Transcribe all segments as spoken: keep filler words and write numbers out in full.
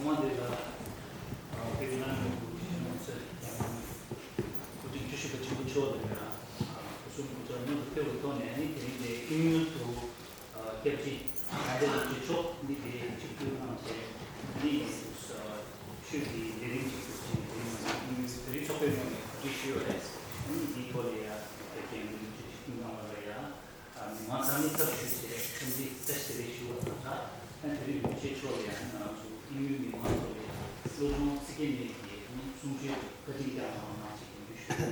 ཐོག་མ་དེ་ལ་དཔེར་ན་ང་ཚོ་ཡང་སྐུ་ཕྲེང་བཅུ་བཞི་པ་ཆེན་པོ་མཆོག་ལ་ཡང་སྐུ་གསུང་ཐུགས་རྗེ་མཉམ་དུ་ཕེབས་པའི་ཐོག་ནས་ནི་དེ་རིང་འདིར་དབྱིན་ཡུལ་དུ་སྐྱབས་རྗེ་མངའ་བདག་རིན་པོ་ཆེ་མཆོག་ནི་དེ་ཆིབས་བསྒྱུར་གནང་བྱས་ནི་ཆོས་ཀྱི་ལས་རིམ་ཅིག་ཏུ་ཕྱིན། དེ་རིང་ང་ཚོ་དབྱིན་ཡུལ་བོད་རིགས་ཚོགས་པའི་ངོས་ནས་གོ་སྒྲིག་ཞུས་པ་རེད། ནི་འདིའི་ཐོག་ལ་ཡང་དེ་རིང་འདིར་ཆིབས་བསྒྱུར་གནང་བ་ལ་ཡང་མི་མང་ཚང་མས་ཐབས་ཞུས་བྱས་འཚམས་འདྲི་བཀྲ་ཤིས་བདེ་ལེགས་ཞུ་བ་དང་སྦྲགས། ཨ་དེ་རིང་རིན་པོ་ཆེ་མཆོག་ལ་ཡང་ང་ཚོ་དབྱིན་ཡུལ་མི་མང་ཚོ་ལ་ཡང་བློ་སྦྱོང་ཚིག་བརྒྱད་མའི་གི་གསུང་ཆོས་བཀའ་དྲིན་བསྐྱངས་གནང་གནང་ཅིག་ཡིན་ཞུ།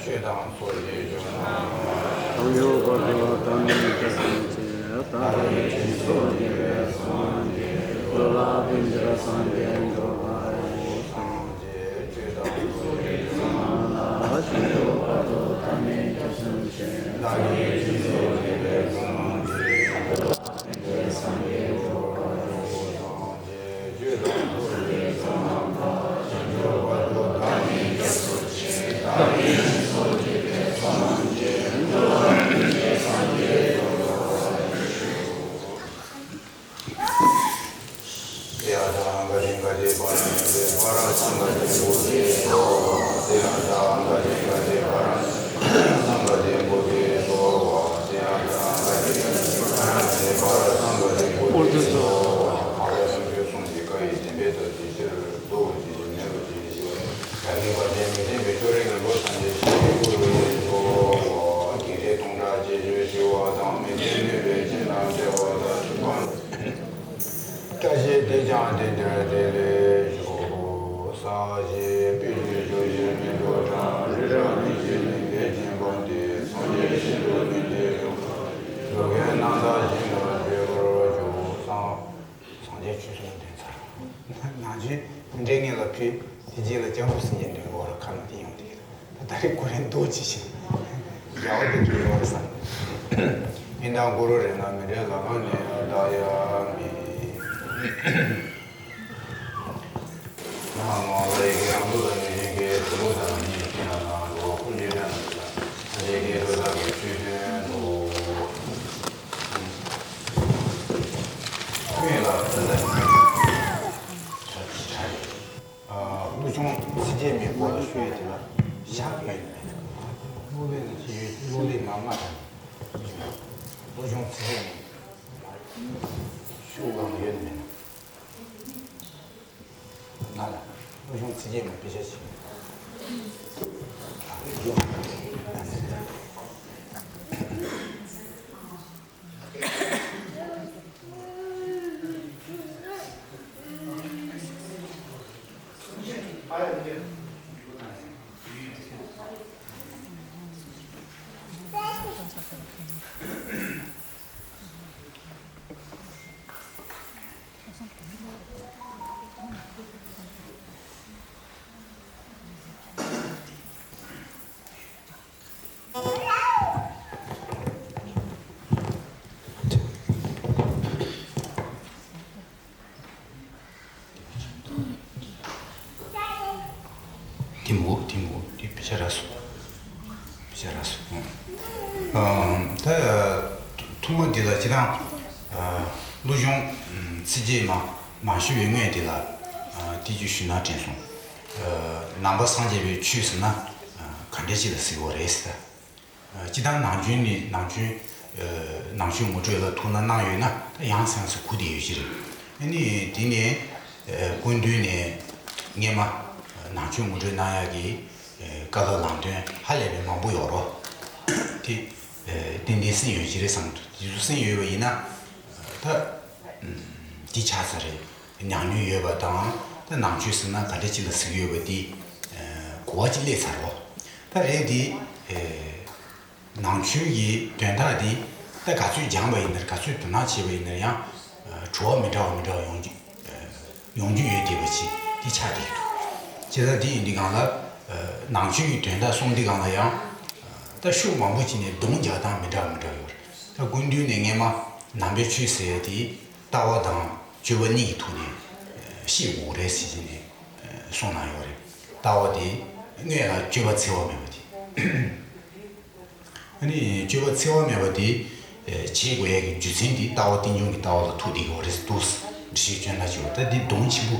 ཆོས་དང་ཚོགས་ཀྱི་མཆོག་རྣམས། བྱང་ཆུབ་བར་དུ་བདག་ནི་སྐྱབས་སུ་མཆི། བདག་གིས་སྦྱིན་སོགས་བགྱིས་པའི་ཚོགས་རྣམས་ཀྱིས། འགྲོ་ལ་ཕན་ཕྱིར་སངས་རྒྱས་འགྲུབ་པར་ཤོག། ཆོས་དང་ཚོགས་ཀྱི་མཆོག་རྣམས་ལ། བྱང་ཆུབ་བར་དུ་བདག་ནི་སྐྱབས་སུ་མཆི། བདག་གིས་སྦྱིན་སོགས་བགྱིས་པའི་ཚོགས་རྣམས་ཀྱིས། འགྲོ་ལ་ཕན་ཕྱིར་སངས་རྒྱས་འགྲུབ་པར་ཤོག། བཀྲ་ཤིས་དེས་ཀྱང་དེང་འདིར་བདེ་ལེགས་ཤོག། ས་གཞི་པད་ཀྱི་ཕྱོགས་བཞིར་སྨིན་གྲོལ་དང་། རི་རབ་གླིང་བཞི་ནི་འདིར་བརྒྱན་པ་སྟེ། སངས་རྒྱས་ཤིན་ཏུ་ནི་འདིར་བྱོན་པ་སྟེ། འགྲོ་ཀུན་སྣང་མཐའ་ཞིང་དུ་བརྗོད་པར་བྱ། སངས་རྒྱས་ཆོས་གསུང་དོན་ཚར། ནང་ཆོས་འདྲེ་ངན་ལ་ཕུལ། དེ་རྗེས་ལ་སྐྱབས་མགོན་སེང་གེ་འདྲེ་འོ་ར་ཁ་ན་དེ་ཡོང་དེ། ད་ད་རེས་ཁོ་རང་འདུག་ཅི་ཞིག་རྒྱལ་བ་དེ་འདྲ་ཡོད་རེད་བསམ། མི་དང་གུ་རུ་རེ་ན་མི་འདྲའི་ལ་ཁང་ནས་བདག་ཡ་མི། ནང་ལ་ཡི་གེ་རང་ལུགས་ལ་ཡོད་ཡིན་གྱི་དུ་ལུགས་དང་ཉིད་ཀྱི་ནང་ལ་འགྲོ་ཁུ་ལུས་ལ་ནང་ལ་ལས་ཀྱི་རུ་དག་གི་ཆོས་དོན་དུ། ཀུན་ལ་ཕན་ལ་ཆ་ཆ་རེད། ཨ། བློ་སྦྱོང་ཚིག་བརྒྱད་མའི་སྐོར་ལ་ཞུ་ཡས་དེ་ལ་ཞག་ཡོད་མེད། བློ་ལས་ནི་ཅི་ཡོད། བློ་ལས་མ་མ་དང་། བློ་སྦྱོང་ཚིག་བརྒྱད་མའི་ཤུགས་གང་ཡོད་མེད་ན། ང་ལ་བློ་སྦྱོང་ཚིག་བརྒྱད་མའི་དཔེ་ཆ་ཞིག་དེ་མོ་དེ་མོ་དེ་དཔེ་ཆ་རག་སོང་། དཔེ་ཆ་རག་སོང་། ཨ། ད་ཐོག་མ་འདི་ལ་སྤྱིར་བཏང་། ཨ། བློ་སྦྱོང་ཚིག་བརྒྱད་མ་མ་ཞུ་བའི་སྔོན་འདི་ལ། ཨ། དེ་རྒྱུ་ཞུ་ན་དྲན་སོང་། ཨ། ནང་པ་སངས་རྒྱས་པའི་ཆོས་ཟེར་ན། ཨ། ག་འདྲ་ཅིག་ལ་ཟེར་བ་རེད་ཟེར། ཨ། སྤྱིར་བཏང་ནང་ཆོས་ནི་ནང་ཆོས། ཨ། ནང་ཆོས་ངོ་སྤྲོད་ལ་ཐུགས་སྣང་གནང་ཡོད་ན་ད་ཡང་སེམས་སུ་གོ་བསྡད་ཡོད་ཀྱི་རེད། ཨ་ནི་དེ་ནས། ཨ། སྐུ་མདུན་ནས་སྔས་མ་ནང་ཆོས་ངོ་སྤྲོད་གནང་ཡག་གི། ཨ། བཀའ་སློབ་ལམ་སྟོན་ཧ་ལས་པའི་མང་པོ་ཡོད་རོ། དེ། ཨ། ཏན་ཏན་གསན་ཡོད་ཀྱི་རེད་བསམ་འདུག་དེ་ཚོ་གསན་ཡོད་པ་ཡིན་ན། ཨ། ད། ཨ། འདི་ཆགས་ཚར་རེད། ཉམས་མྱོང་ཡོད་པ་དང་ད་ནང་ཆོས་ཟེར་ན་ག་འདྲ་ཅིག་ལ་ཟེར་གྱི་ཡོད་པ་འདི། ཨ། གོ་བ་ཅིག་སླེབས་ཚར་རོ། ད་རེད་འདི། ཨ། ནང་ཆོས་ཀྱི་དོན་དག་འདི་ད་ག་ཚོད་སྦྱངས་པ་ཡིན་ན་རེད། ག་ཚོད་དོ་སྣང་བྱས་པ་ཡིན་ན་རེད། ཡང་། ཨ། བྲོ་བ་མི་འདྲ་བ་མི་འདྲ་བ་ཡོང་རྒྱུ། ཨ། ཡོང་རྒྱུ་ཡོད་བསྡད་པ་ཅིག་འདི་ཆགས་བསྡད་ཀྱི་འདུག་བྱས་ཙང་འདི་ཡིན་དུས་སྒང་ལ། ཨ། ནང་ཆོས་ཀྱི་དོན་དག་གསུང་དུས་སྒང་ལ་ཡང་། ཨ། ད་ཤུགས་མང་པོ་ཅིག་ནས་གདོང་རྒྱག་སྟངས་མི་འདྲ་བ་མི་འདྲ་བ་ཡོད་རེད། ད་སྐུ་མདུན་ནས་སྔས་མ་ནང་པའི་ཆོས་ཟེར་ཡ་དེ་ལྟ་བ་དང་སྤྱོད་པ་གཉིས་ཀྱི་ཐོག་ནས། ཨ། ཤེས་དགོས་རེད་ཟེར་བྱས་ནས། ཨ། གསུངས་གནང་ཡོད་རེད། ལྟ་བ་དེ་དངོས་ལ་སྤྱོད་པ་འཚེ་བ་མེད་པ་དེ། ཨ་ནི་སྤྱོད་པ་འཚེ་བ་མེད་པ་དེ་བྱེད་དགོས་ཡ་གི་རྒྱུ་མཚན་དེ་ལྟ་བ་རྟེན་འབྱུང་གི་ལྟ་བ་ལ་ཐུག་བསྡད་ཀྱི་ཡོད་རེད་འདུག་འགྲེལ་བཤད་སྐྱོན་ན་ཆེ་བ་ད་འདི་གདོང་ཆེན་པོ་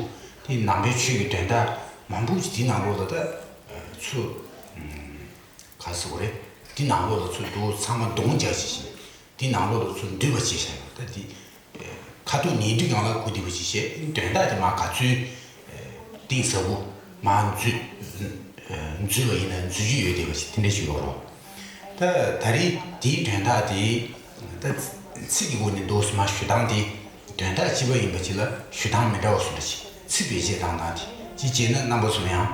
དེ་ནང་པའི་ཆོས་ཀྱི་དོན་དག་མང་པོ་ཅིག་དེ་ནང་ལོགས་ལ་ད་ཚུར་ག་ཟེར་དགོས་རེད། དེ་ནང་ལོགས་ལ་ཚུར་འདུག་ཚང་མ་གདོང་རྒྱག་བྱེད་བཞིན། དེ་ནང་ལོགས་ལ་ཚུར་འདུས་པ་བྱས་བཞག་ཡོད། ད་དེ་ཁ་ཐུག་ཉན་དུས་སྒང་ལ་གོ་བདེ་པོ་ཅིག་བཤད། དོན་དག་དེ་མར་ག་ཚོད་གཏིང་ཟབ་པོ་མར་འཛུལ་འཛུལ་བ་ཡིན་ན་འཛུལ་རྒྱུ་ཡོད་བསྡད་པ་ཞིག་དེ་འདྲ་ཞིག་ཡོད་རེད། ད་ད་རེས་དེའི་དོན་དག་དེ་ད་ཚིག་གི་སྒོ་ནས་འདུག་སེ་མར་ཞུ་སྟངས་དེ་དོན་དག་གཅིག་པ་ཡིན་པ་ཅིག་ལ་ཞུ་སྟངས་མི་འདྲ་བ་བཟོ་འདྲ་ཞིག་ཚིག་བེད་སྤྱད་བཏང་སྟངས་དེ་ཅིག་བྱས་ན་རྣམ་པ་ཚོ་ཡང་།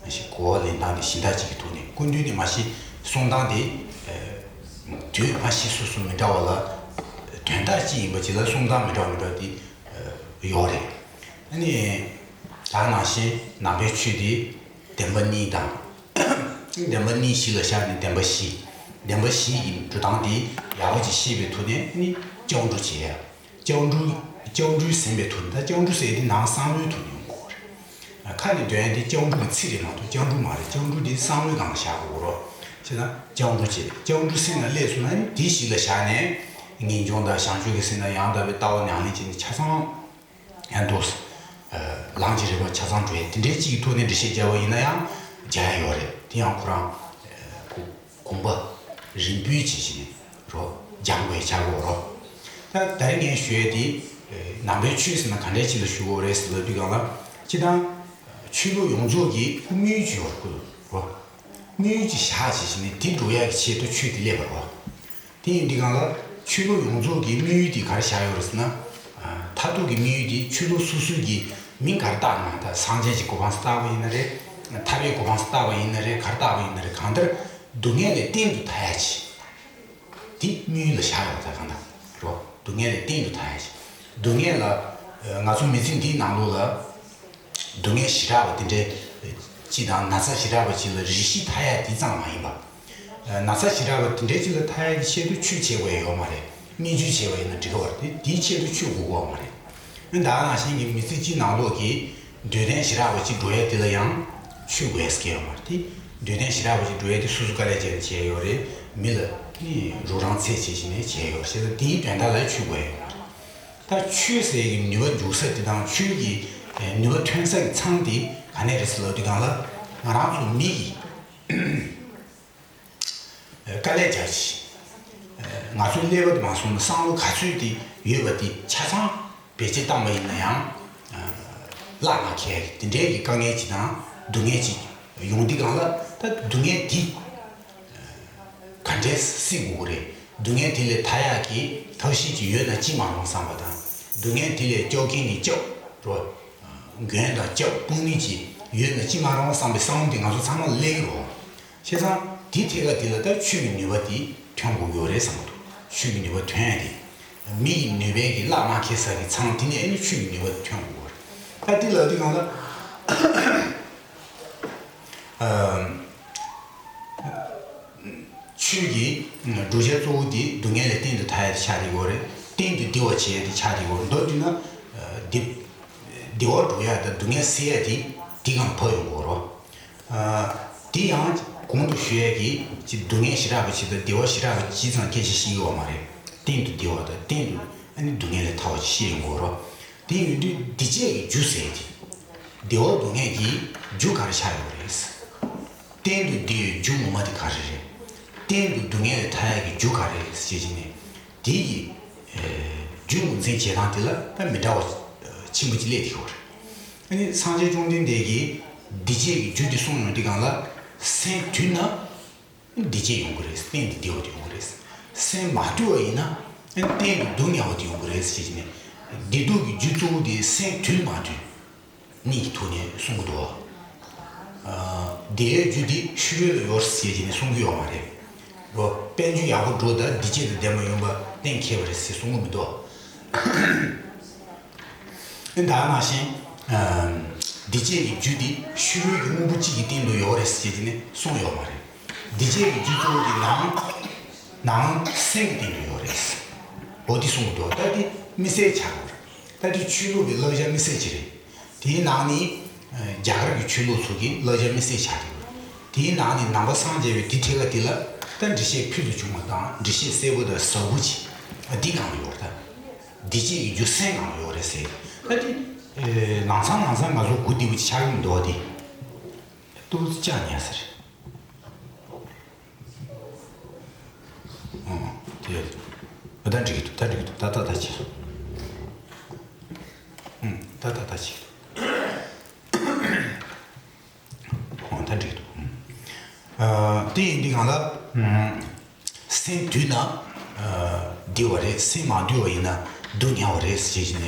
མ་གཞི་གོ་བ་ལེན་སྟངས་དེ་གཞན་དག་ཅིག་གི་ཐོག་ནས་སྐུ་མདུན་ནས་མ་གཞི་གསུང་སྟངས་དེ་དུས་མ་གཞི་སོ་སོ་མི་འདྲ་བ་ལ་དོན་དག་ཅིག་ཡིན་པ་ཅིག་ལ་གསུང་སྟངས་མི་འདྲ་བ་མི་འདྲ་བ་དེ་ཡོད་རེད། ཨ་ནི་ད་ནང་བཞིན་ནང་པའི་ཆོས་དེ་བདེན་པ་གཉིས་དང་། བདེན་པ་གཉིས་གཞི་ལ་བཞག་ནས་བདེན་པ་བཞི། བདེན་པ་བཞི་ཡི་འགྲོ་སྟངས་དེ་ཡག་པོ་ཅིག་ཤེས་པའི་ཐོག་ནས་ཨ་ནི་སྐྱབས་འགྲོ་བྱེད་ཡ། སྐྱབས་འགྲོ། སྐྱབས་འགྲོའི་ཟིན་པའི་དོན་དང་སྐྱབས་འགྲོ་ཟེར་དེ་ནང་བསམ་བློའི་དོན་ཡོང་གི་ཡོད་རེད། ཁ་ནས་འདོན་ཡ་དེ་སྐྱབས་འགྲོ་གི་ཚིག་རེད་མ་གཏོགས་སྐྱབས་འགྲོ་མ་རེད། སྐྱབས་འགྲོ་དེ་བསམ་བློའི་སྒང་ལ་བཞག་དགོས་རོགས། བྱས་ན་སྐྱབས་འགྲོ་བྱེད་སྐྱབས་འགྲོ་སེམས་ལ་སླེབས་སོང་ན་ནི་དེ་གཞི་ལ་བཞག་ནས་ངེས་འབྱུང་དང་བྱང་ཆུབ་ཀྱི་སེམས་དང་ཡང་དག་པའི་ལྟ་བ་ཉམས་ལེན་བྱས་ནས་ཆ་ཚང་ཡང་འདུག་ལམ་གྱི་རིམ་པ་ཆ་ཚང་འགྲོ་ཡ་དེ་འདྲའི་གཅིག་གི་ཐོག་ནས་འགྲེལ་བཤད་བརྒྱབ་པ་ཡིན་ན་ཡང་རྒྱ་ཡ་ཡོད་རེད། དེ་ཡང་ཁོ་རང་ཁོ། གོམ་པ་རིམ་སྤོས་བྱེད་བཞིན་རོ། སྦྱང་དགོས་ཆགས་དགོས་རོ། ད་ད་རེས་ངས་ཞུ་ཡས་དེ་ནང་པའི་ཆོས་ཟེར་ན་ག་འདྲའི་ཆོས་ལ་ཞུ་དགོས་རེད་ཟེར་ལབ་དུས་སྒང་ལ་སྤྱིར་བཏང་ཆོས་ལུགས་ཡོངས་རྫོགས་ཀྱི་དམིགས་ཡུལ་ཅིག་ཡོད་དགོས་རོ། དམིགས་ཡུལ་ཅིག་བཞག་བྱེད་བཞིན་དེ་འགྲུབ་ཡག་གི་ཆེད་དུ་ཆོས་དེ་སླེབས་པ་རོ། དེ་ཡིན་དུས་སྒང་ལ་ཆོས་ལུགས་ཡོངས་རྫོགས་ཀྱི་དམིགས་ཡུལ་དེ་ག་རེ་བཞག་ཡོད་རེད་ཟེར་ན། མཐར་ཐུག་གི་དམིགས་ཡུལ་དེ་ཆོས་ལུགས་སོ་སོའི་གི་མིང་ག་རེ་བཏགས་ན་ད་སངས་རྒྱས་ཀྱི་གོ་འཕང་སུ་བཏགས་པ་ཡིན་ན་རེད། ཐར་པའི་གོ་འཕང་སུ་བཏགས་པ་ཡིན་ན་རེད། ག་རེ་བཏགས་པ་ཡིན་ན་རེད། གང་ལྟར་སྡུག་བསྔལ་ལས་གཏན་དུ་ཐར་ཡ་ཆེད། དེ་དམིགས་ཡུལ་ལ་བཞག་ཡོད་ད་གང་ལྟར་རོ། སྡུག་བསྔལ་ལས་གཏན་དུ་ཐར་ཡ་ཆེད། སྡུག་བསྔལ་ལ་ང་ཚོ་མི་ཚེ་འདིའི་ནང་ལོགས་ལ་སྡུག་བསྔལ་ཞེ་དྲག་པ་དེ་འདྲའི་ཅིག་དང་ན་ཚ་ཞེ་དྲག་པ་ཅིག་ལ་རེ་ཞིག་ཐར་ཡ་དེ་ཙམ་མ་ཡིན་པ། ན་ཚ་ཞེ་དྲག་པ་དེ་འདྲའི་ཅིག་ལ་ཐར་ཡ་གི་ཆེད་དུ་ཆོས་བྱེད་དགོས་ཡ་ཡོད་མ་རེད། སྨན་བཅོས་བྱས་པ་ཡིན་ན་འགྲིག་གི་རེད། དེ་དེའི་ཆེད་དུ་ཆོས་དགོས་ཀྱི་ཡོད་མ་རེད། ཨ་ནི་ད་ག་ནང་བཞིན་གྱི་མི་ཚེ་གཅིག་ནང་ལོགས་ཀྱི་འདོད་ལྡན་ཞེ་དྲག་པ་ཅིག་འགྲོ་ཡ་དེ་ལ་ཡང་ཆོས་དགོས་ཡ་ཟེར་གྱི་ཡོད་མ་རེད། དེ་འདོད་ལྡན་ཞེ་དྲག་པ་ཅིག་འགྲོ་ཡ་དེ་སོ་སོ་དཀའ་ལས་བརྒྱབ་ནས་བྱས་ཡོད་རེད། མི་ལ་ནི་རོགས་རམ་ཚད་བྱེད་བཞིན་ནས་བྱས་ཡོད་རེད། བྱས་ཙང་དེའི་དོན་དག་ལ་ཆོས་དགོས་ཡ་ཡོད་མ་རེད། ད་ཆོས་ཟེར་ཡ་གི་ནུས་པ་འཇུག་ས་དེ་དང་ཆོས་ཀྱི་ནུས་པ་ཐོན་ས་གི་མཚམས་དེ་ག་ནས་རེད་ཟེར་ལབ་དུས་སྒང་ལ་ང་རང་ཚོ་མི་ཡི་དཀའ་ལས་རྒྱག་ཅིང་། ང་ཚོའི་ཀླད་པ་དེ་མ་སོང་ན་བསམ་བློ་ག་ཚོད་དེ་ཡོད་པ་དེ་ཆ་ཚང་བེད་སྤྱོད་བཏང་བ་ཡིན་ན་ཡང་། བརླག་མ་ཁེལ་དེ་འདྲའི་གི་དཀའ་ངལ་ཅིག་དང་སྡུག་བསྔལ་ཅིག་ཡོང་དུས་སྒང་ལ་ད་སྡུག་བསྔལ་དེ་ག་འདྲས་སེལ་དགོས་ཀྱི་རེད། སྡུག་བསྔལ་དེ་ལས་ཐར་ཡག་གི་ཐབས་ཤེས་ཅིག་ཡོད་ན་ཅི་མ་རུང་བསམ་པ་དང་། སྡུག་བསྔལ་དེ་ལས་སྐྱོབ་མཁན་གྱི་སྐྱབས་རོ། མགོན་དང་སྐྱབས་དཔུང་ནི་ཅིག་ཡོད་ན་ཅི་མ་རུང་བསམ་པའི་བསམ་བློ་དེ་ང་ཚོ་ཚང་མ་སླེབས་ཀྱི་རེད། བྱས་ཙང་དེ་ཐད་ཀ་དེ་ལ་ད་ཆོས་ཀྱི་ནུས་པ་དེ་ཐོན་དགོས་ཀྱི་ཡོད་རེད་བསམ་གྱི་འདུག་ཆོས་ཀྱི་ནུས་པ་ཐོན་ཡ་དེ། མི་ཡི་ནུས་པའི་གི་བརླག་མ་ཁེལ་ས་གི་མཚམས་དེ་ནས་ཨ་ནི་ཆོས་ཀྱི་ནུས་པ་ཐོན་དགོས་ཀྱི་ཡོད་རེད། ད་དེ་ལབ་དུས་སྒང་ལ། ཨམ། ཆོས་ཀྱི་བསྒྲུབ་བྱ་གཙོ་བོ་དེ་སྡུག་བསྔལ་ལས་གཏན་དུ་ཐར་ཡ་དེ་ཆགས་བསྡད་ཀྱི་ཡོད་རེད། གཏན་དུ་བདེ་བར་བྱེད་ཡ་དེ་ཆགས་བསྡད་ཀྱི་ཡོད་རེད། མདོར་བསྡུས་ན། བདེ། བདེ་བར་འགྲོ་ཡ་དང་སྡུག་བསྔལ་སེལ་ཡ་དེ་དེ་སྒང་ཕབ་ཡོང་གི་ཡོད་རེད། དེ་ཡང་གོང་དུ་ཞུ་ཡས་ཀྱི་ཅིག་སྡུག་བསྔལ་ཞེ་དྲག་པ་ཅིག་དང་བདེ་བ་ཞེ་དྲག་པ་ཅིག་ཙམ་སྐད་ཆ་བཤད་ཀྱི་ཡོད་མ་རེད། གཏན་དུ་བདེ་བ་དང་གཏན་དུ་ཨ་ནི་སྡུག་བསྔལ་ལས་ཐར་བ་ཅིག་བཤད་ཡོང་གི་ཡོད་རེད། དེ་ཡིན་དུས་འདི་བྱེད་ཀྱི་རྒྱུ་ཟེར་དེ། བདེ་བ་སྡུག་བསྔལ་གྱི་རྒྱུ་ག་རེ་ཆགས་ཡོད་རེད། གཏན་དུ་བདེ་བའི་རྒྱུ་ངོ་མ་དེ་ག་རེ་རེད། གཏན་དུ་སྡུག་བསྔལ་ལས་ཐར་ཡག་གི་རྒྱུ་ག་རེ་རེད་ཟེར་བྱས་ནས། དེ་ཡི་རྒྱུ་ངོས་འཛིན་བྱེད་སྟངས་དེ་ལ་ད་མི་འདྲ་བ་ཆེན་པོ་ཅིག་སླེབས་བསྡད་ཡོད་རེད། ཨ་ནི་སངས་རྒྱས་བཅོམ་ལྡན་འདས་ཀྱིས་འདི་བྱེད་ཀྱི་རྒྱུ་དེ་གསུངས་ཡོང་དུས་སྒང་ལ། སེམས་དུལ་ན་འདི་བྱེད་ཡོང་གི་རེད། གཏན་དུ་བདེ་བ་དེ་ཡོང་གི་རེད། སེམས་མ་དུལ་བ་ཡིན་ན་གཏན་དུ་སྡུག་བསྔལ་བ་དེ་ཡོང་གི་རེད་ཟེར་བྱས་ནས། བདེ་སྡུག་གི་རྒྱུ་གཙོ་བོ་དེ་སེམས་དུལ་མ་དུལ། གཉིས་ཀྱི་ཐོག་ནས་གསུང་གི་འདུག་བ། བདེ་བའི་རྒྱུ་དེ་ཕྱི་རོལ་ལ་ཡོད་ཟེར་བྱས་ནས་གསུང་གི་ཡོད་མ་རེད། རོ། དཔལ་འབྱོར་ཡག་པོ་འགྲོ་དང་བདེ་སྐྱིད་དང་ལྡན་པ་ཡོང་བ་གཏན་འཁེལ་བ་རེད་ཟེར་གསུང་གི་མི་འདུག་ཨ་ནི་ད་ག་ནང་བཞིན། བདེ་སྐྱིད་ཀྱི་རྒྱུ་དེ་ཕྱི་རོལ་གྱི་དངོས་པོ་གཅིག་གི་སྟེང་དུ་ཡོད་རེད་ཟེར་བྱས་ནས་གསུངས་ཡོད་མ་རེད། བདེ་སྐྱིད་ཀྱི་རྒྱུ་གཙོ་བོ་དེ་ནང་། ནང་སེམས་ཀྱི་སྟེང་དུ་ཡོད་རེད། འོ་དེ་གསུངས་འདུག་ད་དེ་དམིགས་བསལ་ཆགས་དགོས་རེད། ད་དེ་ཆོས་ལུགས་ཀྱི་བསླབ་བྱ་དམིགས་བསལ་ཅིག་རེད། དེའི་ནང་ནས། རྒྱ་གར་གྱི་ཆོས་ལུགས་ཚོ་གི་བསླབ་བྱ་དམིགས་བསལ་ཆགས་ཀྱི་ཡོད། དེའི་ནང་ནས་ནང་པ་སངས་རྒྱས་པའི་དེ་ཐད་ཀ་དེ་ལ། ད་འགྲེལ་བཤད་ཕུལ་དུ་བྱུང་བ་དང་འགྲེལ་བཤད་གསལ་པོ་དང་ཟབ་པོ་ཅིག་འདི་གང་ལ་ཡོད་རེད། ད་འདི་བྱེད་ཀྱི་རྒྱུ་སེམས་གང་ལ་ཡོད་རེད་ཟེར། ད་འདི་ཨེ་ལམ་སང་ལམ་སང་ང་ཚོ་གོ་བདེ་པོ་ཅིག་ཆགས་ཀྱི་མི་འདུག་བ། འདི་ཏོག་ཙམ་བཅག་ཉན་ས་རེད། ཨང་། དེ་ད་འགྲིག་གི་འདུག་ད་འགྲིག་གི་འདུག་ད་ད་ད་བྱེད། ཨང་། ད་ད་ད་བྱེད་གི་འདུག་ཨང་། ད་འགྲིག་གི་འདུག་ཨང་། ཨ། དེ་ཡིན་དུས་གང་ལ། ཨང་། སེམས་དུལ་ན། ཨ། བདེ་བ་རེད། སེམས་མ་དུལ་བ་ཡིན་ན་སྡུག་བསྔལ་བ་རེད་ཟེར་བྱས་ནས།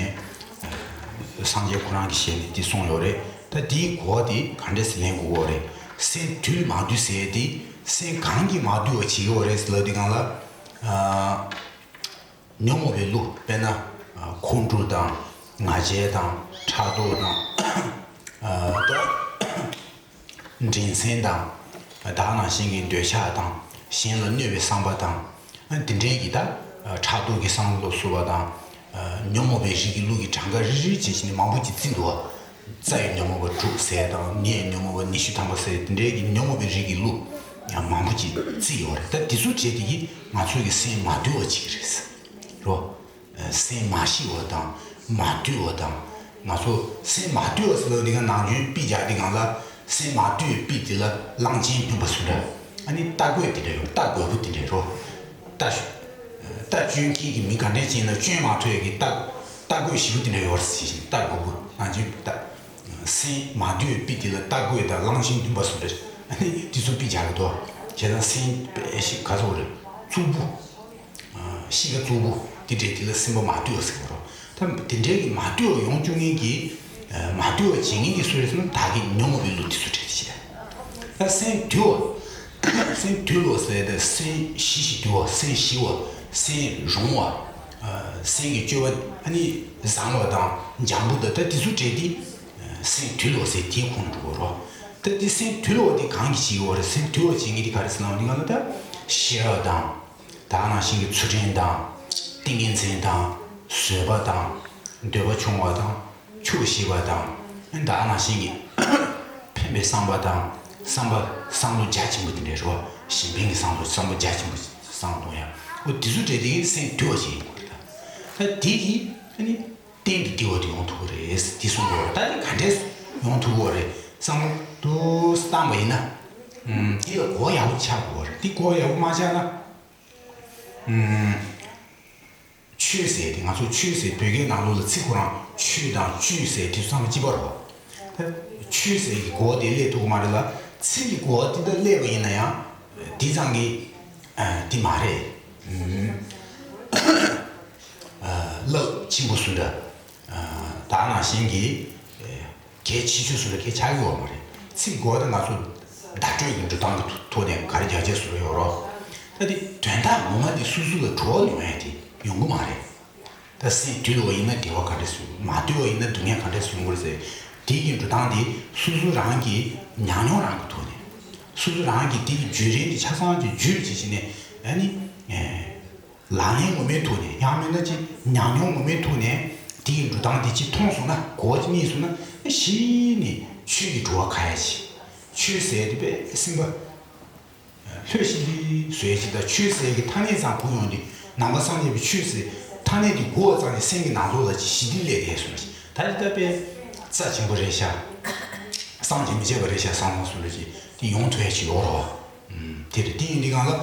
ཨ། སངས་རྒྱས་ཁོ་རང་གི་ཞལ་ནས་དེ་གསུངས་ཡོད་རེད། ད་དེའི་གོ་བ་དེ་ག་འདྲས་སེ་ལེན་དགོས་ཀྱི་ཡོད་རེད། སེམས་དུལ་མ་དུལ་ཟེར་ཡས་དེ་སེམས་གང་གིས་མ་དུལ་བ་བྱེད་ཀྱི་ཡོད་རེད་ཟེར་ལབ་དུས་གང་ལ། ཨ། ཉོན་མོངས་པའི་གླུ། དཔེར་ན། ཨ། ཁོང་ཁྲོ་དང་། ང་རྒྱལ་དང་། ཕྲག་དོག་དང་། ཨ། ད་འགྲན་སེམས་དང་། ད་ག་ནང་བཞིན་གྱི་འདོད་ཆགས་དང་། གཞན་ལ་གནོད་པའི་བསམ་པ་དང་། ཨ། དེ་འདྲའི་གི་ད་ཕྲག་དོག་གི་བསམ་བློ་བསུ་བ་དང་། ཨ། ཉོན་མོངས་པའི་རིགས་ཀྱི་གླུ་གི་གྲངས་ཀ་རེ་རེ་བྱས་བྱས་ནས་མང་པོ་ཅིག་བརྩིས་འདུག་བ། རྩ་བའི་ཉོན་མོངས་པ་དྲུག་ཟེར་དང་། ནད་ཉོན་མོངས་པ་ཉི་ཤུ་ཐམ་པ་ཟེར། དེ་འདྲའི་གི་ཉོན་མོངས་པའི་རིགས་ཀྱི་གླུ་ཡང་མང་པོ་ཅིག་བརྩིས་ཡོད་རེད། ད་དེ་ཚོ་བྲིས་དེ་གིས་ང་ཚོ་གི་སེམས་མ་དུལ་བ་བྱེད་ཀྱི་རེད། རོ། སེམས་མ་ཞི་བ་དང་། མ་དུལ་བ་དང་། ང་ཚོ་སེམས་མ་དུལ་བ་ཟེར་ལབ་དུས་ནང་ཆོས་དཔེ་རྒྱག་དུས་སྒང་ལ། སེམས་མ་དུལ་བའི་དཔེ་དེ་ལ་གླང་ཆེན་བསྣུན་པ་བཟོ་འདྲ། ཨ་ནི་རྟ་རྒོད་དེ་འདྲ་ཡོད། རྟ་རྒོད་པོ་དེ་འདྲ་རོ། རྟ། རྟ་སྐྱོན་མཁན་གྱི་མི་ག་འདྲས་ཅིག་ཡིན་ན་སྐྱོན་མ་ཐོན་ཡག་གི་རྟ། རྟ་རྒོད་ཞེ་པོ་དེ་འདྲ་ཡོད་རེད་ཟེར་བཞིན། རྟ་རྒོད་པོ་ནང་ཆོས་རྟ། སེམས་མ་དུལ་བའི་དཔེ་དེ་ལ་རྟ་རྒོད་དང་གླང་ཆེན་བསྣུན་པ་བཟོ་འདྲ། ཨ་ནི་དེ་ཚོ་དཔེ་རྒྱག་གི་འདུག་བྱས་ཙང་སེམས་དཔེ་ཞིག་ག་ཚོད་རེད། རྩུབ་པོ། གཤིས་ཀ་རྩུབ་པོ་དེ་འདྲས་དེ་ལ་སེམས་པ་མ་དུལ་བ་ཟེར་གྱི་རེད། ད་དེ་འདྲས་ཀྱི་མ་དུལ་བ་ཡོང་བཅུག་མཁན་གྱི། མ་དུལ་བ་བྱེད་མཁན་གྱི་སུ་རེད་ཟེར་ན། བདག་གིས་ཉོན་མོངས་པའི་གླུ་དེ་ཚོ་བྲིས་ཏེ་བྱས། ད་སེམས་དུལ་བ། སེམས་དུལ་བ་ཟེར་ཏེ། སེམས་ཞི་ཞིང་དུལ་བ། སེམས་ཞི་བ། སེམས་རུང་བ། སེམས་ཀྱི་སྤྱོད་པ་ཨ་ནི་བཟང་བ་དང་འཇམ་པོ་དང་། ད་དེ་ཚོ་བྲིས་ཏེ་སེམས་དུལ་བ་ཟེར་དེའི་ཁོངས་འགྲོ་གི་རེད། ད་དེ་སེམས་དུལ་བ་དེ་གང་གིས་བྱེད་ཀྱི་ཡོད་རེད། སེམས་དུལ་བ་བྱེད་མཁན་དེ་ག་རེ་ཟེར་ན། འདི་ག་ལ་ད་ཤེས་རབ་དང་། ད་ག་ནང་བཞིན་གྱི་ཚུལ་ཁྲིམས་དང་། ཏིང་ངེ་འཛིན་དང་། བཟོད་པ་དང་། འདོད་པ་ཆུང་བ་དང་། ཆོག་ཤེས་པ་དང་། ད་ག་ནང་བཞིན་གྱི་ཕན་པའི་བསམ་པ་དང་། བསམ་པ་བསམ་བློ་རྒྱ་ཆེན་པོ་དེ་འདྲ་རེད་བ། གཞན་ཕན་གྱི་བསམ་བློ། བསམ་བློ་རྒྱ་ཆེན་པོ་བསམ་བློ་གཏོང་ཡ། འོ་དེ་ཚོ་བྲིས་དེ་གིས་སེམས་དུལ་བ་ཞིག་ཡིན་དགོས་རེད། ད་དེ་གིས་ཨ་ནི་གཏན་དུ་བདེ་བ་དེ་ཡོང་ཐུབ་ཀྱི་རེད་དེ་གསུངས་པ་རེད། ད་དེ་ག་འདྲས་ཡོང་ཐུབ་ཀྱི་རེད་བསམ་བློ་དུ་བཏང་བ་ཡིན་ན། ཨུམ། དེ་ལ་གོ་བ་ཡག་པོ་ཆགས་དགོས་རེད། དེ་གོ་བ་ཡག་པོ་མ་ཆགས་ན། ཨུམ། ཆོས་ཟེར་དེ། ང་ཚོ་ཆོས་ཟེར་བོད་སྐད་ནང་ལོགས་ལ་ཚིག་ཁོ་རང་ཆོས་དང་བཅུད་ཟེར་དེ་ཚོ་ཚང་མ་གཅིག་པ་རེད་བ། ད་ཆོས་ཟེར་གྱི་གོ་བ་དེ་སླེབས་ཐུབ་ཀྱི་མ་རེད་ལ། ཚིག་གི་གོ་བ་དེ་ད་སླེབས་པ་ཡིན་ན་ཡང་དེ་ཙམ་གྱི་ཨ་དེ་མ་རེད། ཨུམ། ཨ། རླབས་ཆེན་པོ་བཟོ་འདྲ། ཨ། ད་ག་ནང་བཞིན་གྱི་ཨ་གལ་ཆེ་ཤོས་བཟོ་འདྲ་གལ་ཆགས་ཀྱི་ཡོད་མ་རེད། ཚིག་གོ་བ་དེ་ང་ཚོ་བརྡ་སྤྲོད་ཀྱི་འགྲོ་སྟངས་ཀྱི་ཐོག་ནས་ག་རེ་རྒྱག་རྒྱག་བཟོ་འདྲ་ཡོད་རོགས། ད་དེ་དོན་དག་ངོ་མ་དེ་སོ་སོ་ལ་བྲོ་བ་ཡོང་ཡ་དེ་ཡོང་གི་མ་རེད། ད་སེམས་དུལ་བ་ཡིན་ན་བདེ་བ་ག་འདྲས་སུ། མ་དུལ་བ་ཡིན་ན་སྡུག་བསྔལ་ག་འདྲས་སུ་ཡོང་གི་རེད་ཟེར། དེ་གི་འགྲོ་སྟངས་དེ་སོ་སོ་རང་གི་ཉམས་མྱོང་རང་གི་ཐོག་ནས། སོ་སོ་རང་གིས་དེ་གི་བརྒྱུད་རིམ་དེ་ཆ་ཚང་གི་བརྒྱུད་བྱས་བྱས་ནས། ཨ་ནི་ཨེ་ལག་ལེན་ངོ་མའི་ཐོག་ནས། ཡང་མིན་ན་ཅིག་ཉམས་མྱོང་ངོ་མའི་ཐོག་ནས་དེ་གི་འགྲོ་སྟངས་དེ་ཅིག་མཐོང་སོང་ན། གོ་བ་ཅིག་རྙེད་སོང་ན། ཨ། གཞི་ནས་ཆོས་ཀྱི་བྲོ་བ་ཁ་ཡ་ཆེ། ཆོས་ཟེར་དེ་དཔེ་སེམས་པ་ལྷོད་ཤིག་ལི་བཟོས་ཅིག་དང་། ཆོས་ཟེར་གྱི་ཐ་སྙད་ཙམ་གོ་ཡོང་དུས། ནང་པ་སངས་རྒྱས་པའི་ཆོས་ཟེར་ཐ་སྙད་དེ་གོ་བ་ཙམ་ནས་སེམས་ཀྱི་ནང་ལོགས་ལ་ཅིག་ཞི་བདེ་སླེབས་བསྡད་སོང་ན། ད་དེ་ད་དཔེ་རྩ་ཆེན་པོ་རེད་ཤག་བསམ་གྱིས་མི་ཁྱབ་པ་རེད་ཤག་བསམ་བློ་སོང་རེ་ཅིག་དེ་ཡོང་ཐུབ་ཡ་ཅིག་ཡོད་རེད་བ། ཨུམ། དེ་རེད། དེ་ཡིན་དུས་སྒང་ལ།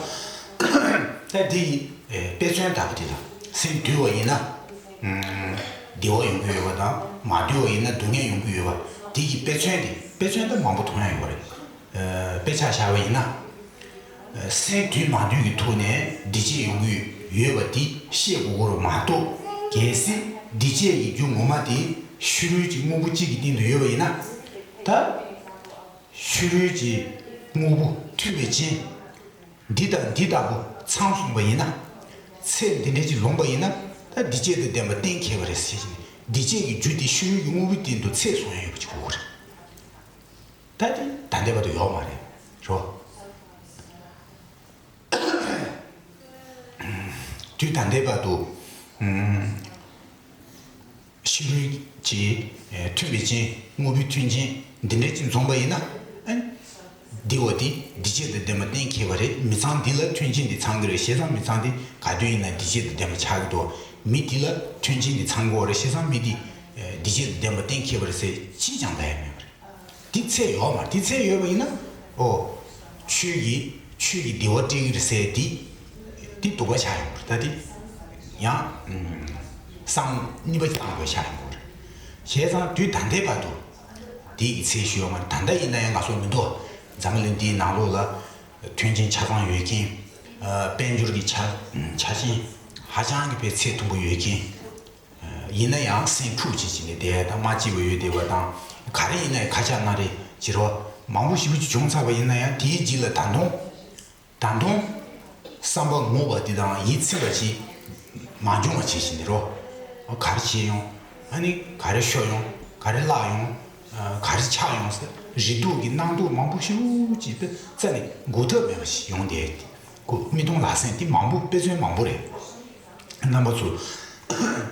ད་དེ་ཡི་ཨེ་དཔེ་མཚོན་ལྟ་བུ་དེ་ལ། སེམས་དུལ་བ་ཡིན་ན། ཨུམ། བདེ་བ་ཡོང་གི་ཡོད་པ་དང་། མ་དུལ་བ་ཡིན་ན་སྡུག་བསྔལ་ཡོང་གི་ཡོད་པ། དེ་ཡི་དཔེ་མཚོན་དེ། དཔེ་མཚོན་དེ་མང་པོ་མཐོང་ཡ་ཡོད་རེད། ཨ། དཔེ་ཆ་བཞག་པ་ཡིན་ན། ཨ། སེམས་དུལ་མ་དུལ་གྱི་ཐོག་ནས་སྡིག་སྤྱོད་ཡོང་གི་ཡོད་པ་དེ་ཤེས་དགོས་ཀྱི་རེད་མ་གཏོགས། གལ་སྲིད་སྡིག་སྤྱོད་ཀྱི་རྒྱུ་ངོ་མ་དེ་ཕྱི་རོལ་གྱི་དངོས་པོ་གཅིག་གི་སྟེང་དུ་ཡོད་པ་ཡིན་ན། ད་ཕྱི་རོལ་གྱི་དངོས་པོ་མཐུན་པའི་རྐྱེན། འདི་དང་འདི་ལྟ་བུ་ཚང་སོང་བ་ཡིན་ན། ཚེ་འདི་འདྲ་ཅིག་ལོངས་པ་ཡིན་ན། ད་སྡིག་སྤྱོད་དང་ལྡན་པ་གཏན་འཁེལ་བ་རེད་ཟེར་གྱི་ནས། སྡིག་སྤྱོད་ཀྱི་རྒྱུ་དེ་ཕྱི་རོལ་གྱི་དངོས་པོའི་སྟེང་དུ་ཚད་སོང་ཡ་ཡོད་པ་ཅིག་དགོས་ཀྱི་རེད། ད་དེ་ད་ལྟའི་བར་དུ་ཡོད་མ་རེད། རོ། དུས་ད་ལྟའི་བར་དུ། ཨུམ། ཕྱི་རོལ་གྱི་ཨེ་མཐུན་པའི་རྐྱེན། དངོས་པོའི་མཐུན་རྐྱེན་འདི་འདྲ་ཅིག་འཛོམས་པ་ཡིན་ན། ཨ། འདི་བ་འདི་འདུས་བྱས་དང་ལྡན་པ་གཏན་འཁེལ་བ་རེད། མི་ཚང་འདི་ལ་མཐུན་རྐྱེན་འདི་ཚང་གི་རེད། བྱས་ཙང་མི་ཚང་འདི་ག་དུས་ཡིན་ན་འདུས་བྱས་དང་ལྡན་པ་ཆགས་ཀྱི་འདུག་མི་འདི་ལ་མཐུན་རྐྱེན་འདི་ཚང་དགོས་རེད། བྱས་ཙང་མི་འདི་འདུས་བྱས་དང་ལྡན་པ་གཏན་འཁེལ་བ་རེད་ཟེར་གཅིག་ཀྱང་ད་ཡ་མེད་པ་རེད། འདི་ཚད་ཡོད་མ་རེད། འདི་ཚད་ཡོད་པ་ཡིན་ན་ཨོ་ཆོས་ཀྱི་ཆོས་ཀྱི་འདི་བ་སྤྲད་ཀྱི་རེད་ཟེར་འདི་འདི་སྡུག་པ་ཆགས་ཡོང་གི་རེད། ད་འདི་ཡང་བསམ་གཉིས་པ་ཅིག་བཏང་དགོས་ཆགས་ཡོང་གི་རེད། བྱས་ཙང་དུས་ད་ལྟའི་བར་དུ། དེའི་ཚེ་ཞུ་བ་མ་ད་ལྟ་ཡིན་ན་ཡང་ང་ཚོ་མི་འདུག་འཛམ་གླིང་འདིའི་ནང་ལོགས་ལ་མཐུན་རྐྱེན་ཆ་ཚང་ཡོད་མཁན། དཔལ་འབྱོར་གྱི་ཆ་ཆ་རྐྱེན་ཧ་ཅང་གི་དཔེ་ཚད་མཐོན་པོ་ཡོད་མཁན། ཡིན་ན་ཡང་སེམས་འཁྲུག་བྱེད་བྱེད་ནས་བསྡད་ཡ་དང་མ་སྐྱིད་པ་ཡོད་བསྡད་པ་དང་ག་རེ་ཡིན་ན་ཡང་ཁ་ཆག་སྣ་རལ་བྱེད་རོགས་མང་པོ་ཞེ་པོ་ཅིག་བྱུང་ཚར་བ་ཡིན་ན་ཡང་དེའི་རྗེས་ལ་ད་དུང་། ད་དུང་བསམ་པ་ངོ་བོ་འདི་དང་ཡིད་ཚིམ་པ་ཅིག་མ་འབྱུང་བ་བྱེད་བཞིན་ནི་རོ། ག་རེ་བྱས་ཡོང་། ཨ་ནི་ག་རེ་ཤོར་ཡོང་། ག་རེ་བརླག་ཡོང་། ག་རེ་ཆགས་ཡོང་ཟེར་རེ་སྡུག་གི་སྣང་སྟོབས་མང་པོ་ཞེ་པོ་ཅིག་དཔེ་རྩ་ནས་འགུག་ཐབས་མེད་པ་ཞིག་ཡོང་བསྡད་དེ། ཁོ་མིག་མཐོང་ལག་ཟིན་དེ་མང་པོ་དཔེ་མཚོན་མང་པོ་རེད། རྣམ་པ་ཚོ་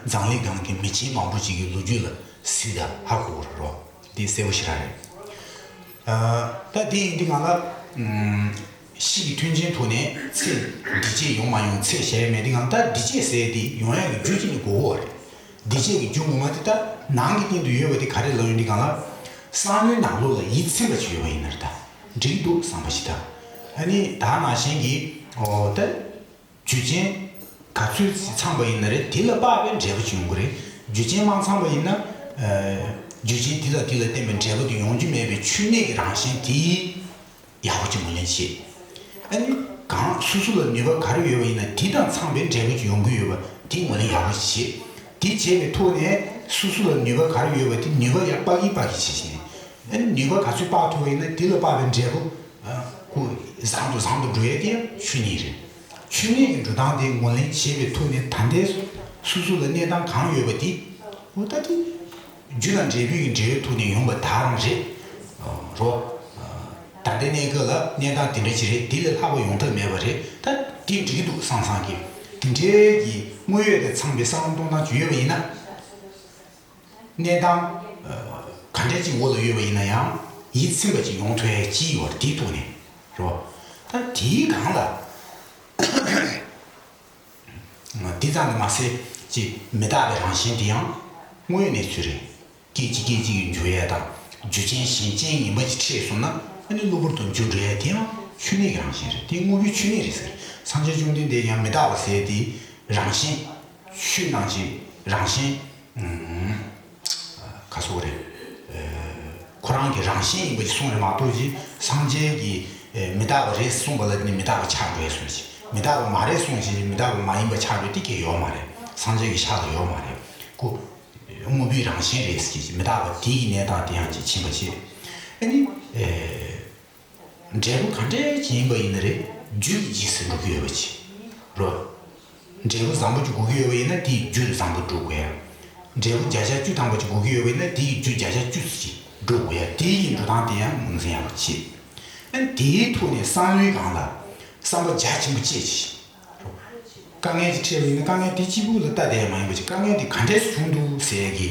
འཛམ་གླིང་སྒང་གི་མི་ཆེན་མང་པོ་ཅིག་གི་ལོ་རྒྱུས་ལ་གཟིགས་དང་ཧ་གོ་གི་རེད་རོ། འདི་གསལ་པོ་ཞེ་དྲག་རེད། ཨ། ད་འདི་ཡིན་དུས་སྒང་ལ། ཨམ། གཤིས་ཀྱི་མཐུན་རྐྱེན་ཐོག་ནས་ཚེ་འདི་བྱས་ཡོང་མ་ཡོང་ཚེ་གཞལ་ཡས་མེད་དུས་སྒང་ད་འདི་བྱས་ཟེར་དེ་ཡོང་ཡག་གི་རྒྱུ་ཅིག་ནི་དགོས་ཀྱི་རེད། འདི་བྱས་ཀྱི་རྒྱུ་ངོ་མ་དེ་ད་ནང་གི་སྟེང་དུ་ཡོད་པ་དེ་ག་རེ་ལབ་ཡོང་དུས་སྒང་ལ། བསམ་བློའི་ནང་ལོགས་ལ་ཡིད་ཚིམ་པ་ཅིག་ཡོད་པ་ཡིན་ན་རེད་ད། འགྲིག་གི་འདུག་བསམ་པ་ཞིག་ད། ཨ་ནི་ད་ནང་བཞིན་གྱི་ཨོ་ད། རྒྱུ་རྐྱེན་ག་ཚོད་ཅིག་ཚང་པ་ཡིན་ན་རེད་དེ་ལ་དཔག་པའི་འབྲས་བུ་ཅིག་ཡོང་གི་རེད། རྒྱུ་རྐྱེན་མ་ཚང་པ་ཡིན་ན། ཨ། རྒྱུ་རྐྱེན་དེ་དང་དེ་ལ་བརྟེན་པའི་འབྲས་བུ་དེ་ཡོང་རྒྱུ་མེད་པའི་ཆོས་ཉིད་ཀྱི་རང་བཞིན་དེ་ཡག་པོ་ཅིག་ངོས་ལེན་བྱེད། ཨ་ནི་གང་སོ་སོ་ལ་ནུས་པ་ག་རེ་ཡོད་པ་ཡིན་ན་དེ་དང་ཚང་པའི་འབྲས་བུ་ཅིག་ཡོང་གི་ཡོད་པ་དེ་ངོས་ལེན་ཡག་པོ་ཅིག་བྱེད། དེ་བྱས་པའི་ཐོག་ནས་སོ་སོ་ལ་ནུས་པ་ག་རེ་ཡོད་པ་དེ་ནུས་པ་ཡར་དཔག་གིས་དཔག་གིས་བྱེད་བྱེད་ནས། ཨ་ནི་ནུས་པ་ག་ཚོད་དཔག་ཐུབ་པ་ཡིན་ན་དེ་ལ་དཔག་པའི་འབྲས་བུ། ཨ། ཁོ་བཟང་དུ་བཟང་དུ་འགྲོ་ཡས་དེ་ཡང་ཆོས་ཉིད་རེད། ཆོས་ཉིད་ཀྱི་འགྲོ་སྟངས་དེ་ངོས་ལེན་བྱེད་པའི་ཐོག་ནས་ད་ལྟའི་སོ་སོ་ལ་གནས་སྟངས་གང་ཡོད་པ་དེ། འོ་ད་དེ། རྒྱུ་དང་འབྲས་བུའི་འབྲེལ་བའི་ཐོག་ནས་ཡོང་པ་ད་རང་རེད། རོ། ད་ལྟའི་གནས་སྐབས་ལ་གནས་སྟངས་དེ་འདྲ་ཅིག་རེད། དེ་ལས་ལྷག་པ་ཡོང་ཐབས་མེད་པ་རེད། ད་དེ་འགྲིག་གི་འདུག་བསམ་བསམ་གི། དེ་འདྲའི་གི་དངོས་ཡོད་དང་འཚམས་པའི་བསམ་བློ་གཏོང་སྟངས་ཅིག་ཡོད་པ་ཡིན་ན། གནས་སྟངས་ག་འདྲ་ཅིག་འོག་ལ་ཡོད་པ་ཡིན་ན་ཡང་ཡིད་ཚིམ་པ་ཅིག་ཡོང་ཐུབ་ཡ་ཅིག་ཡོད་རེད། དེའི་ཐོག་ནས་རོ། ད་དེའི་སྒང་ལ། འདི་ཙམ་དུ་མ་ཟད་ཅིག་མི་རྟག་པའི་རང་བཞིན་དེ་ཡང་དངོས་ཡོད་གནས་ཚུལ་རེད། སྐད་ཅིག་སྐད་ཅིག་གིས་འགྱུར་ཡས་དང་རྒྱུ་རྐྱེན་གཞན་རྐྱེན་ངན་པ་ཅིག་འཕྲད་སོང་ན་ཨ་ནི་གློ་བུར་དུ་འགྱུར་འགྲོ་ཡས་དེ་ཡང་ཆོས་ཉིད་ཀྱི་རང་བཞིན་རེད། དེ་དངོས་པོའི་ཆོས་ཉིད་རེད་ཟེར། སངས་རྒྱས་བཅོམ་ལྡན་འདས་ཀྱང་མི་རྟག་པ་ཟེར་དེ་རང་བཞིན། ཆོས་རྣམས་ཀྱི་རང་བཞིན། ཨུམ། ག་སོགས་རེད། ཁོ་རང་གི་རང་བཞིན་ཡིན་པ་ཅིག་གསུངས་རེད་མ་གཏོགས་ཀྱི་སངས་རྒྱས་ཀྱིས་མི་རྟག་པ་རེད་གསུངས་པ་ལ་ནི་མི་རྟག་པ་ཆགས་འགྲོ་ཡས་གསུངས་ཤིང་མི་རྟག་པ་མ་རེད་གསུངས་ཤིང་མི་རྟག་པ་མ་ཡིན་པ་ཆགས་འགྲོ་དེ་གས་ཡོད་མ་རེད། སངས་རྒྱས་ཀྱི་ཕྱག་ལ་ཡོད་མ་རེད། ཁོ་དངོས་པོའི་རང་བཞིན་རེད་ཟེར་གྱི་མི་རྟག་པ་དེ་ཡི་གནས་སྟངས་དེ་ཡང་ཅིག་ཕྱིན་པ་བྱས། ཨ་ནི། འབྲས་བུ་ག་འདྲས་ཅིག་ཡིན་པ་ཡིན་ན་རེད། རྒྱུ་ཡི་རྗེས་སུ་འགྲོ་གི་ཡོད་པ་ཅིག་རོ། འབྲས་བུ་བཟང་པོ་ཅིག་དགོས་ཀྱི་ཡོད་པ་ཡིན་ན་དེ་ཡི་རྒྱུ་བཟང་པོ་འགྲོ་དགོས་ཡ། འབྲས་བུ་བརྒྱ་ཆ་བཅུ་ཐམ་པ་ཅིག་དགོས་ཀྱི་ཡོད་པ་ཡིན་ན་དེ་ཡི་རྒྱུ་བརྒྱ་ཆ་བཅུ་ཙམ་ཅིག་འགྲོ་དགོས་ཡ། དེ་ཡི་འགྲོ་སྟངས་དེ་ཡང་ངོས་འཛིན་ཡག་པོ་བྱེད། ཨ་ནི་དེའི་ཐོག་ནས་བསམ་བློའི་སྒང་ལ་བསམ་པ་རྒྱ་ཆེན་པོ་བསྐྱེད་ཅིག་དཀའ་ངལ་ཅིག་འཕྲད་པ་ཡིན་ན་དཀའ་ངལ་དེ་གཅིག་པུ་ལ་ལྟ་བསྡད་མ་ཡིན་པ་ཅིག་དཀའ་ངལ་དེ་ག་འདྲས་སེ་བྱུང་འདུག་ཟེར་གི།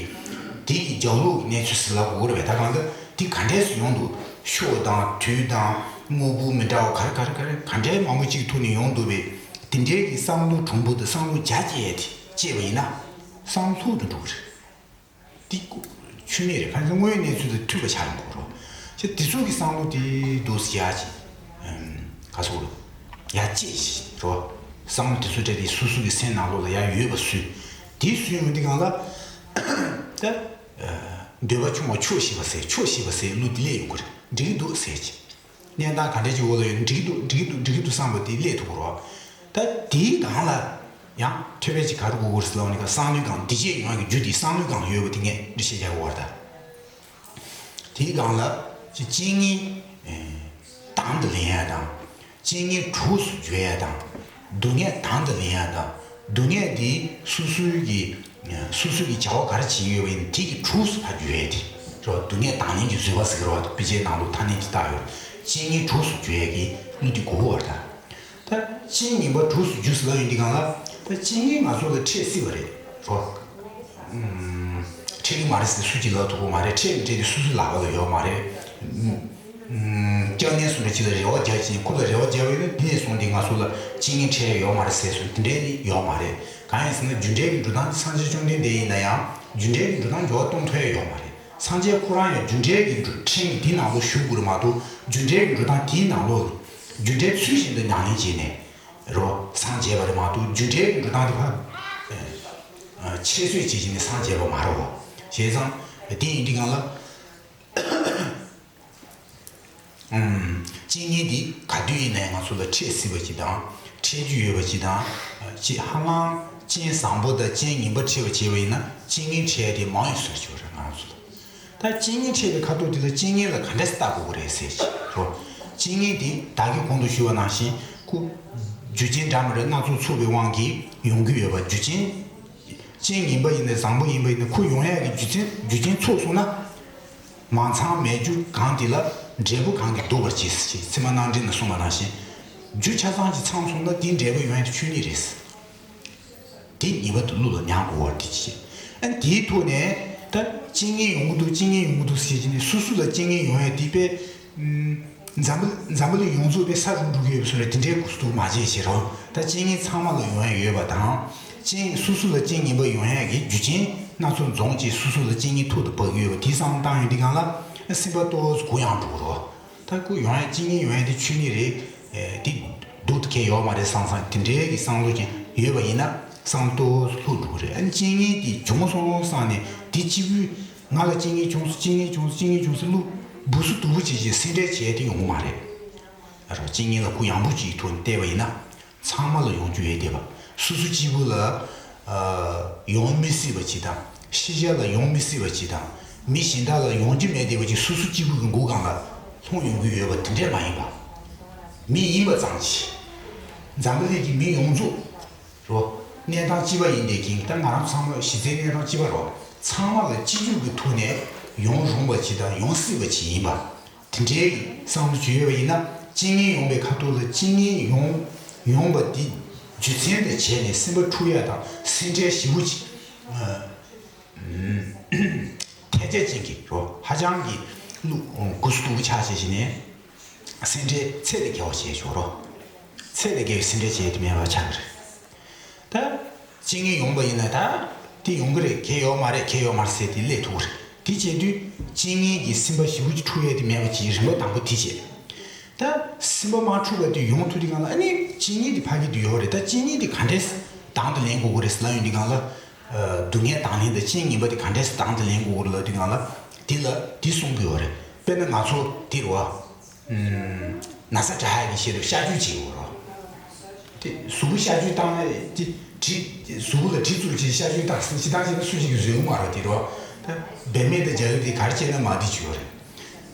དེ་གི་རྒྱབ་ལོགས་ཀྱི་གནས་ཚུལ་ཟེར་ལབ་དགོས་རེད་པས། ད་གང་ལྟར་དེ་ག་འདྲས་སེ་ཡོང་འདུག་ཕྱོགས་དང་དུས་དང་དངོས་པོ་མི་འདྲ་བ་ག་རེ་ག་རེ་ག་རེ་ག་འདྲའི་མང་པོ་ཅིག་ཐོག་ནས་ཡོང་འདུག་པས། དེ་འདྲའི་གི་བསམ་བློ་གྲུང་པོ་དང་བསམ་བློ་རྒྱ་བསྐྱེད་དེ་བྱས་པ་ཡིན་ན་བསམ་བློ་ལྷུག་ཏུ་འགྲོ་གི་རེད། འདི་ཆོས་ཉིད་རེད། ཁ་སང་དངོས་ཡོད་གནས་ཚུལ་དང་མཐུན་པ་ཆགས་ཡོང་གི་རེད། ཅེས་འདི་ཚོ་གི་བསམ་བློ་དེ་འདུག་སེ་ཡ་ཅིག་ཨམ། ག་སོགས་རེད། ཡ་ཅེས་ཤིག་རེད། བསམ་བློ་དེ་ཚོ་སྤྲད་དེ་སོ་སོ་གི་སེམས་ནང་ལོགས་ལ་ཡ་ཡོད་པ་བཟོས། དེ་བཟོས་ཡོང་དུས་སྒང་ལ། ད། འདོད་པ་ཆུང་བ་ཆོག་ཤེས་པ་ཟེར་ཆོག་ཤེས་པ་ཟེར་གླུ་དེ་སླེབས་ཡོང་གི་རེད། འགྲིག་གི་འདུག་ཟེར་ཅིག་གནས་སྟངས་ག་འདྲ་ཅིག་འོག་ལ་ཡོད་ན་འགྲིག་གི་འདུག་འགྲིག་གི་འདུག་འགྲིག་གི་འདུག་བསམ་པ་དེ་སླེབས་ཐུབ་ཀྱི་རེད། ད་དེའི་སྒང་ལ་ཡང་ཐོད་པ་ཅིག་ག་རེ་དགོས་ཀྱི་རེད་ཟེར་ལབ་ན་བསམ་བློའི་སྒང་འདི་བྱས་ཡོང་ཡག་གི་རྒྱུ་དེ་བསམ་བློའི་སྒང་ལ་ཡོད་པ་དེ་ངས་འདི་བཤད་རྒྱག་གི་ཡོད་རེད་ད། དེའི་སྒང་ལ་ཅིག་རྐྱེན་ངན་དང་དུ་ལེན་ཡག་དང་། རྐྱེན་ངན་གྲོགས་སུ་འཇུག་ཡག་དང་། སྡུག་བསྔལ་དང་དུ་ལེན་ཡག་དང་། སྡུག་བསྔལ་དེ་སོ་སོའི་གི་སོ་སོའི་གི་བྱ་བ་ག་རེ་བྱེད་ཀྱི་ཡོད་པ་ཡིན་ན་དེ་གི་གྲོགས་སུ་ཕར་འཇུག་ཡག་དེ་རེད་བ། སྡུག་བསྔལ་དང་ལེན་གྱི་བཟོད་པ་ཟེར་གྱི་རེད་བ། དཔེ་ཆའི་ནང་ལོགས་ཐ་སྙད་དེ་བཏགས་ཡོད་རེད། རྐྱེན་ངན་གྲོགས་སུ་འཇུག་ཡག་གི་གླུ་དེ་དགོས་ཀྱི་ཡོད་རེད་ད། ད་རྐྱེན་ངན་པ་གྲོགས་སུ་འཇུག་ཟེར་ལབ་ཡོང་དུས་སྒང་ལ་ད་རྐྱེན་ངན་ང་ཚོ་ལ་འཕྲད་སྲིད་པ་རེད་རོ། ཨུམ། འཕྲད་ཀྱི་མ་རེད་ཟེར་སུ་གཅིག་ལབ་ཐུབ་ཀྱི་མ་རེད། འཕྲད་མི་འཕྲད་དེ་སོ་སོའི་ལག་པ་ལ་ཡོད་མ་རེད། ཨུམ། སྐྱབས་གནས་སུ་འདྲ་ཅིག་ལ་རེ་བ་རྒྱག་ཅིང་ཁོ་ལ་རེ་བ་རྒྱག་པ་ཡིན་ན། དེ་ནས་བཟུང་སྟེ་ང་ཚོ་ལ་རྐྱེན་ངན་འཕྲད་ཡ་ཡོད་མ་རེད་ཟེར་སོང་། དེ་འདྲའི་ནི་ཡོད་མ་རེད། གང་ཡིན་ཟེར་ན་རྒྱུ་འབྲས་ཀྱི་འགྲོ་སྟངས་དེ་སངས་རྒྱས་བཅོམ་ལྡན་འདས་ཡིན་ན་ཡང་རྒྱུ་འབྲས་ཀྱི་འགྲོ་སྟངས་འགྱུར་བ་གཏོང་ཐུབ་ཡ་ཡོད་མ་རེད། སངས་རྒྱས་ཁོ་རང་ཡང་རྒྱུ་འབྲས་ཀྱི་འགྲོ་ཕྲེང་གི་དེའི་ནང་ལོགས་ཞུགས་དགོས་རེད་མ་གཏོགས། རྒྱུ་འབྲས་ཀྱི་འགྲོ་སྟངས་དེའི་ནང་ལོགས་ལ་རྒྱུ་འབྲས་ཚུལ་བཞིན་དུ་ཉམས་ལེན་བྱས་ནས་རོ་སངས་རྒྱས་པ་རེད་མ་གཏོགས། རྒྱུ་འབྲས་ཀྱི་འགྲོ་སྟངས་དེ་ཕར་ཨ་ཁྱད་གསོད་བྱེད་བྱས་ནས་སངས་རྒྱས་པ་མ་རེད་བ། བྱས་ཙང་དེ་ཡིན་དུས་སྒང་ལ། ཨུམ། རྐྱེན་ངན་འདི་ག་དུས་ཡིན་ནའི་ང་ཚོ་ལ་འཕྲད་སྲིད་པ་ཅིག་དང་། འཕྲད་རྒྱུ་ཡོད་པ་ཅིག་དང་། ཅིག་ཧ་ལམ་རྐྱེན་བཟང་པོ་དང་རྐྱེན་ངན་པ་འཕྲད་པ་བྱས་པ་ཡིན་ན་རྐྱེན་ངན་འཕྲད་ཡ་དེ་མང་ཡོད་ཟེར་ཆོག་རེད་ང་རང་ཚོ་ལ། ད་རྐྱེན་ངན་འཕྲད་པའི་ཁ་ཐོག་དེ་ལ་རྐྱེན་ངན་ལ་ག་འདྲས་སེ་ལྟ་དགོས་ཀྱི་རེད་ཟེར་ཅིག་རོ། རྐྱེན་ངན་དེ་བདག་གིས་གོང་དུ་ཞུས་པ་ནང་བཞིན་ཁོ་རྒྱུ་རྐྱེན་འདྲ་མི་འདྲ་སྣ་ཚོགས་ཚོགས་པའི་དབང་གིས་ཡོང་གི་ཡོད་པ། རྒྱུ་རྐྱེན་རྐྱེན་ངན་པ་ཡིན་ནའི་བཟང་པོ་ཡིན་པ་ཡིན་ནའི་ཁོ་ཡོང་ཡ་གི་རྒྱུ་རྐྱེན་རྒྱུ་རྐྱེན་ཚུགས་སོང་ན། མ་ཚང་མེད་རྒྱུ་གང་དེ་ལ་འབྲས་བུ་གང་གིས་ལྡོག་པར་བྱེད་ཟེར་ཅེས་ཚད་མ་རྣམ་འགྲེལ་ན་གསུངས་པ་ནང་བཞིན། རྒྱུ་ཆ་ཚང་ཅིག་ཚང་སོང་ན་དེའི་འབྲས་བུ་ཡོང་ཡ་དེ་ཆོས་ཉིད་རེད། དེ་ངེས་པར་དུ་བློ་ལ་མྱང་དགོས་པ་དེ་ཅི། ཨ་ནི་དེའི་ཐོག་ནས་ད་རྐྱེན་ངན་ཡོང་གི་འདུག་རྐྱེན་ངན་ཡོང་གི་འདུག་ཟེར་གྱི་ནས་སོ་སོ་ལ་རྐྱེན་ངན་ཡོང་ཡ་དེ་དཔེ། འཛམ་བུ་འཛམ་བུ་གླིང་ཡོངས་རྫོགས་པའི་ས་རུབ་འགྲོ་གི་ཡོད་པའི་བཟོ་འདྲ་དེ་འདྲའི་གོ་སུ་འདུག་མ་བྱེད་ཞེས་རོ། ད་རྐྱེན་ངན་ཚང་མ་ལ་ཡོང་ཡ་ཡོད་པ་དང་། རྐྱེན་སོ་སོ་ལ་རྐྱེན་ངན་པ་ཡོང་ཡ་གི་རྒྱུ་རྐྱེན་སྣ་ཚོགས་འཛོམས་ཀྱིས་སོ་སོ་ལ་རྐྱེན་ངན་ཐོག་ཏུ་འབབ་ཀྱི་ཡོད་པ་དེ་བསམ་བློ་བཏང་ཡོང་དུས་སྒང་ལ་སེམས་པ་ཏོག་ཙམ་གུ་ཡངས་འགྲོ་གི་རོ། ད་གུ་ཡོང་ཡ་རྐྱེན་ངན་ཡོང་ཡ་དེ་ཆོས་ཉིད་རེད། དེ་སྡུག་ཏུ་ཁེལ་ཡོད་མ་རེད་བསམ་བསམ་དེ་འདྲའི་གི་བསམ་བློ་ཅན་ཡོད་པ་ཡིན་ན་བསམ་བློ་ཏོག་ཙམ་ལྷུག་འགྲོ་གི་རེད། ཨ་ནི་རྐྱེན་ངན་དེ་བྱུང་སོང་བསམ་ནས་དེ་གཅིག་པུས། ང་ལ་རྐྱེན་ངན་བྱུང་སོང་རྐྱེན་ངན་བྱུང་སོང་རྐྱེན་ངན་བྱུང་སོང་ལུགས་སྦུ་སུ་སྡུག་པོ་བྱེད་ཅིང་སེམས་ཁྲལ་བྱས་ཏེ་ཡོང་གི་མ་རེད། ཨ་རོ་རྐྱེན་ངན་ལ་གུ་ཡངས་པོ་ཅིག་ཐོག་ནས་བལྟས་པ་ཡིན་ན། ཚང་མ་ལ་ཡོང་རྒྱུ་ཡོད་བསྡད་པ། སོ་སོ་གཅིག་པུ་ལ་ཨ་ཡོང་མི་སྲིད་པ་ཅིག་དང་། ཤེས་བྱ་ལ་ཡོང་མི་སྲིད་པ་ཅིག་དང་། མི་གཞན་དག་ལ་ཡོང་རྒྱུ་མེད་བསྡད་པ་ཅིག་སོ་སོ་གཅིག་པུ་གི་མགོ་སྒང་ལ་ལྷུང་ཡོང་གི་ཡོད་པ་དེ་འདྲས་མ་ཡིན་པ། མི་ཡིན་པ་ཙམ་གྱིས། འཛམ་བུ་གླིང་གི་མི་ཡོངས་རྫོགས། རོ། གནས་སྟངས་གཅིག་པ་ཡིན་བསྡད་ཀྱིན་ད་ང་རང་ཚང་མ་གཞི་རྩའི་གནས་སྟངས་གཅིག་པ་རོ། ཚང་མ་ལ་གཅིག་གྱུར་གྱི་ཐོག་ནས་ཡོང་རུང་བ་ཅིག་དང་ཡོང་སྲིད་པ་ཅིག་ཡིན་པ། དེ་འདྲའི་བསམ་བློ་བྱེད་ཡོད་པ་ཡིན་ན་རྐྱེན་ངན་ཡོང་བའི་ཁ་ཐོག་ལ་རྐྱེན་ངན་ཡོང་ཡོང་བ་འདི་རྒྱུ་མཚན་དུ་བྱས་ནས་སེམས་པ་འཁྲུག་ཡ་དང་སེམས་ཁྲལ་ཞེ་པོ་ཅིག་ཐལ་ཆ་ཅན་གྱི་རོ་ཧ་ཅང་གི་གླུ་གུ་སུ་སྡུག་པོ་ཆགས་བྱས་བྱས་ནས་སེམས་ཁྲལ་ཚད་ལས་བརྒལ་བ་བྱས་ཆོག་རོ། ཚད་ལས་བརྒལ་བའི་སེམས་ཁྲལ་བྱས་ཏེ་མེད་པ་ཆགས་ཀྱི་རེད། ད། རྐྱེན་ངན་ཡོང་པ་ཡིན་ན་ད། དེ་ཡོང་གི་རེད་གལ་ཡོད་མ་རེད་གལ་ཡོད་མ་རེད་ཟེར་དེ་སླེབས་ཐུབ་ཀྱི་རེད། དེ་བྱེད་དུས་རྐྱེན་ངན་གྱི་སེམས་པ་ཞེ་པོ་ཅིག་འཁྲུག་ཡས་དེ་མེད་པ་ཅིག་རིམ་པ་དང་པོ་དེ་བྱེད། ད། སེམས་པ་མ་འཁྲུག་པ་དེ་ཡོང་ཐུབ་དུས་སྒང་ལ་ཨ་ནི་རྐྱེན་ངན་དེ་ཕ་གི་དུ་ཡོད་རེད། ད་རྐྱེན་ངན་དེ་ག་འདྲས་དང་དུ་ལེན་དགོས་ཀྱི་རེད་ཟེར་ལབ་ཡོང་དུས་སྒང་ལ། སྡུག་བསྔལ་དང་ལེན་དང་རྐྱེན་ངན་པ་དེ་ག་འདྲས་དང་དུ་ལེན་དགོས་ཀྱི་རེད་ལབ་དུས་སྒང་ལ། དེ་ལ་དེ་གསུང་གི་ཡོད་རེད། དཔེར་ན་ང་ཚོ་དེ་རེད་བ། ན་ཚ་དྲག་ཡག་གི་ཆེད་དུ་གཤག་བཅོས་བྱེད་དགོས་རོ། དེ་གཟུགས་པོ་གཤག་བཅོས་བཏང་ཡ་དེ་གྲི་གཟུགས་པོ་ལ་གྲི་བཙུགས་བྱས་གཤག་བཅོས་བཏང་ཟིན་ཅི་བཏང་བྱས་ན་སུ་ཞིག་གིས་བཟོད་ཀྱི་མ་རེད་དེ་རོ། ད་བེད་མེད་དུ་རྒྱག་ཡུལ་དེ་ག་རེ་བྱས་ན་མ་བདེ་བྱུང་རེད།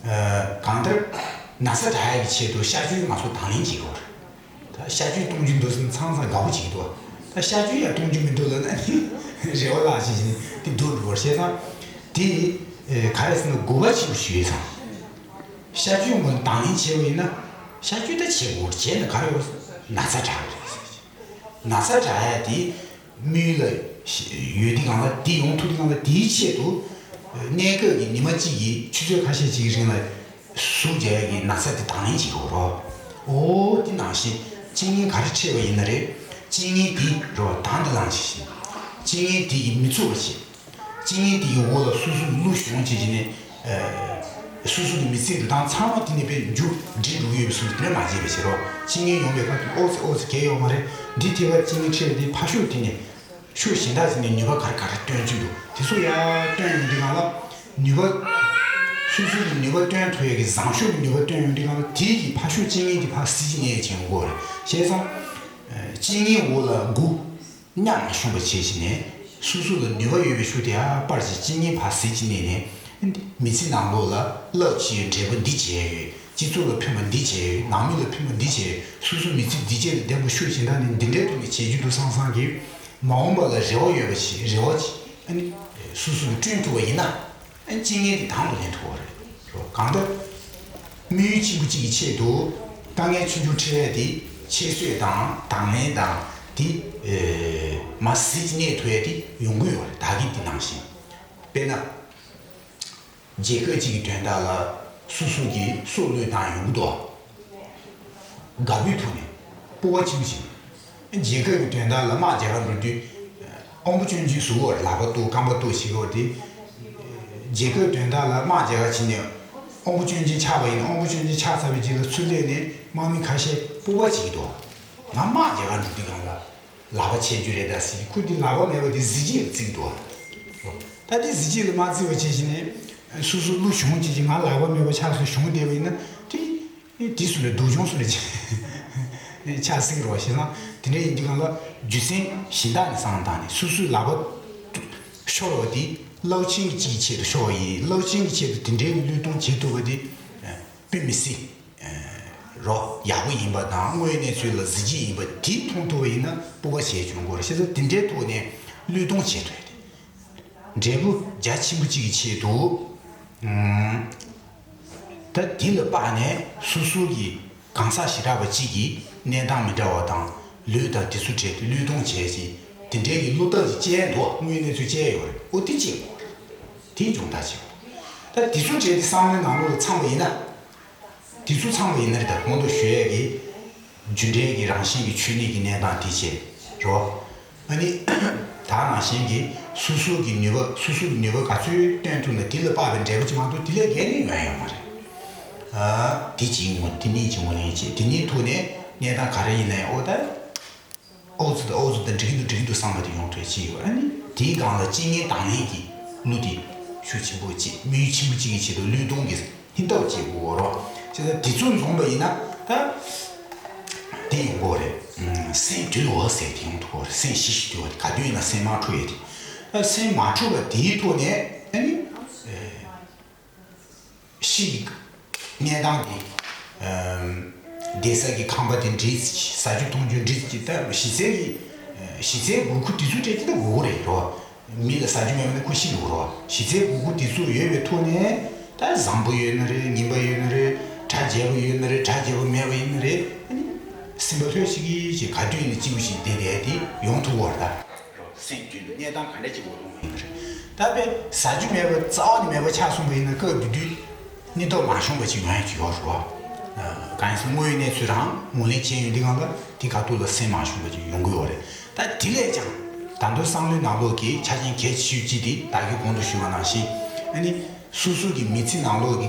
གང་ལྟར་ན་ཚ་དྲག་ཡག་གི་ཆེད་དུ་གཤག་བཅོས་ང་ཚོ་དང་ལེན་བྱེད་དགོས་རེད། ད་གཤག་བཅོས་གཏོང་རྒྱུ་འདུག་ཟིན་ཚང་ཚང་དགའ་པོ་བྱེད་ཀྱི་འདུག་ད་གཤག་བཅོས་ཡང་གཏོང་རྒྱུ་མི་འདུག་ལབ་ན་རེ་བ་ལག་བྱེད་བཞིན་དེ་སྡུག་འགྲོ་བར་བྱས་ཙང་། དེ་ག་རེ་ཟེར་ན་དགོས་པ་ཆེན་པོ་ཞིག་ཡོད་ཙང་། གཤག་བཅོས་ངོས་དང་ལེན་བྱས་པ་ཡིན་ན། གཤག་བཅོས་ད་བྱེད་དགོས་བྱས་ན་ག་རེ་ཡོད། ན་ཚ་དྲག་གི་རེད། ན་ཚ་དྲག་ཡ་དེ་མིའི་ལ་ཡོད་དུས་སྒང་ལ་དེ་ཡོང་ཐུབ་དུས་སྒང་ལ་དེའི་ཆེད་དུ། གནས་སྐབས་ཀྱི་ཉི་མ་གཅིག་གི་ཆུ་ཚོད་ཁ་ཤས་ཅིག་གི་རིང་ལ་ཟུག་རྒྱག་ཡ་གི་ན་ཚ་དེ་དང་ལེན་བྱེད་དགོས་རོ། འོ་དེ་ནང་བཞིན་རྐྱེན་ངན་ག་རེ་འཕྲད་པ་ཡིན་ན་རེད། རྐྱེན་ངན་དེ་རོ་དང་དུ་བླངས་བྱས་ཤིང་། རྐྱེན་ངན་དེ་ཡིས་མི་ཚུགས་པ་བྱེད། རྐྱེན་ངན་དེ་ཡི་འོག་ལ་སོ་སོ་བློ་ཤོང་བྱེད་ཀྱི་ནས། སོ་སོ་གི་མི་ཚེ་འགྲོ་སྟངས་ཚང་མ་དེ་ནས་དཔེ་མཇུག་སྒྲིལ་འགྲོ་གི་ཡོད་པའི་བཟོ་འདྲ་མ་བྱེད་པ་བྱེད་རོགས། རྐྱེན་ངན་ཡོང་བའི་སྐབས་དེ་ཨོ་ཙི་ཨོ་ཙི་གལ་ཡོད་མ་རེད། འདི་ཐད་ཀར་རྐྱེན་ངན་འཕྲད་དེ་ཕར་ཕྱོགས་དེ་ནས་ཕྱོགས་གཞན་དག་ཅིག་ནས་ནུས་པ་ག་རེ་ག་རེ་བཏོན་རྒྱུ་འདུག་དེ་ཚོ་ཡར་བཏོན་ཡོང་དུས་སྒང་ལ་ནུས་པ། སོ་སོ་གི་ནུས་པ་བཏོན་ཐུབ་ཡས་ཀྱི་བཟང་ཤོས་ཀྱི་ནུས་པ་བཏོན་ཡོང་དུས་སྒང་ལ་དེ་ཡི་ཕར་ཕྱོགས་རྐྱེན་ངན་དེ་ཕར་ཟིལ་གྱིས་གནོན་བྱེད་དགོས་རེད། བྱས་ཙང་། རྐྱེན་ངན་འོག་ལ་མགོ། གཉའ་མ་ཤོང་བ་བྱས་བྱས་ནས། སོ་སོ་ལ་ནུས་པ་ཡོད་པའི་ཤུགས་དེ་ཨ་པར་གྱི་གཅིན་སྙི་བ་ཟེར་གྱི་ནས་ནས། མི་ཚེ་ནང་ལོགས་ལ་རླབས་ཆེའི་འབྲས་བུ་འདི་བྱས་ཡོད། སྤྱི་ཚོགས་ལ་ཕན་པ་འདི་བྱས་ཡོད། ནང་མི་ལ་ཕན་པ་འདི་བྱས་ཡོད། སོ་སོ་མི་ཚེ་འདི་བྱས་ལ་བདེ་པོ་ཤུགས་ཆེན་དག་ནས་འདི་འདྲའི་ཐོག་ནས་བྱེད་རྒྱུ་འདུག་བསམ་བསམ་གྱིས། མ་འོངས་པ་ལ་རེ་བ་ཡོད་པ་ཞིག་རེ་བ་ཅིག་ཨ་ནི། སོ་སོ་ལ་བསྐྲུན་ཐུབ་པ་ཡིན་ན། ཨ་ནི་རྐྱེན་ངན་དེ་དང་དུ་ལེན་ཐུབ་པ་རེད། གང་ལྟར། དམིགས་ཡུལ་གཅིག་པུ་གཅིག་གི་ཆེད་དུ། དཀའ་ངལ་ཆུང་ཆུང་འཕྲད་ཡས་དེ་ཁྱད་གསོད་དང་དང་ལེན་དང་དེ། མ་ཟིལ་གྱིས་གནོན་ཐུབ་ཡས་དེ་ཡོང་གི་ཡོད་རེད་ད་གིན་དེ་ནང་བཞིན། དཔེར་ན། རྒྱལ་ཁབ་ཅིག་གི་དོན་དག་ལ། སོ་སོ་གི་སྲོག་བློས་བཏང་ཡོང་གི་འདུག་དགའ་པོའི་ཐོག་ནས་སྤོབས་པ་ཆེན་པོ་བྱས། རྒྱལ་ཁབ་ཀྱི་དོན་དག་ལ་དམག་རྒྱག་ག་འགྲོ་དུས། དབང་པོ་སྐྱོན་ཅན་ཟུག་བར་ལག་པ་གཏོར་རྐང་པ་གཏོར་བྱེད་དགོས་ཏེ། རྒྱལ་ཁབ་དོན་དག་ལ་དམག་རྒྱག་ག་ཕྱིན་ནས་དབང་པོ་སྐྱོན་ཅན་ཆགས་པ་ཡིན་ན། དབང་པོ་སྐྱོན་ཅན་ཆགས་ཚར་བའི་རྗེས་ལ་ཚུར་སླེབས་ནས་དམག་མི་ཁ་ཤས་སྤོབས་པ་བྱེད་ཀྱི་འདུག་ང་དམག་རྒྱག་ག་འགྲོ་དུས་སྒང་ལ་ལག་པ་ཆད་རྒྱུ་རེད་ད་ཟེར། ཁོ་དེ་ལག་པ་མེད་པ་དེ་གཟི་བརྗིད་ལ་བརྩི་གི་འདུག་ད་དེ་གཟི་བརྗིད་ལ་མ་བརྩི་བ་བྱས་བྱས་ནས་སོ་སོ་བློ་གྱོང་བྱས་བྱས། ང་ལག་པ་མེད་པ་ཆགས་སོང་གྱོང་བསྡད་པ་ཡིན་ན། དེ་དེ་སུ་ལ་སྡུག་གྱོང་སུ་ལ་ཆགས་སྲིད་རོགས་ཞེ་ན། དེ་འདྲ་ཡིན་དུས་སྒང་ལ་རྒྱུ་མཚན་གཞན་དག་ནས་བསམ་བློ་བཏང་ནས་སོ་སོའི་ལག་པ་ཤོར་བ་དེ་རླབས་ཆེན་གྱི་ཆེད་དུ་ཤོར་བ་ཡིན། རླབས་ཆེན་གྱི་ཆེད་དུ་དེ་འདྲའི་བློས་གཏོང་བྱེད་ཐུབ་པ་དེ་དཔེ་མི་སྲིད་རོ་ཡག་པོ་ཡིན་པ་དང་། དངོས་གནས་ཚུལ་ལ་གཟི་བརྗིད་ཡིན་པ་དེ་མཐོང་ཐུབ་པ་ཡིན་ན་སྤོབས་པ་བྱས་བྱུང་དགོས་རེད། བྱས་ཙང་དེ་འདྲའི་ཐོག་ནས་བློས་གཏོང་བྱེད་ཐུབ་ཡ་དེ། འབྲས་བུ་རྒྱ་ཆེན་པོ་གཅིག་གི་ཆེད་དུ། ཨུམ། ད་དེ་ལ་དཔག་ནས་སོ་སོ་གི་གང་ཟག་ཞེ་དྲག་པ་གཅིག་གིས་གནས་སྟངས་མི་འདྲ་བ་དང་ལུས་དང་དེ་ཚོ་འབྲེལ་ཏེ་བློས་གཏོང་བྱས་ཅིང་། དེ་འདྲའི་གི་བློ་ཐབས་ཀྱི་སྤྱད་འདུག་དངོས་གནས་ཚུལ་སྤྱད་ཡོད་རེད། ཨོ་དེ་གཅིག་དགོས་རེད། དེ་སྦྱོང་བརྡར་བྱེད་དགོས། ད་དེ་ཚོ་འབྲེལ་ཏེ་བསམ་བློའི་ནང་ལོགས་ལ་ཚང་བ་ཡིན་ན། དེ་ཚོ་ཚང་བ་ཡིན་ན་རེད། ད་གོང་དུ་ཞུ་ཡས་ཀྱི་རྒྱུ་འབྲས་ཀྱི་རང་བཞིན་གྱི་ཆོས་ཉིད་ཀྱི་གནས་སྟངས་དེ་བྱས་རོ། ཨ་ནི། ད་ནང་བཞིན་གྱི་སོ་སོ་གི་ནུས་པ། སོ་སོ་གི་ནུས་པ་ག་ཚོད་བཏོན་ཐུབ་ན་དེ་ལ་དཔག་པའི་འབྲས་བུ་ཅིག་མ་གཏོགས་དེ་ལས་བརྒལ་ནས་ཡོང་ཡ་ཡོད་མ་རེད། ཨ། དེ་གཅིག་ངོ་། དེ་གཉིས་གཅིག་ངོས་ལེན་བྱེད། དེ་གཉིས་ཐོག་ནས་གནས་སྟངས་ག་རེ་ཡིན་ན་ཡང་། ཨོ་ད། ཨོ་ཙི་ད་ཨོ་ཙི་ད་འགྲིག་གི་འདུག་འགྲིག་གི་འདུག་བསམ་པ་དེ་ཡོང་ཐུབ་ཅིག་ཡོད། ཨ་ནི་དེའི་སྒང་ལ་རྐྱེན་ངན་དང་ལེན་གྱི་བློ་དེ་ཤུགས་ཆེན་པོ་བྱེད། དམིགས་ཡུལ་ཆེན་པོ་གཅིག་གི་ཆེད་དུ་བློས་གཏོང་གི་སྙིང་སྟོབས་བྱེད་དགོས་རོགས། བྱས་ཙང་དེ་ཚོ་འཛོམས་པ་ཡིན་ན་ད་དེ་ཡོང་གི་རེད། སེམས་དུལ་བ་ཟེར་དེ་ཡོང་ཐུབ་པ་རེད། སེམས་ཞི་ཞིང་དུལ་བ་དེ། ག་དུས་ཡིན་ན་སེམས་མ་འཁྲུགས་ཡ་དེ། ད་སེམས་མ་འཁྲུགས་པ་དེའི་ཐོག་ནས་ཨ་ནི། ཤི་གནས་སྟངས་དེ། བསྡད་ས་གི་ཁང་པ་དེ་འགྲིག་ཅིག་ཟ་རྒྱུ་འཐུང་རྒྱུ་འགྲིག་ཅིག་ད་གཞི་རྩའི་གི་གཞི་རྩའི་དགོས་མཁོ་དེ་ཚོ་སྤྲད་ཀྱི་ད་དགོས་རེད་རོ། མི་ལ་ཟ་རྒྱུ་མེད་པ་ན་ཁོ་ཤི་འགྲོ་རོ། གཞི་རྩའི་དགོས་མཁོ་དེ་ཚོ་ཡོད་པའི་ཐོག་ནས། ད་བཟང་པོ་ཡོད་ན་རེད། ངན་པ་ཡོད་ན་རེད། གྲ་རྒྱས་པ་ཡོད་ན་རེད། གྲ་རྒྱས་པ་མེད་པ་ཡིན་ན་རེད། ཨ་ནི་སེམས་པ་ལྷོད་ཤིག་གིས་ཅིག་ག་དུས་ཡིན་ན་སྐྱིད་པོ་ཞིག་བསྡད་བསྡད་དེ་ཡོང་ཐུབ་ཀྱི་ཡོད་རེད་ད། སེམས་རྒྱུད་ལ་གནས་སྟངས་ག་འདྲ་ཅིག་འོང་ཡིན་ན་རེད། ད་དཔེ་ཟ་རྒྱུ་མེད་པ་རྩ་བ་ནས་མེད་པ་ཆགས་སོང་བ་ཡིན་ན་སྐབས་དེ་དུས་སྙིང་སྟོབས་མ་ཤོང་བ་ཅིག་ཡོང་ཡ་ཅིག་ཡོད་རེད་བ། གང་ཡིན་ཟེར་ན་དངོས་ཡོད་གནས་ཚུལ་རང་ངོས་ལེན་བྱས་ཡོང་དུས་སྒང་ལ་དེ་ག་ཐུག་ལ་སེམས་མ་ཤོང་བ་ཅིག་ཡོང་གི་ཡོད་རེད། ད་དེ་ལས་ཀྱང་ད་དུང་བསམ་བློའི་ནང་ལོགས་ཀྱི་ཆ་རྐྱེན་གལ་ཆེ་ཤོས་གཅིག་དེ་ད་གིན་གོང་དུ་ཞུས་པ་ནང་བཞིན། ཨ་ནི། སོ་སོ་གི་མི་ཚེ་ནང་ལོགས་ཀྱི་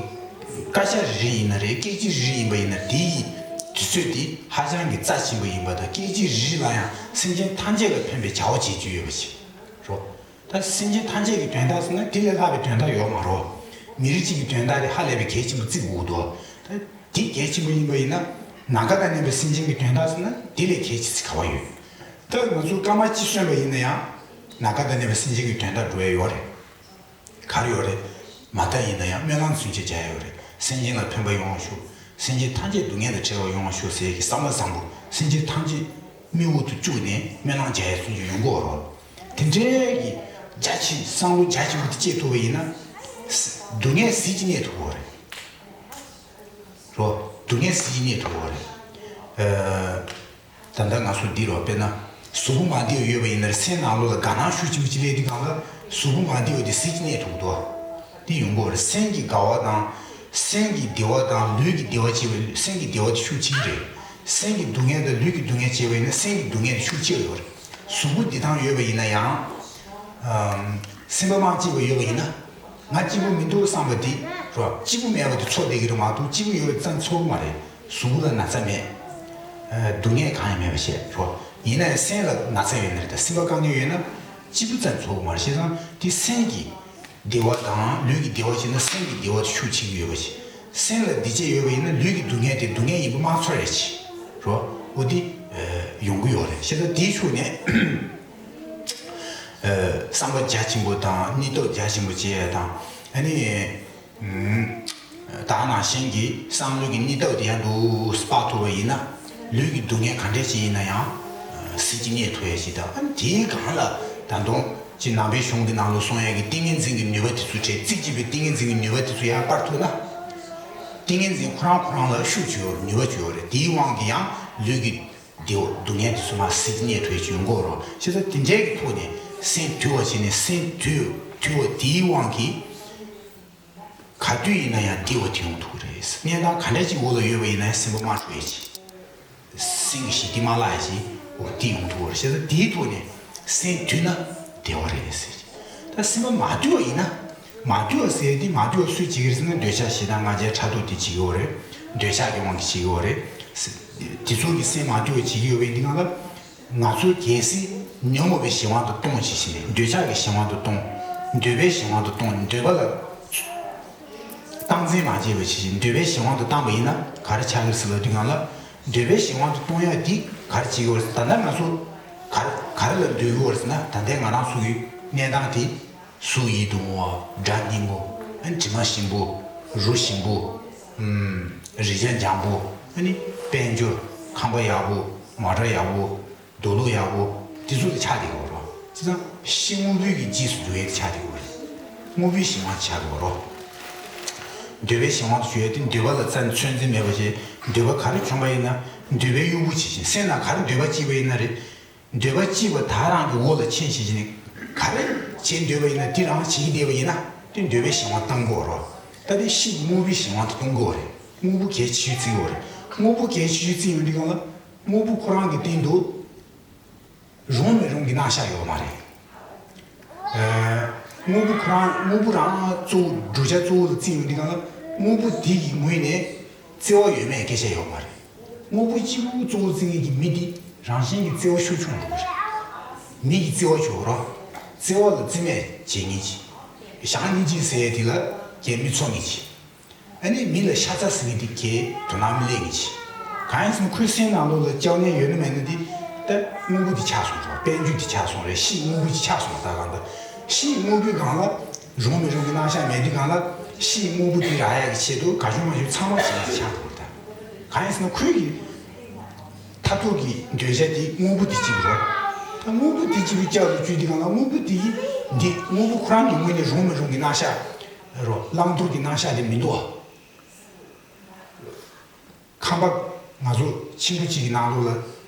སྐད་ཆ་རེ་རེ་ཡིན་ན་རེད། སྐད་ཅིག་རེ་རེ་ཡིན་པ་ཡིན་ན། དེ་ཡི་དུས་ཚོད་དེ་ཧ་ཅང་གི་རྩ་ཆེན་པོ་ཡིན་པ་དང་། སྐད་ཅིག་རེ་རེ་ལ་ཡང་སེམས་ཅན་ཐམས་ཅད་ལ་ཕན་པའི་བྱ་བ་བྱེད་རྒྱུ་ཡོད་པ་ཞིག་རོ། ད་སེམས་ཅན་ཐམས་ཅད་ཀྱི་དོན་དག་ཟེར་ན་དེ་ལས་ལྷག་པའི་དོན་དག་ཡོད་མ་རེད། མི་རིགས་གཅིག་གི་དོན་དག་དེ་ཧ་ལས་པའི་གལ་ཆེན་པོ་བརྩི་དགོས་འདུག་ད་དེ་གལ་ཆེན་པོ་ཡིན་པ་ཡིན་ན། ནམ་མཁའ་དང་མཉམ་པའི་སེམས་ཅན་གྱི་དོན་དག་ཟེར་ན་དེ་ལས་གལ་ཆེ་ས་ག་པར་ཡོད། ད་ང་ཚོ་སྐར་མ་གཅིག་སོན་པ་ཡིན་ན་ཡང་ནམ་མཁའ་དང་མཉམ་པའི་སེམས་ཅན་གྱི་དོན་དག་འགྲོ་ཡ་ཡོད་རེད། ག་རེ་ཡོད་རེད། མ་མཐའ་ཡིན་ན་ཡང་སྨོན་ལམ་ཚུན་ཆད་རྒྱག་ཡ་ཡོད་རེད། སེམས་ཅན་ལ་ཕན་པ་ཡོང་བ་ཤོག་སེམས་ཅན་ཐམས་ཅད་སྡུག་བསྔལ་དང་བྲལ་བ་ཡོང་བ་ཤོག་ཟེར་གྱི་བསམ་པ་བཟང་པོ། སེམས་ཅན་ཐམས་ཅད་མིག་འོག་ཏུ་བཅུག་ནས་སྨོན་ལམ་རྒྱག་ཡ་ཚུན་ཆད་ཡོང་གི་ཡོད་རེད། དེ་འདྲའི་གི་རྒྱ་ཆེ། བསམ་བློ་རྒྱ་ཆེན་པོ་དེ་སྐྱེས་ཐུབ་པ་ཡིན་ན། སྡུག་བསྔལ་ཟིལ་གྱིས་གནས་ཐུབ་ཀྱི་ཡོད་རེད། རོ། སྡུག་བསྔལ་ཟིལ་གྱིས་གནས་ཐུབ་ཀྱི་ཡོད་རེད། ཨ། ད་ལྟ་ང་ཚོ་འདི་རོ། དཔེར་ན་གཟུགས་པོ་མ་བདེ་བ་ཡོད་པ་ཡིན་ན་རེད། སེམས་ནང་ལོགས་ལ་དགའ་སྣང་ཤུགས་ཆེན་པོ་ཅིག་སླེབས་དུས་སྒང་ལ་གཟུགས་པོ་མ་བདེ་བ་དེ་ཟིལ་གྱིས་གནས་ཐུབ་ཀྱི་འདུག་དེ་ཡོང་གི་ཡོད་རེད། སེམས་ཀྱི་དགའ་བ་དང་། སེམས་ཀྱི་བདེ་བ་དང་ལུས་ཀྱི་བདེ་བ་བྱས་པ། སེམས་ཀྱི་བདེ་བ་དེ་ཤུགས་ཆེན་པོ་རེད། སེམས་ཀྱི་སྡུག་བསྔལ་དང་ལུས་ཀྱི་སྡུག་བསྔལ་བྱས་པ་ཡིན་ན་སེམས་ཀྱི་སྡུག་བསྔལ་དེ་ཤུགས་ཆེ་བ་ཡོད་རེད། གཟུགས་པོ་བདེ་ཐང་ཡོད་པ་ཡིན་ན་ཡང་། ཨམ། སེམས་པ་མ་སྐྱིད་པ་ཡོད་པ་ཡིན་ན། ང་སྐྱིད་པོ་མི་འདུག་བསམ་པ་དེ་རོ། སྐྱིད་པོ་མེད་པ་དེ་ཚོར་བསྡད་ཀྱི་རེད་མ་གཏོགས་སྐྱིད་པོ་ཡོད་པ་ཙམ་ཚོར་གྱི་མ་རེད། གཟུགས་པོ་ལ་ན་ཚ་མེད། ཨ། སྡུག་བསྔལ་གང་ཡང་མེད་པ་བྱས་རོ། ཡིན་ན་ཡང་སེམས་ལ་ན་ཚ་ཡོད་ན་རེད། ད་སེམས་པ་དཀའ་ངལ་ཡོད་ན་སྐྱིད་པོ་ཙམ་ཚོར་གྱི་མ་རེད། བྱས་ཙང་དེ་སེམས་ཀྱི་བདེ་བ་དང་ལུས་ཀྱི་བདེ་བ་བྱས་ན་སེམས་ཀྱི་བདེ་བ་དེ་ཤུགས་ཆེ་གི་ཡོད་པ་བྱས། སེམས་ལ་བདེ་སྐྱིད་ཡོད་པ་ཡིན་ན་ལུས་ཀྱི་སྡུག་བསྔལ་དེ་སྡུག་བསྔལ་ཡིན་པ་མ་ཚོར་ཡ་བྱས་རོ། འོ་དེ་ཡོང་གི་ཡོད་རེད། བྱས་ཙང་དེའི་ཕྱོགས་ནས། ཨ། བསམ་པ་རྒྱ་ཆེན་པོ་དང་སྙིང་སྟོབས་རྒྱ་ཆེན་པོ་བྱེད་ཡ་དང་། ཨ་ནི། ཨུམ། ད་ནང་བཞིན་གྱི་བསམ་བློ་གི་སྙིང་སྟོབས་དེ་ཡང་འདུག་སྤར་ཐུབ་པ་ཡིན་ན། ལུས་ཀྱི་སྡུག་བསྔལ་ག་འདྲ་ཞིག་ཡིན་ན་ཡང་ཟིལ་གྱིས་གནས་ཐུབ་ཡ་ཞིག་དང་། ཨ་ནི་དེའི་སྒང་ལ་ད་དུང་ཅིག་ནང་པའི་གཞུང་གི་ནང་ལ་གསུང་ཡ་གི་ཏིང་ངེ་འཛིན་གྱི་ནུས་པ་དེ་ཚོ་བྱས། རྩེ་གཅིག་པའི་ཏིང་ངེ་འཛིན་གྱི་ནུས་པ་དེ་ཚོ་ཡང་སྤར་ཐུབ་ན། ཏིང་ངེ་འཛིན་ཁོ་རང་ཁོ་རང་ལ་ཤུགས་ཅིག་ཡོད་རེད། ནུས་པ་ཅིག་ཡོད་རེད། དེའི་དབང་གིས་ཡང་ལུས་ཀྱི་བདེ་བ་སྡུག་བསྔལ་དེ་ཚོ་མར་ཟིལ་གྱིས་གནས་ཐུབ་ཡ་ཅིག་ཡོང་གི་ཡོད་རེད། བྱས་ཙང་དེ་འདྲའི་གི་ཐོག་ནས་སེམས་དུལ་བ་བྱས་ནས། སེམས་དུལ་དུལ་བ་དེའི་དབང་གིས། ག་ ག་དུས་ཡིན་ན་ཡང་བདེ་བ་དེ་ཡོང་ཐུབ་ཀྱི་རེད། གནས་སྟངས་ག་འདྲ་ཅིག་འོག་ལ་ཡོད་པ་ཡིན་ན་ཡང་སེམས་པ་མ་འཁྲུག་ཡ་ཅིག་སེམས་ཀྱི་ཞི་བདེ་མ་བརླག་ཡ་ཅིག་འོ་དེ་ཡོང་ཐུབ་ཀྱི་རེད། བྱས་ཙང་དེའི་ཐོག་ནས་སེམས་དུལ་ན་བདེ་བ་རེད་ཟེར་གྱི། ད་སེམས་པ་མ་དུལ་བ་ཡིན་ན། མ་དུལ་བ་ཟེར་དེ་མ་དུལ་བ་སུས་བྱེད་ཀྱི་རེད་ཟེར་ན། འདོད་ཆགས་ཞེ་སྡང་ང་རྒྱལ་ཕྲག་དོག་དེ་བྱེད་ཀྱི་ཡོད་རེད། འདོད་ཆགས་ཀྱི་དབང་གིས་བྱེད་ཀྱི་ཡོད་རེད། དེ་ཚོ་གི་སེམས་མ་དུལ་བ་བྱེད་ཀྱི་ཡོད་པ་ཡིན་དུས་སྒང་ལ། ང་ཚོ་གལ་སྲིད་ཉོན་མོངས་པའི་གཞན་དབང་དུ་གཏོང་བྱེད་བཞིན་ནས། འདོད་ཆགས་ཀྱི་གཞན་དབང་དུ་གཏོང་། འདོད་པའི་གཞན་དབང་དུ་གཏོང་། འདོད་པ་ལ་སྟངས་འཛིན་མ་བྱས་པ་བྱེད་བཞིན། འདོད་པའི་གཞན་དབང་དུ་བཏང་པ་ཡིན་ན་ག་རེ་ཆགས་ཀྱི་རེད་ཟེར་ལབ་དུས་སྒང་ལ། འདོད་པའི་གཞན་དབང་དུ་གཏོང་ཡག་འདི་ག་རེ་བྱེད་ཀྱི་ཡོད་རེད་ཟེར། ད་ལྟ་ང་ཚོ་ག་རེ་ག་རེ་ལ་འདོད་ཀྱི་ཡོད་རེད་ཟེར་ན། ད་ལྟའི་ང་རང་ཚོ་གི་གནས་སྟངས་དེ། གཟུགས་ཡིད་དུ་འོང་བ། སྒྲ་སྙན་པོ། ཨ་ནི་དྲི་མ་ཞིམ་པོ། རོ་ཞིམ་པོ། ཨུམ། རེག་བྱ་འཇམ་པོ། ཨ་ནི་དཔལ་འབྱོར། ཁང་པ་ཡག་པོ། མོ་ཊ་ཡག་པོ། རྡོ་ལོག་ཡག་པོ། དེ་ཚོ་ལ་ཆགས་བསྡད་ཀྱི་ཡོད་རེད། བྱས་ཙང་ཕྱི་དངོས་པོའི་གི་རྗེས་སུ་འགྲོ་ཡས་དེ་ཆགས་བསྡད་ཀྱི་ཡོད་རེད། དངོས་པོའི་གཞན་དབང་དེ་ཆགས་བསྡད་ཀྱི་ཡོད་རེད། འདོད་པའི་གཞན་དབང་དུ་གྱུར་ཡས་དེ། འདོད་པ་ལ་རྩ་ནས་ཚོད་འཛིན་མེད་པ་བྱས། འདོད་པ་ག་རེ་བྱུང་བ་ཡིན་ན་འདོད་པའི་གཡོ་འགུལ་བྱེད་བཞིན། སེམས་ནང་ག་རེ་འདོད་པ་སྐྱེས་པ་ཡིན་ན་རེད། འདོད་པ་སྐྱེས་པ་དག་རང་གི་འོག་ལ་ཕྱིན་བྱེད་ཀྱི་ནི། ག་རེ་བྱེད་འདོད་པ་ཡིན་ན་དེ་རང་བྱེད་ཀྱི་བསྡད་པ་ཡིན་ན། དེ་འདོད་པའི་གཞན་དབང་གཏོང་གི་ཡོད་རེད། ད་དེ་ཕྱི་དངོས་པོའི་གཞན་དབང་དུ་གཏོང་གི་ཡོད་རེད། དངོས་པོ་གལ་ཆེ་ཤོས་བརྩི་གི་ཡོད་རེད། དངོས་པོ་གལ་ཆེ་ཤོས་བརྩི་ཡོང་དུས་སྒང་ལ། དངོས་པོ་ཁོ་རང་གི་སྟེང་དུ་རུང་མི་རུང་གི་རྣམ་གཞག་ཡོད་མ་རེད། ཨ། དངོས་པོ་ཁོ་རང་། དངོས་པོ་རང་གཙོ་བོ། བསྒྲུབ་བྱ་གཙོ་བོ་ལ་བརྩི་ཡོང་དུས་སྒང་ལ། དངོས་པོ་དེ་གི་ངོས་ནས་བརྩེ་བ་ཡོད་མེད་སྐད་ཆ་ཡོད་མ་རེད། དངོས་པོ་གཅིག་པུ་གཙོ་བོ་བརྩི་མཁན་གྱི་མི་དེ་རང་བཞིན་གྱིས་བརྩེ་བ་ཤུགས་ཆུང་འགྲོ་གི་རེད། མི་གིས་བརྩེ་བ་བྱེད་དགོས་རེད། བརྩེ་བ་ལ་རྩིས་མེད་བྱེད་མཁན་ཅིག་བཞག་མཁན་ཅིག་ཟེར་ཡས་དེ་ལ་རྒྱ་མི་ཚོར་མཁན་ཅིག་ཨ་ནི་མི་ལ་ཤ་ཚ་ཟེར་མཁན་དེ་གའི་དོ་སྣང་མི་སླེབས་མཁན་ཅིག་གང་ཡིན་ཟེར་ན་ཁོའི་སེམས་ནང་ལོགས་ལ་སྐྱབས་གནས་ཡོད་ན་མེད་ན་དེ། ད་དངོས་པོ་དེ་ཆགས་སོང་རེད། དཔལ་འབྱོར་དེ་ཆགས་སོང་རེད། ཕྱི་དངོས་པོ་དེ་ཆགས་སོང་། ད་གང་ལྟར་ཕྱི་དངོས་པོའི་སྒང་ལ་རུང་མི་རུང་གི་རྣམ་གཞག་མེད་དུས་སྒང་ལ། ཕྱི་དངོས་པོ་དེ་རག་ཡག་གི་ཆེད་དུ་ག་བྱུང་མ་བྱུང་ཚང་མ་བྱེད་ཡག་ཆགས་འགྲོ་གི་རེད། ད་གང་ཡིན་ཟེར་ན་ཁོའི་གི་མཐར་ཐུག་གི་འདོད་བྱ་དེ་དངོས་པོ་དེ་གཅིག་པུ་རེད། ད་དངོས་པོ་དེ་གཅིག་པུ་ལྕགས་ལ་གྱུར་དུས་སྒང་ལ། དངོས་པོ་དེ་གི་འདི་དངོས་པོ་ཁོ་རང་གི་ངོས་ནས་རུང་མི་རུང་གི་རྣམ་གཞག་རོ། བླང་དོར་གྱི་རྣམ་གཞག་དེ་མི་འདུག་ཁམས་པ་ང་ཚོ་ཆེན་པོ་གཅིག་གི་ནང་ལོགས་ལ།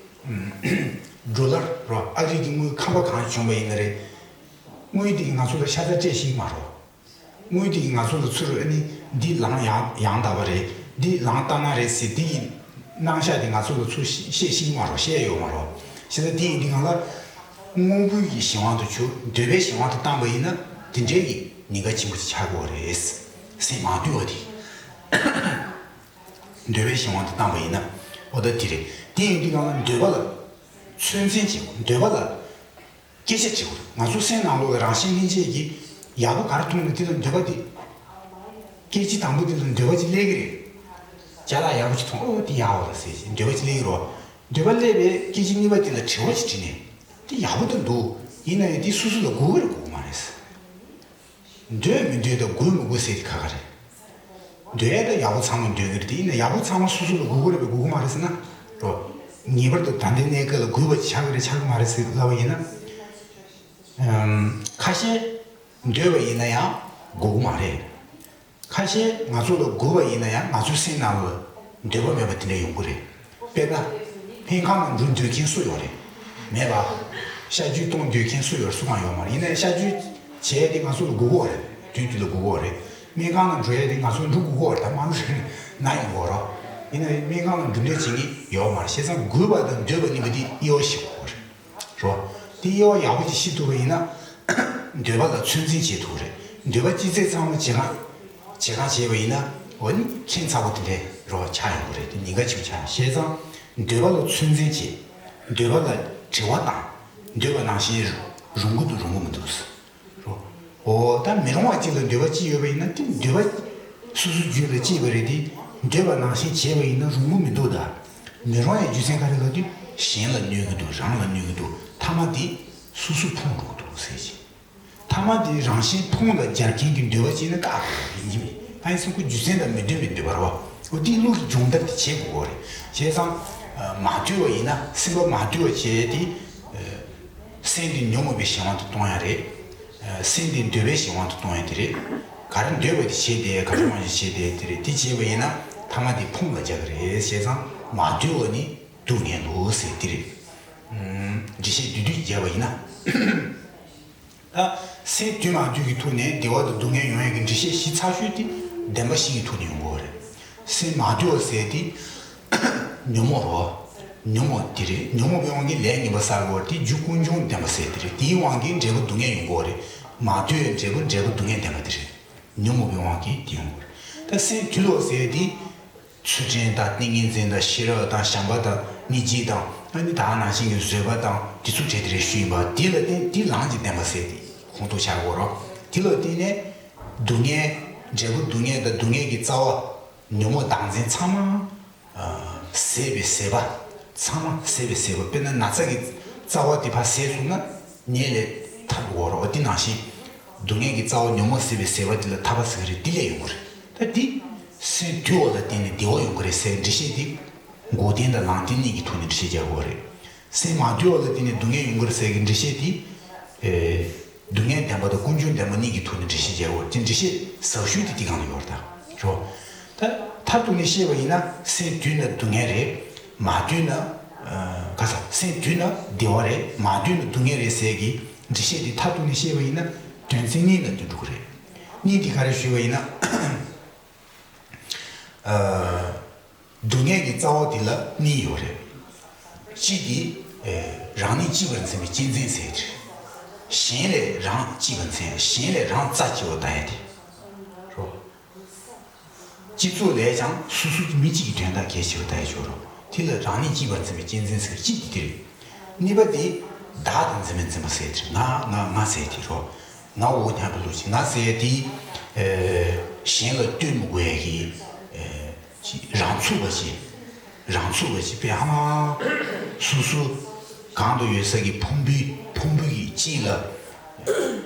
ཨམ། ཌོ་ལར་རོ། ཨ་རི་གི་དངུལ་ཁམས་པ་གང་བྱུང་བ་ཡིན་ན་རེད། དངུལ་དེ་གིས་ང་ཚོ་ལ་ཤ་ཚ་སྤྲད་ཤེས་ཀྱི་མ་རེད། དངུལ་དེ་གིས་ང་ཚོ་ལ་ཚུར། ཨ་ནི་འདི་ལངས་ཡང་ཡང་དག་པ་རེད། འདི་ལངས་ལྟ་ན་རེད་ཟེར། འདི་ཡི་རྣམ་གཞག་དེ་ང་ཚོ་ལ་ཚུར་བཤད་བཤད་ཤེས་ཀྱི་མ་རེད། བཤད་ཡོད་མ་རེད། བྱས་ཙང་དེ་ཡིན་དུས་སྒང་ལ། དངོས་པོའི་གཞན་དབང་དུ་གྱུར། འདོད་པའི་གཞན་དབང་དུ་བཏང་པ་ཡིན་ན། དེ་འདྲའི་གི་ཉེན་ཁ་ཆེན་པོ་ཅིག་ཆགས་ཀྱི་ཡོད་རེད། སེམས་མ་དུལ་བ་དེ། འདོད་པའི་གཞན་དབང་དུ་བཏང་པ་ཡིན་ན། འོ་ད་དེ་རེད། དེ་ཡིན་དུས་སྒང་ལ་འདོད་པ་ལ་ཚོད་འཛིན་བྱེད་དགོས། འདོད་པ་ལ་སྐད་ཆ་དྲི་དགོས། ང་ཚོ་སེམས་ནང་ལོགས་ལ་རང་བཞིན་ལྷན་སྐྱེས་ཀྱིས་ཡག་པོ་ག་རེ་མཐོང་ན་དེ་ལ་འདོད་པ་དེ། སྐད་ཅིག་དང་པོ་དེ་ལ་འདོད་པ་ཅིག་སླེབས་ཀྱི་རེད། ཅ་ལག་ཡག་པོ་ཅིག་མཐོང་། ཨོ་དེ་ཡག་པོ་རེད་ཟེར་ཞིག་འདོད་པ་ཅིག་སླེབས་ཀྱི་རེད། འདོད་པ་སླེབས་པའི་སྐད་ཅིག་གཉིས་པ་དེ་ལ་དྲི་བ་ཅིག་དྲིས་ནས། དེ་ཡག་པོ་དེ་འདུག་ཡིན་ན་ཡང་དེ་སོ་སོ་ལ་དགོས་ཀྱི་རེད་དགོས་ཀྱི་མ་རེད། འདོད་མི་འདོད་དང་དགོས་མི་དགོས་ཟེར་དེ་ཁ་ཁ་རེད། འདོད་ཡ་དང་ཡག་པོ་ཚང་མ་འདོད་ཀྱི་རེད་དེ། ཡིན་ན་ཡག་པོ་ཚང་མ་སོ་སོ་ལ་དགོས་ཀྱི་རེད་པས་དགོས་ཀྱི་མ་རེད་ཟེར་ན། རོ། ངེས་པར་དུ་ད་ལྟའི་གནས་སྐབས་ལ་དགོས་པ་ཆགས་ཀྱི་རེད་ཆགས་ཀྱི་མ་རེད་ཟེར་ལབ་པ་ཡིན་ན། ཨམ། ཁ་ཤས་འདོད་པ་ཡིན་ན་ཡང་དགོས་ཀྱི་མ་རེད། ཁ་ཤས་ང་ཚོ་ལ་དགོས་པ་ཡིན་ན་ཡང་ང་ཚོའི་སེམས་ནང་ལ་འདོད་པ་མེད་པ་དེ་འདྲ་ཡོང་གི་རེད། དཔེར་ན། སྨན་ཁང་ལ་འགྲོ་འདོད་མཁན་སུ་ཡོད་རེད། མེད་པ། ཤ་རྒྱུས་གཏོང་འདོད་མཁན་སུ་ཡོད་རེད། སུ་གང་ཡོད་མ་རེད། ཡིན་ན་ཡང་ཤ་རྒྱུས་བྱས་དེ་ང་ཚོ་ལ་དགོས་ཀྱི་ཡོད་རེད། དུས་དུས་ལ་དགོས་ཀྱི་ཡོད་རེད། སྨན་ཁང་ལ་འགྲོ་ཡས་དེ་ང་ཚོ་འགྲོ་དགོས་ཀྱི་ཡོད་རེད། ད་མང་རེད་ན་ཡོང་གི་ཡོད་རེད། ཡིན་ན་ཡང་སྨན་ཁང་ལ་འགྲོ་འདོད་བྱེད་མཁན་ཡོད་མ་རེད། བྱས་ཙང་དགོས་པ་དང་འདོད་པ་གཉིས་པོ་དེ་དབྱེ་བ་ཤེས་དགོས་ཀྱི་ཡོད་རེད། རོ། དེ་དབྱེ་བ་ཡག་པོ་ཅིག་ཤེས་ཐུབ་པ་ཡིན་ན། འདོད་པ་ལ་ཚོད་འཛིན་བྱེད་ཐུབ་རེད། འདོད་པ་ཅི་ཚད་ཚང་མ་བྱེད་གང་། བྱེད་གང་བྱས་པ་ཡིན་ན། འོ་ནི་ཁྱད་མཚར་པོ་དེ་འདྲའི་རོ་ཆགས་ཡོང་གི་རེད། དེ་ཉེན་ཁ་ཆེན་པོ་ཆགས། བྱས་ཙང་འདོད་པ་ལ་ཚོད་འཛིན་བྱེད། འདོད་པ་ལ་དྲི་བ་བཏང་། འདོད་པ་ནང་བཞིན་རུང་གི་འདུག་རུང་གི་མི་འདུག་ཟེར། རོ། འོ་ད་མི་རུང་བ་གཅིག་ལ་འདོད་པ་གཅིག་ཡོད་པ་ཡིན་ན། དེ་འདོད་པ་སོ་སོའི་རྒྱུད་ལ་སྐྱེས་པ་རེད་དེ། འདོད་པ་ནང་བཞིན་བྱས་པ་ཡིན་ན་རུང་གི་མི་འདུག་ད་མི་རུང་བའི་རྒྱུ་མཚན་ག་རེ་ལབ་དུས། གཞན་ལ་གནོད་ཀྱི་འདུག་རང་ལ་གནོད་ཀྱི་འདུག་མཐའ་མ་དེ་སོ་སོ་ཕུང་འགྲོ་གི་འདུག་ཟེར་གྱི། མཐའ་མ་དེ་རང་བཞིན་ཕུང་ལ་སྦྱར་མཁན་གྱི་འདོད་པ་ཅིག་ནི་བཀག་དགོས་ཡིན་གྱི་མེད། ཨ་ཡིན་ཙང་ཁོ་རྒྱུ་མཚན་དང་མི་མཐུན་པའི་འདོད་པ་རེད་བ། འོ་དེའི་བློ་གི་སྦྱོང་བརྡར་དེ་བྱེད་དགོས་རེད། བྱས་ཙང་། མ་དུལ་བ་ཡིན་ན། སེམས་པ་མ་དུལ་བ་བྱས་ཏེ། སེམས་དེ་ཉོན་མོངས་པའི་གཞན་དབང་དུ་གཏོང་ཡ་རེད། སེམས་དེ་འདོད་པའི་གཞན་དབང་དུ་གཏོང་ཡ་དེ་རེད། ག་རེ་འདོད་པ་དེ་བྱས་ཏེ། ག་རེ་མ་བྱས་བྱས་ཏེ་དེ་རེད། དེ་བྱས་པ་ཡིན་ན་མཐའ་མ་དེ་ཕུང་ལ་སྦྱར་གི་རེད། བྱས་ཙང་མ་དུལ་བ་ནི་སྡུག་བསྔལ་ལོ་ཟེར་དེ་རེད། འགྲེལ་བཤད་བསྡུས་བསྡུས་བརྒྱབ་པ་ཡིན་ན། ད་སེམས་དུལ་མ་དུལ་གྱི་ཐོག་ནས་བདེ་བ་དང་སྡུག་བསྔལ་ཡོང་ཡ་གི་འགྲེལ་བཤད་ཞིབ་ཚགས་ཤོས་དེ། བདེན་པ་བཞི་གི་ཐོག་ནས་ཡོང་གི་ཡོད་རེད། སེམས་མ་དུལ་བ་ཟེར་དེ་ཉོན་མོངས་རེད། ཉོན་མོངས་དེ་རེད། ཉོན་མོངས་པའི་དབང་གིས་ལས་ངན་པ་བསགས་ཀྱི་ཡོད་རེད། དེ་རྒྱུ་ཀུན་འབྱུང་བདེན་པ་ཟེར་དེ་རེད། དེའི་དབང་གིས་འབྲས་བུ་སྡུག་བསྔལ་ཡོང་གི་ཡོད་རེད། མ་དུལ་བའི་འབྲས་བུ་འབྲས་བུ་སྡུག་བསྔལ་བདེན་པ་དེ་རེད། ཉོན་མོངས་པའི་དབང་གིས་དེ་ཡོང་གི་ཡོད་རེད། ད་སེམས་དུལ་བ་ཟེར་དེ། ཚུལ་ཁྲིམས་དང་ཏིང་ངེ་འཛིན་དང་ཤེས་རབ་དང་བྱམས་པ་དང་སྙིང་རྗེ་དང་ཨ་ནི་ད་ག་ནང་བཞིན་གྱི་བཟོད་པ་དང་དེ་ཚོ་གྲས་དེ་རེད་ཞུས་ཡིན་པ། དེ་ལ་བརྟེན་དེ་ལམ་གྱི་བདེན་པ་ཟེར་ཏེ་ཁོང་ཁྲོ་ཆགས་དགོས་རོགས། དེ་ལ་བརྟེན་ནས་སྡུག་བསྔལ་འབྲས་བུ་སྡུག་བསྔལ་དང་སྡུག་བསྔལ་གྱི་རྩ་བ་ཉོན་མོངས་བདག་འཛིན་ཚང་མ་ཟད་པའི་ཟད་པ། ཚང་མ་ཟད་པའི་ཟད་པ། དཔེར་ན་ན་ཚ་གི་རྩ་བ་དེ་ཕར་ཟད་སོང་ན་ནད་ལས་ཐར་དགོས་རོགས། དེ་ནང་བཞིན། སྡུག་བསྔལ་གྱི་རྩ་བ་ཉོན་མོངས་ཟད་པའི་ཟད་པ་དེ་ལ་ཐར་པ་ཟེར་གྱི་རེད། དེ་ལས་ཡོང་གི་རེད། ད་དེ་སེམས་དུལ་བ་ལ་བརྟེན་ནས་བདེ་བ་ཡོང་གི་རེད་ཟེར་འགྲེལ་བཤད་དེ་འགོག་བདེན་དང་ལམ་བདེན་གཉིས་ཀྱི་ཐོག་ནས་འགྲེལ་བཤད་རྒྱག་དགོས་རེད། སེམས་མ་དུལ་བ་ལ་བརྟེན་ནས་སྡུག་བསྔལ་ཡོང་གི་རེད་ཟེར་གྱི་འགྲེལ་བཤད་དེ། ཨེ། སྡུག་བསྔལ་བདེན་པ་དང་ཀུན་འབྱུང་བདེན་པ་གཉིས་ཀྱི་ཐོག་ནས་འགྲེལ་བཤད་རྒྱག་དགོས་རེད། དེ་འགྲེལ་བཤད་ཟབ་ཤོས་དེ་དེ་གང་ལ་ཡོད་རེད་ད། རོ། ད་མཐར་གཏུགས་ནས་བཤད་པ་ཡིན་ན་སེམས་དུལ་ན་སྡུག་བསྔལ་རེད། མ་དུལ་ན། ཨ། ག་ས་སེམས་དུལ་ན་བདེ་བ་རེད། མ་དུལ་ན་སྡུག་བསྔལ་རེད་ཟེར་གྱི་འགྲེལ་བཤད་དེ་མཐར་གཏུགས་ནས་བཤད་པ་ཡིན་ན་དོན་ཚན་གཉིས་ལ་འདུས་འགྲོ་གི་རེད། གཉིས་དེ་ག་རེ་ཞུས་པ་ཡིན་ན། ཨ། སྡུག་བསྔལ་གྱི་རྩ་བ་དེ་ལ་གཉིས་ཡོད་རེད། གཅིག་དེ། ཨེ། རང་ཉིད་གཅེས་པར་འཛིན་པའི་གཅེས་འཛིན་ཟེར་གྱི་རེད། གཞན་ལས་རང་གཅེས་པར་འཛིན། གཞན་ལས་རང་རྩ་གཅིག་པ་ལྟ་ཡ་དེ། རོ། སྤྱི་ཚོགས་ལས་ཀྱང་སོ་སོ་མི་གཅིག་གི་དོན་དག་གལ་ཆེ་བ་ལྟ་ཡ་ཆོག་རོགས། དེ་ལ་རང་ཉིད་གཅེས་པར་འཛིན་པའི་གཅེས་འཛིན་ཟེར་གཅིག་དེ་རེད། གཉིས་པ་དེ་བདག་ཏུ་འཛིན་པའི་འཛིན་པ་ཟེར་དེ་རེད། ང་ང་ང་ཟེར་དེ་རོགས། ང་འོ་སྙམ་པའི་བློ་ཅིག་ང་ཟེར་དེ། ཨེ། གཞན་ལ་ལྟོས་མི་དགོས་ཡ་གི། ཨེ། ཅིག་རང་ཚུགས་པ་ཅིག་རང་ཚུགས་པ་ཅིག་དཔེ་ཧ་ལམ་སོ་སོ་གང་དུ་ཡོད་ས་གི་ཕུང་པོའི་ཕུང་པོ་གི་དཀྱིལ་ལ་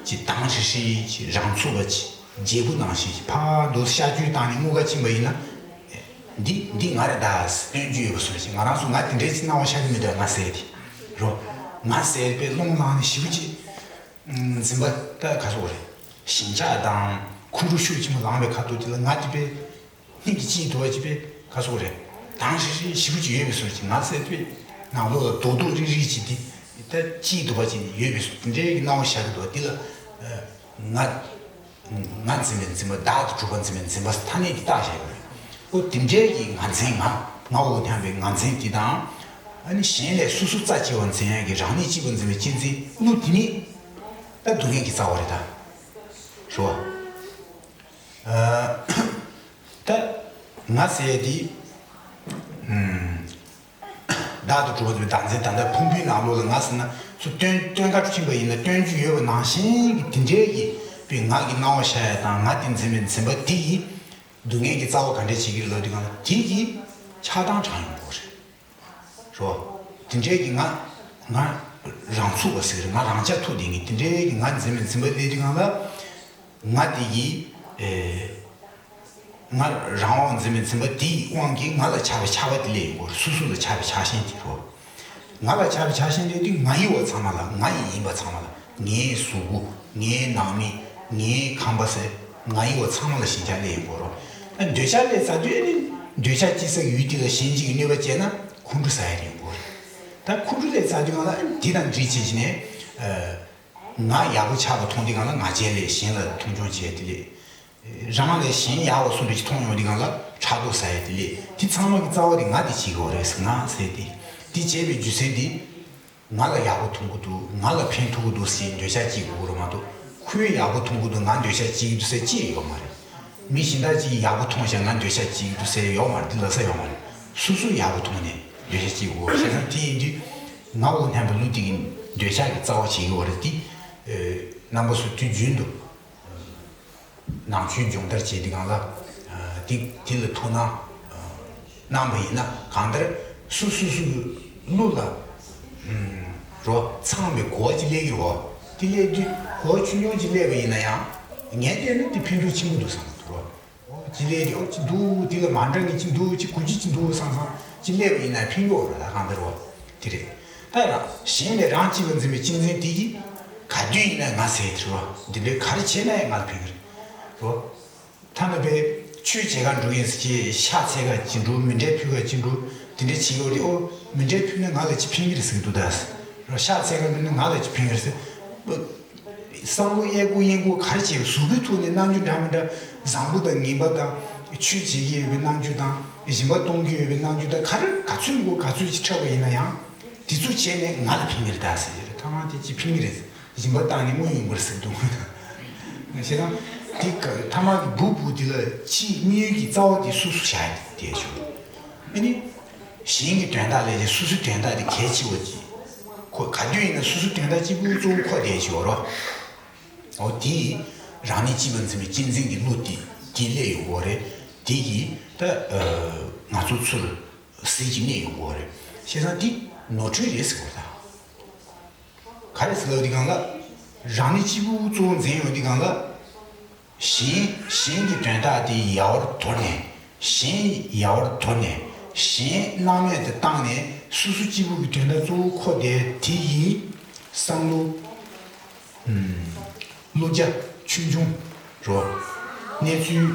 ཅིག་དྭངས་ཧྲིལ་ཧྲིལ་ཅིག་རང་ཚུགས་པ་ཅིག་རྒྱལ་པོ་ནང་བཞིན་ཅིག་ཕར་འདུག་ཤར་བསྐྱོད་བཏང་ནས་དངུལ་ཁང་ཕྱིན་པ་ཡིན་ན། འདི་འདི་ང་རེད་ད། སྟོན་རྒྱུ་ཡོད་པ་བཟོ་ཞིག་ང་རང་ཚོ་ང་དེ་འདྲའི་ཅིག་སྣང་བ་ཤར་གི་མི་འདུག་ང་ཟེར་དེ་རོ། ང་ཟེར་པའི་རླུང་ལངས་ནས་ཞེ་པོ་ཅིག་འཛིན་པ་ད་ག་སོགས་རེད། ཞེན་ཆགས་དང་ཁོང་ཁྲོ་ཤུགས་ཆེན་པོ་ལངས་པའི་ཁ་ཐུག་དེ་ལ་ང་དེ་པའི་སྙིང་གི་ཅིག་འདུག་པ་ཅིག་པའི་ག་སོགས་རེད། དྭངས་ཧྲིལ་ཧྲིལ་ཞེ་པོ་ཅིག་ཡོད་པའི་བཟོ་ཅིག་ང་ཟེར་པའི་ནང་ལོགས་ལ་རྡོག་རྡོག་རིལ་རིལ་ཅིག་དེ་ད་ཅིག་འདུག་པ་ཅིག་ཡོད་པའི་བཟོ་དེ་འདྲའི་སྣང་བ་ཤར་གི་འདུག་དེ་ལ་ང་ང་འཛིན་པའི་འཛིན་པ་བདག་ཏུ་གྲུབ་པ་འཛིན་པའི་འཛིན་པ་ཐ་སྙད་དེ་བཏགས་བཞག་ཡོད་རེད། ཨོ་དེ་འདྲའི་གི་ང་འཛིན་ང་ང་འོ་སྙམ་པའི་ང་འཛིན་དེ་དང་། ཨ་ནི་གཞན་ལས་སོ་སོ་རྩ་ཆེ་བ་འཛིན་ཡ་གི་རང་ཉིད་གཅེས་པར་འཛིན་པའི་གཅེས་འཛིན་གླུ་དེ་ཉིད་ད་སྡུག་བསྔལ་གྱི་རྩ་བ་རེད་ད། རེད་བ། ཨ། ད་ང་ཟེར་ཡ་དེ། ཨུམ། བདག་ཏུ་གྲུབ་པ་ཟེར་བའི་བདག་འཛིན་ད་ལྟ་ཕུང་པོའི་ནང་ལོགས་ལ་ང་ཟེར་ན་ཚུར་སྟོན་སྟོན་ཁར་ཕྱིན་པ་ཡིན་ན་སྟོན་རྒྱུ་ཡོད་པ་ནང་བཞིན་གྱི་དེ་འདྲའི་གི་པའི་ང་གི་སྣང་བ་ཤར་ཡ་དང་ང་དེ་འཛིན་པའི་འཛིན་པ་དེ་ཡིས་སྡུག་བསྔལ་གྱི་རྩ་བ་ག་འདྲ་བྱེད་ཀྱི་རེད་ལབ་དུས་སྒང་ལ་དེ་གི་ཆགས་སྡང་དྲངས་ཡོང་གི་རེད། རོ། དེ་འདྲའི་གི་ང་ང་རང་ཚུགས་པ་ཟེར་གི་རེད། ང་རང་ཅག་ཐུག་དེ་ངས་དེ་འདྲའི་གི་ང་འཛིན་པའི་འཛིན་པ་སླེབས་དུས་སྒང་ལ། ང་དེ་ཡིས། ཨེ། ང་རང་དབང་འཛིན་པའི་འཛིན་པ་དེའི་དབང་གིས་ང་ལ་ཆགས་པའི་ཆགས་པ་དེ་སླེབས་ཡོང་གི་རེད། སོ་སོ་ལ་ཆགས་པའི་ཆགས་ཞེན་དེ་རོ། ང་ལ་ཆགས་པའི་ཆགས་ཞེན་སླེབས་དུས་ང་ཡི་བ་ཚང་མ་ལ་ང་ཡི་ཡིན་པ་ཚང་མ་ལ་ངའི་གཟུགས་པོ་ངའི་ནང་མི་ངའི་ཁང་པ་ཟེར་ང་ཡི་བ་ཚང་མ་ལ་ཞེན་ཆགས་སླེབས་ཡོང་གི་རེད། ཨ་འདོད་ཆགས་སླེབས་ཚར་དུས་ཨ་ནི་འདོད་ཆགས་སྐྱེ་ས་ཡུལ་དེ་ལ་ཞེན་གཅིག་གི་གནོད་པ་བྱས་ན་ཁོང་ཁྲོ་ཟ་ཡ་དེ་ཡོང་གི་རེད། ད་ཁོང་ཁྲོ་སླེབས་ཚར་དུས་ང་ལ་ཨ་ནི་དེ་དང་འདྲིས་བྱེད་ཀྱི་ནས། ཨ། ང་ཡག་པོ་ཆགས་པ་མཐོང་དུས་སྒང་ལ་ང་རྒྱལ་ལས་གཞན་ལ་མཐོང་ཆུང་བྱས་དེ་ལས། རང་ལས་གཞན་ཡག་པ་སུ་འདྲ་ཞིག་མཐོང་ཡོང་དུས་སྒང་ལ་ཕྲག་དོག་ཟ་ཡ་དེ་ལས་དེ་ཚང་མ་གི་རྩ་བ་དེ་ང་དེ་བྱེད་དགོས་རེད་ཟེར་ང་ཟེར་དེ། དེ་བྱས་པའི་རྒྱུ་མཚན་དེ་ང་ལ་ཡག་པོ་མཐོང་གི་འདུག་ང་ལ་ཕན་ཐོགས་ཀྱི་འདུག་ཟེར་འདོད་ཆགས་སྐྱེ་དགོས་ཀྱི་རེད་མ་གཏོགས་ཁོས་ཡག་པོ་མཐོང་གི་འདུག་ང་འདོད་ཆགས་སྐྱེ་གི་འདུག་ཟེར་ཅི་ཡོད་མ་རེད། མི་གཞན་དག་ཅིག་གིས་ཡག་པོ་མཐོང་བྱས་ང་འདོད་ཆགས་སྐྱེ་གི་འདུག་ཟེར་ཡོད་མ་རེད། དེ་ལབ་ས་ཡོད་མ་རེད། སོ་སོས་ཡག་པོ་མཐོང་ནས་འདོད་ཆགས་སྐྱེ་དགོས་བྱས་ཙང་དེ་ཡིན་དུས་ང་འོ་སྙམ་པའི་གླུ་དེ་གི་འདོད་ཆགས་ཀྱི་རྩ་བ་བྱེད་ཀྱི་ཡོད་རེད་དེ། རྣམ་པ་ཚོ་དུས་རྒྱུན་དུ་ནང་ཆོས་སྦྱོང་བརྡར་བྱེད་དུས་སྒང་ལ་དེ་དེ་ལ་ཐུགས་སྣང་གནང་བ་ཡིན་ན་གང་ལྟར་སོ་སོ་སོ་གི་གླུ་ལ་རོ་ཚང་བའི་གོ་བ་ཅིག་སླེབས་ཀྱི་རོ། དེ་སླེབས་དུས་གོ་བ་ཆུང་ཆུང་ཅིག་སླེབས་པ་ཡིན་ན་ཡང་ངས་བལྟས་ན་དེ་ཕན་ཐོགས་ཆེན་པོ་འདུག་བསམ་གྱི་འདུག་རོ། ཅི་ལས་ཀྱི་ཨོ་ཅི་འདུག་དེ་ལ་མ་འདྲ་ངེས་ཅི་འདུག་ཅི་གུ་ཅི་ཅི་འདུག་བསམ་བསམ་ཅི་སླེབས་པ་ཡིན་ན་ཕན་གྱི་ཡོད་རེད། ད་གང་ལྟར་རོ་དེ་རེད། ད་རང་གཞན་ལས་རང་གཅེས་པར་འཛིན་པའི་གཅེས་འཛིན་དེ་གིས་ག་དུས་ཡིན་ན་ང་ཟེར་དེ་རོ་འདི་འདྲའི་ག་རེ་བྱས་ན་ཡང་ང་ལ་ཕན་གྱི་རེད་རོ། ཐ་ན་པའི་ཆོས་བྱེད་གར་འགྲོ་ཡིན་ཟེར་གྱི་ཕྱག་འཚལ་ག་ཅི་འགྲོ་མཎྜལ་ཕུལ་ག་ཅི་འགྲོ་དེ་འདྲ་བྱེད་ཀྱི་ཡོད་རེད། ཨོ་མཎྜལ་ཕུལ་ན་ང་ལ་ཅི་ཕན་གྱི་རེད་ཟེར་གྱི་འདུག་ད་རོ་ཕྱག་འཚལ་ག་མིན་ན་ང་ལ་ཅི་ཕན་གྱི་རེད་ཟེར། བསམ་བློ་གཡས་སྐོར་གཡོན་སྐོར་ག་རེ་བྱས་པའི་གཟུགས་པོའི་ཐོག་ནས་རྣམ་འགྱུར་འདྲ་མི་འདྲ་ བཟང་པོ་དང་ངན་པ་དང་ཆོས་བྱེད་ཀྱི་ཡོད་པའི་རྣམ་འགྱུར་དང་སྦྱིན་པ་གཏོང་གི་ཡོད་པའི་རྣམ་འགྱུར་དང་ག་རེ་ག་ཚོད་མགོ་ག་ཚོད་ཅིག་འཁྲབ་པ་ཡིན་ན་ཡང་དེ་ཚོ་བྱས་ནས་ང་ལ་ཕན་གྱི་རེད་ད་ཟེར་གྱི་རེད། ཐ་མ་དེ་ཅིག་ཕན་གྱི་རེད། སྦྱིན་པ་བཏང་ནས་དངུལ་ཡོང་གི་རེད་ཟེར་འདུག་ང་ད་བྱས་ཙང་དེ་ག་ཐ་མ་གི་སྦུག་སྦུག་དེ་ལ་ཅིག་དམིགས་ཡུལ་གྱི་རྩ་བ་དེ་སོ་སོ་བཞག་ཡ་དེ་བྱུང་། ཨ་ནི། གཞན་གྱི་དོན་དག་ལས་ཀྱང་སོ་སོའི་དོན་དག་དེ་གལ་ཆེ་བ་ཅིག་ཁོ་ག་དུས་ཡིན་ན་སོ་སོའི་དོན་དག་གཅིག་པུ་གཙོ་བོ་ཁོ་བསྡད་ཀྱི་ཡོད་རོགས། འོ་དེ་ཡིས་རང་ཉིད་གཅིག་པུ་འཛིན་པའི་གཅེས་འཛིན་གྱི་བློ་དེ་དེ་སླེབས་ཡོང་གི་ཡོད་རེད། དེ་ཡིས་ད་ང་ཚོ་ཚུར་ཟིལ་གྱིས་གནོན་ཡོང་གི་ཡོད་རེད། བྱས་ཙང་དེ་ནོར་འཁྲུལ་རེད་ཟེར་གྱི་ཡོད་རེད་ད། ག་རེ་ཟེར་ལབ་དུས་སྒང་ལ། རང་ཉིད་གཅིག་པུ་གཙོ་བོ་འཛིན་ཡོང་དུས་སྒང་ལ། གཞན་གཞན་གྱི་དོན་དག་དེ་ཡལ་བར་དོར་ནས། གཞན་ཡལ་བར་དོར་ནས། གཞན་སྣང་མེད་དུ་བཏང་ནས་སོ་སོ་གཅིག་པུ་གི་དོན་དག་གཙོ་བོ་ཁོ་དེ་དེ་ཡིས་བསམ་བློ། ཨུམ། བློ་རྒྱ་ཆུང་ཆུང་རོ། གནས་ཚུལ།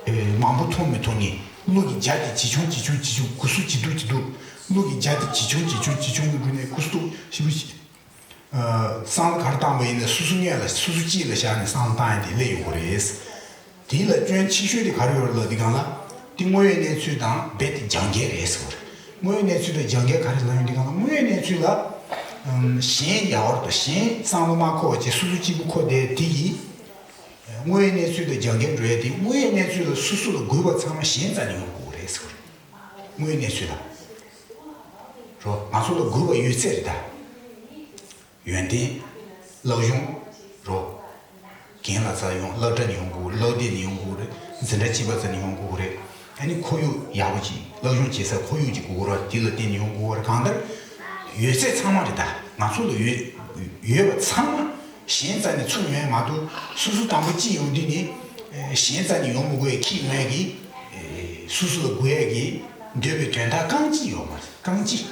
ཨེ། མང་པོ་མཐོང་མི་མཐོང་ནས་བློ་གི་རྒྱ་དེ་ཇེ་ཆུང་ཇེ་ཆུང་ཇེ་ཆུང་། གུ་སུ་ཇེ་སྡུག་ཇེ་སྡུག་བློ་གི་རྒྱ་དེ་ཇེ་ཆུང་ཇེ་ཆུང་ཇེ་ཆུང་གི་སྒོ་ནས་གུ་སུ་ཞིབ་པོ་ཞིག་བསམ་བློ་ག་རེ་བཏང་བ་ཡིན་ན་སོ་སོ་སྔོན་ལ་སོ་སོ་དཀྱིལ་ལ་བཞག་ནས་བསམ་བློ་བཏང་ཡ་དེ་སླེབས་ཡོང་གི་རེད། དེ་ལ་སྐྱོན་ཆེ་ཤོས་དེ་ག་རེ་ཡོད་རེད་ལབ་དུས་སྒང་ལ། དེ་དངོས་ཡོད་གནས་ཚུལ་དང་རྦད་དེ་རྒྱབ་འགལ་རེད་ཟེར་བ་རེད། དངོས་ཡོད་གནས་ཚུལ་དང་རྒྱབ་འགལ་ག་རེ་ལབ་ཡོང་དུས་སྒང་ལ། དངོས་ཡོད་གནས་ཚུལ་ལ། ཨམ། གཞན་ཡལ་བར་དུ། གཞན་བསམ་བློ་མ་འཁོར་བ་བྱས་སོ་སོ་གཅིག་པུ་འཁོར་བསྡད་དེ་ཡིས། དངོས་ཡོད་གནས་ཚུལ་དང་རྒྱབ་འགལ་འགྲོ་ཡ་དེ། དངོས་ཡོད་གནས་ཚུལ་ལ་སོ་སོ་ལ་དགོས་པ་ཚང་མ་གཞན་རྩ་ནས་ཡོང་དགོས་རེད་ཟེར་བ་རེད། དངོས་ཡོད་གནས་ཚུལ་ལ། རོ། ང་ཚོ་ལ་དགོས་པ་ཡོད་ཚད་རེད་ད། ཡོན་ཏན། སློབ་སྦྱོང་། རོ། རྒན་ལགས་རྩ་ཡོང་། སློབ་གྲྭ་ནས་ཡོང་དགོས། སློབ་སྡེ་ནས་ཡོང་དགོས་རེད། འཛིན་གྲྭ་བཅུ་པ་རྩ་ནས་ཡོང་དགོས་རེད། ཨ་ནི་ཁོར་ཡུག་ཡག་པོ་ཅིག་སློབ་སྦྱོང་བྱེད་ས་ཁོར་ཡུག་ཅིག་དགོས་རེད། དེ་ལ་བརྟེན་ནས་ཡོང་དགོས་རེད། གང་ལྟར་ཡོད་ཚད་ཚང་མ་རེད་ད། ང་ཚོ་ལ་ཡོད་ཡོད་པ་ཚང་མ་གཞན་རྩ་ནས་ཚུར་ཡོང་ཡ་མ་གཏོགས། སོ་སོ་དང་པོ་གཅིག་ཡོང་དུས་ནི། ཨེ། གཞན་རྩ་ནས་ཡོང་མི་དགོས་ཡ། ཁྱེད་ཡོང་ཡ་གི། ཨེ། སོ་སོ་ལ་དགོས་ཡ་གི་འདོད་པའི་དོན་དག་རྐང་གཅིག་ཡོད་མ་རེད། རྐང་གཅིག་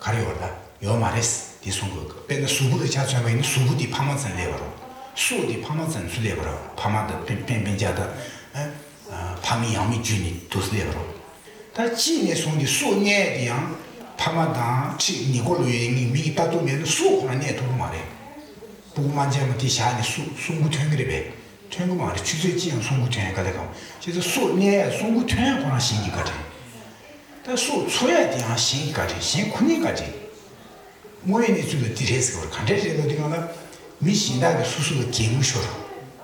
ག་རེ་ཡོད་རེད་ད། ཡོད་མ་རེད། དེ་གསུང་དགོས། དཔེར་ན་གཟུགས་པོ་ལ་ཆ་མཚོན་པ་ཡིན་ན། གཟུགས་པོ་དེ་ཕ་མ་རྩ་ནས་སླེབས་པ་རེད། སྲོག་དེ་ཕ་མ་རྩ་ནས་ཚུར་སླེབས་པ་རེད། ཕ་མ་དང་སྤུན་སྤུན་སྤུན་ཀྱག་དང་། ཨ། ཕ་མེས་ཡང་མེས་བརྒྱུད་ནས་དུ་སླེབས་པ་རེད། ད་གཅིག་ནས་བཟུང་སྟེ་སྲོག་གནས་དེ་ཡང་ཕ་མ་དང་འཁྲིས་ཉེ་འཁོར་ལ་ཡོད་མཁན་མི་གིས་ལྟ་རྟོག་མེད་ན་སྲོག་ཁོ་རང་གནས་ཐུབ་ཀྱི་མ་རེད། སྤུ་གུ་དམར་འབྱར་མ་དེ་བཞག་ནས་སྲོག་སྲོག་འགུལ་ཐོན་གྱི་རེད་པས། ཐོན་གྱི་མ་རེད། ཆུ་ཚོད་གཅིག་ཡང་སྲོག་འགུལ་ཐོན་ཡ་དཀའ་ལས་ཁག་པོ། བྱས་ཙང་སྲོག་གནས་ཡ་སྲོག་འགུལ་ཐོན་ཡ་ཁོ་རང་གཞན་གྱི་བཀའ་དྲིན། ད་སྲོག་འཚོ་ཡ་དེ་ཡང་གཞན་གྱི་བཀའ་དྲིན། གཞན་ཁོ་ནའི་བཀའ་དྲིན། དངོས་ཡོད་གནས་ཚུལ་ལ་དེ་རེད་ཟེར་བ་རེད། ག་འདྲས་རེད་ལབ་དུས་སྒང་ལ། མི་གཞན་དག་གིས་སོ་སོ་ལ་གད་མོ་ཤོར།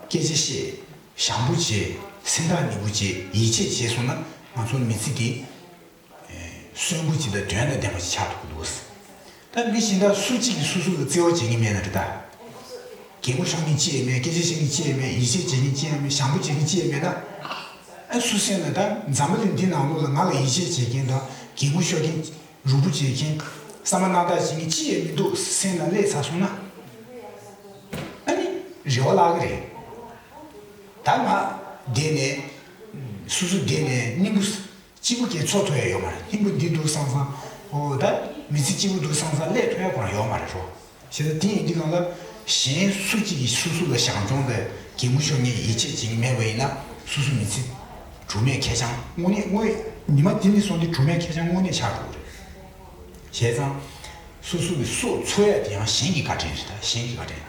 སྐད་ཆ་བཤད། ཞང་པོ་བྱེད། སེམས་ཐག་ཉེ་པོ་བྱེད། ཡིད་ཆེས་བྱས་སོང་ན། ང་ཚོ་མི་ཚེ་འདི་གསོན་པོ་ཅིག་དང་དོན་དང་ལྡན་པ་ཞིག་ཆགས་ཐུབ་ཀྱི་འདུག། ད་མི་གཞན་དག་སུ་གཅིག་གིས་སོ་སོ་ལ་བརྩེ་བ་བྱེད་མཁན་མེད་ན་རེད་ད། གད་མོ་ཤོར་མཁན་གཅིག་ཡང་མེད། སྐད་ཆ་བཤད་མཁན་གཅིག་ཡང་མེད། ཡིད་ཆེས་བྱེད་མཁན་གཅིག་ཡང་མེད། ཞང་པོ་བྱེད་མཁན་གཅིག་ཡང་མེད་ན། ཨ། སུ་སེམས་ན་ད་འཛམ་བུ་གླིང་འདི་ནང་ལོགས་ལ་ང་ལ་ཡིད་ཆེས་བྱེད་མཁན་དང་། གད་མོ་ཤོར་མཁན། རུ་སྤུ་བྱེད་མཁན། བསམ་པ་སྣང་དག་བྱེད་མཁན་གཅིག་ཡང་མི་འདུག་སེམས་ན་སླེབས་ཚར་སོང་ན། ཨ་ནི་རེ་བ་བརླག་གི་རེད། ད་ང་བསྡད་ནས། སོ་སོ་བསྡད་ནས་སྙིང་པོ་གཅིག་པུ་གས་འཚོ་ཐུབ་ཡ་ཡོད་མ་རེད། སྙིང་པོ་འདི་འདུག་བསམ་བསམ། འོ་ད་མི་ཚེ་གཅིག་པུ་འདུག་བསམ་བསམ་སླེབས་ཐུབ་ཡ་ཁོ་རང་ཡོད་མ་རེད་རོ། བྱས་ཙང་དེ་ཡིན་དུས་སྒང་ལ། གཞན་སུ་གཅིག་གིས་སོ་སོ་ལ་བྱམས་སྐྱོང་དང་གད་མོ་ཤོར་མཁན། ཡིད་ཆེས་བྱེད་མཁན་མེད་པ་ཡིན་ན། སོ་སོ་མི་ཚེ་གྲུབ་མེད་ཁེར་རྐྱང་། དངོས་གནས་དངོས་ཉི་མ་འདི་ནས་བཟུང་སྟེ་གྲུབ་མེད་ཁེར་རྐྱང་དངོས་གནས་ཆགས་འགྲོ་གི་རེད། བྱས་ཙང་། སོ་སོ་གི་སྲོག་འཚོ་ཡ་དེ་ཡང་གཞན་གྱི་བཀའ་དྲིན་རེད་ད། གཞན་གྱི་བཀའ་དྲིན།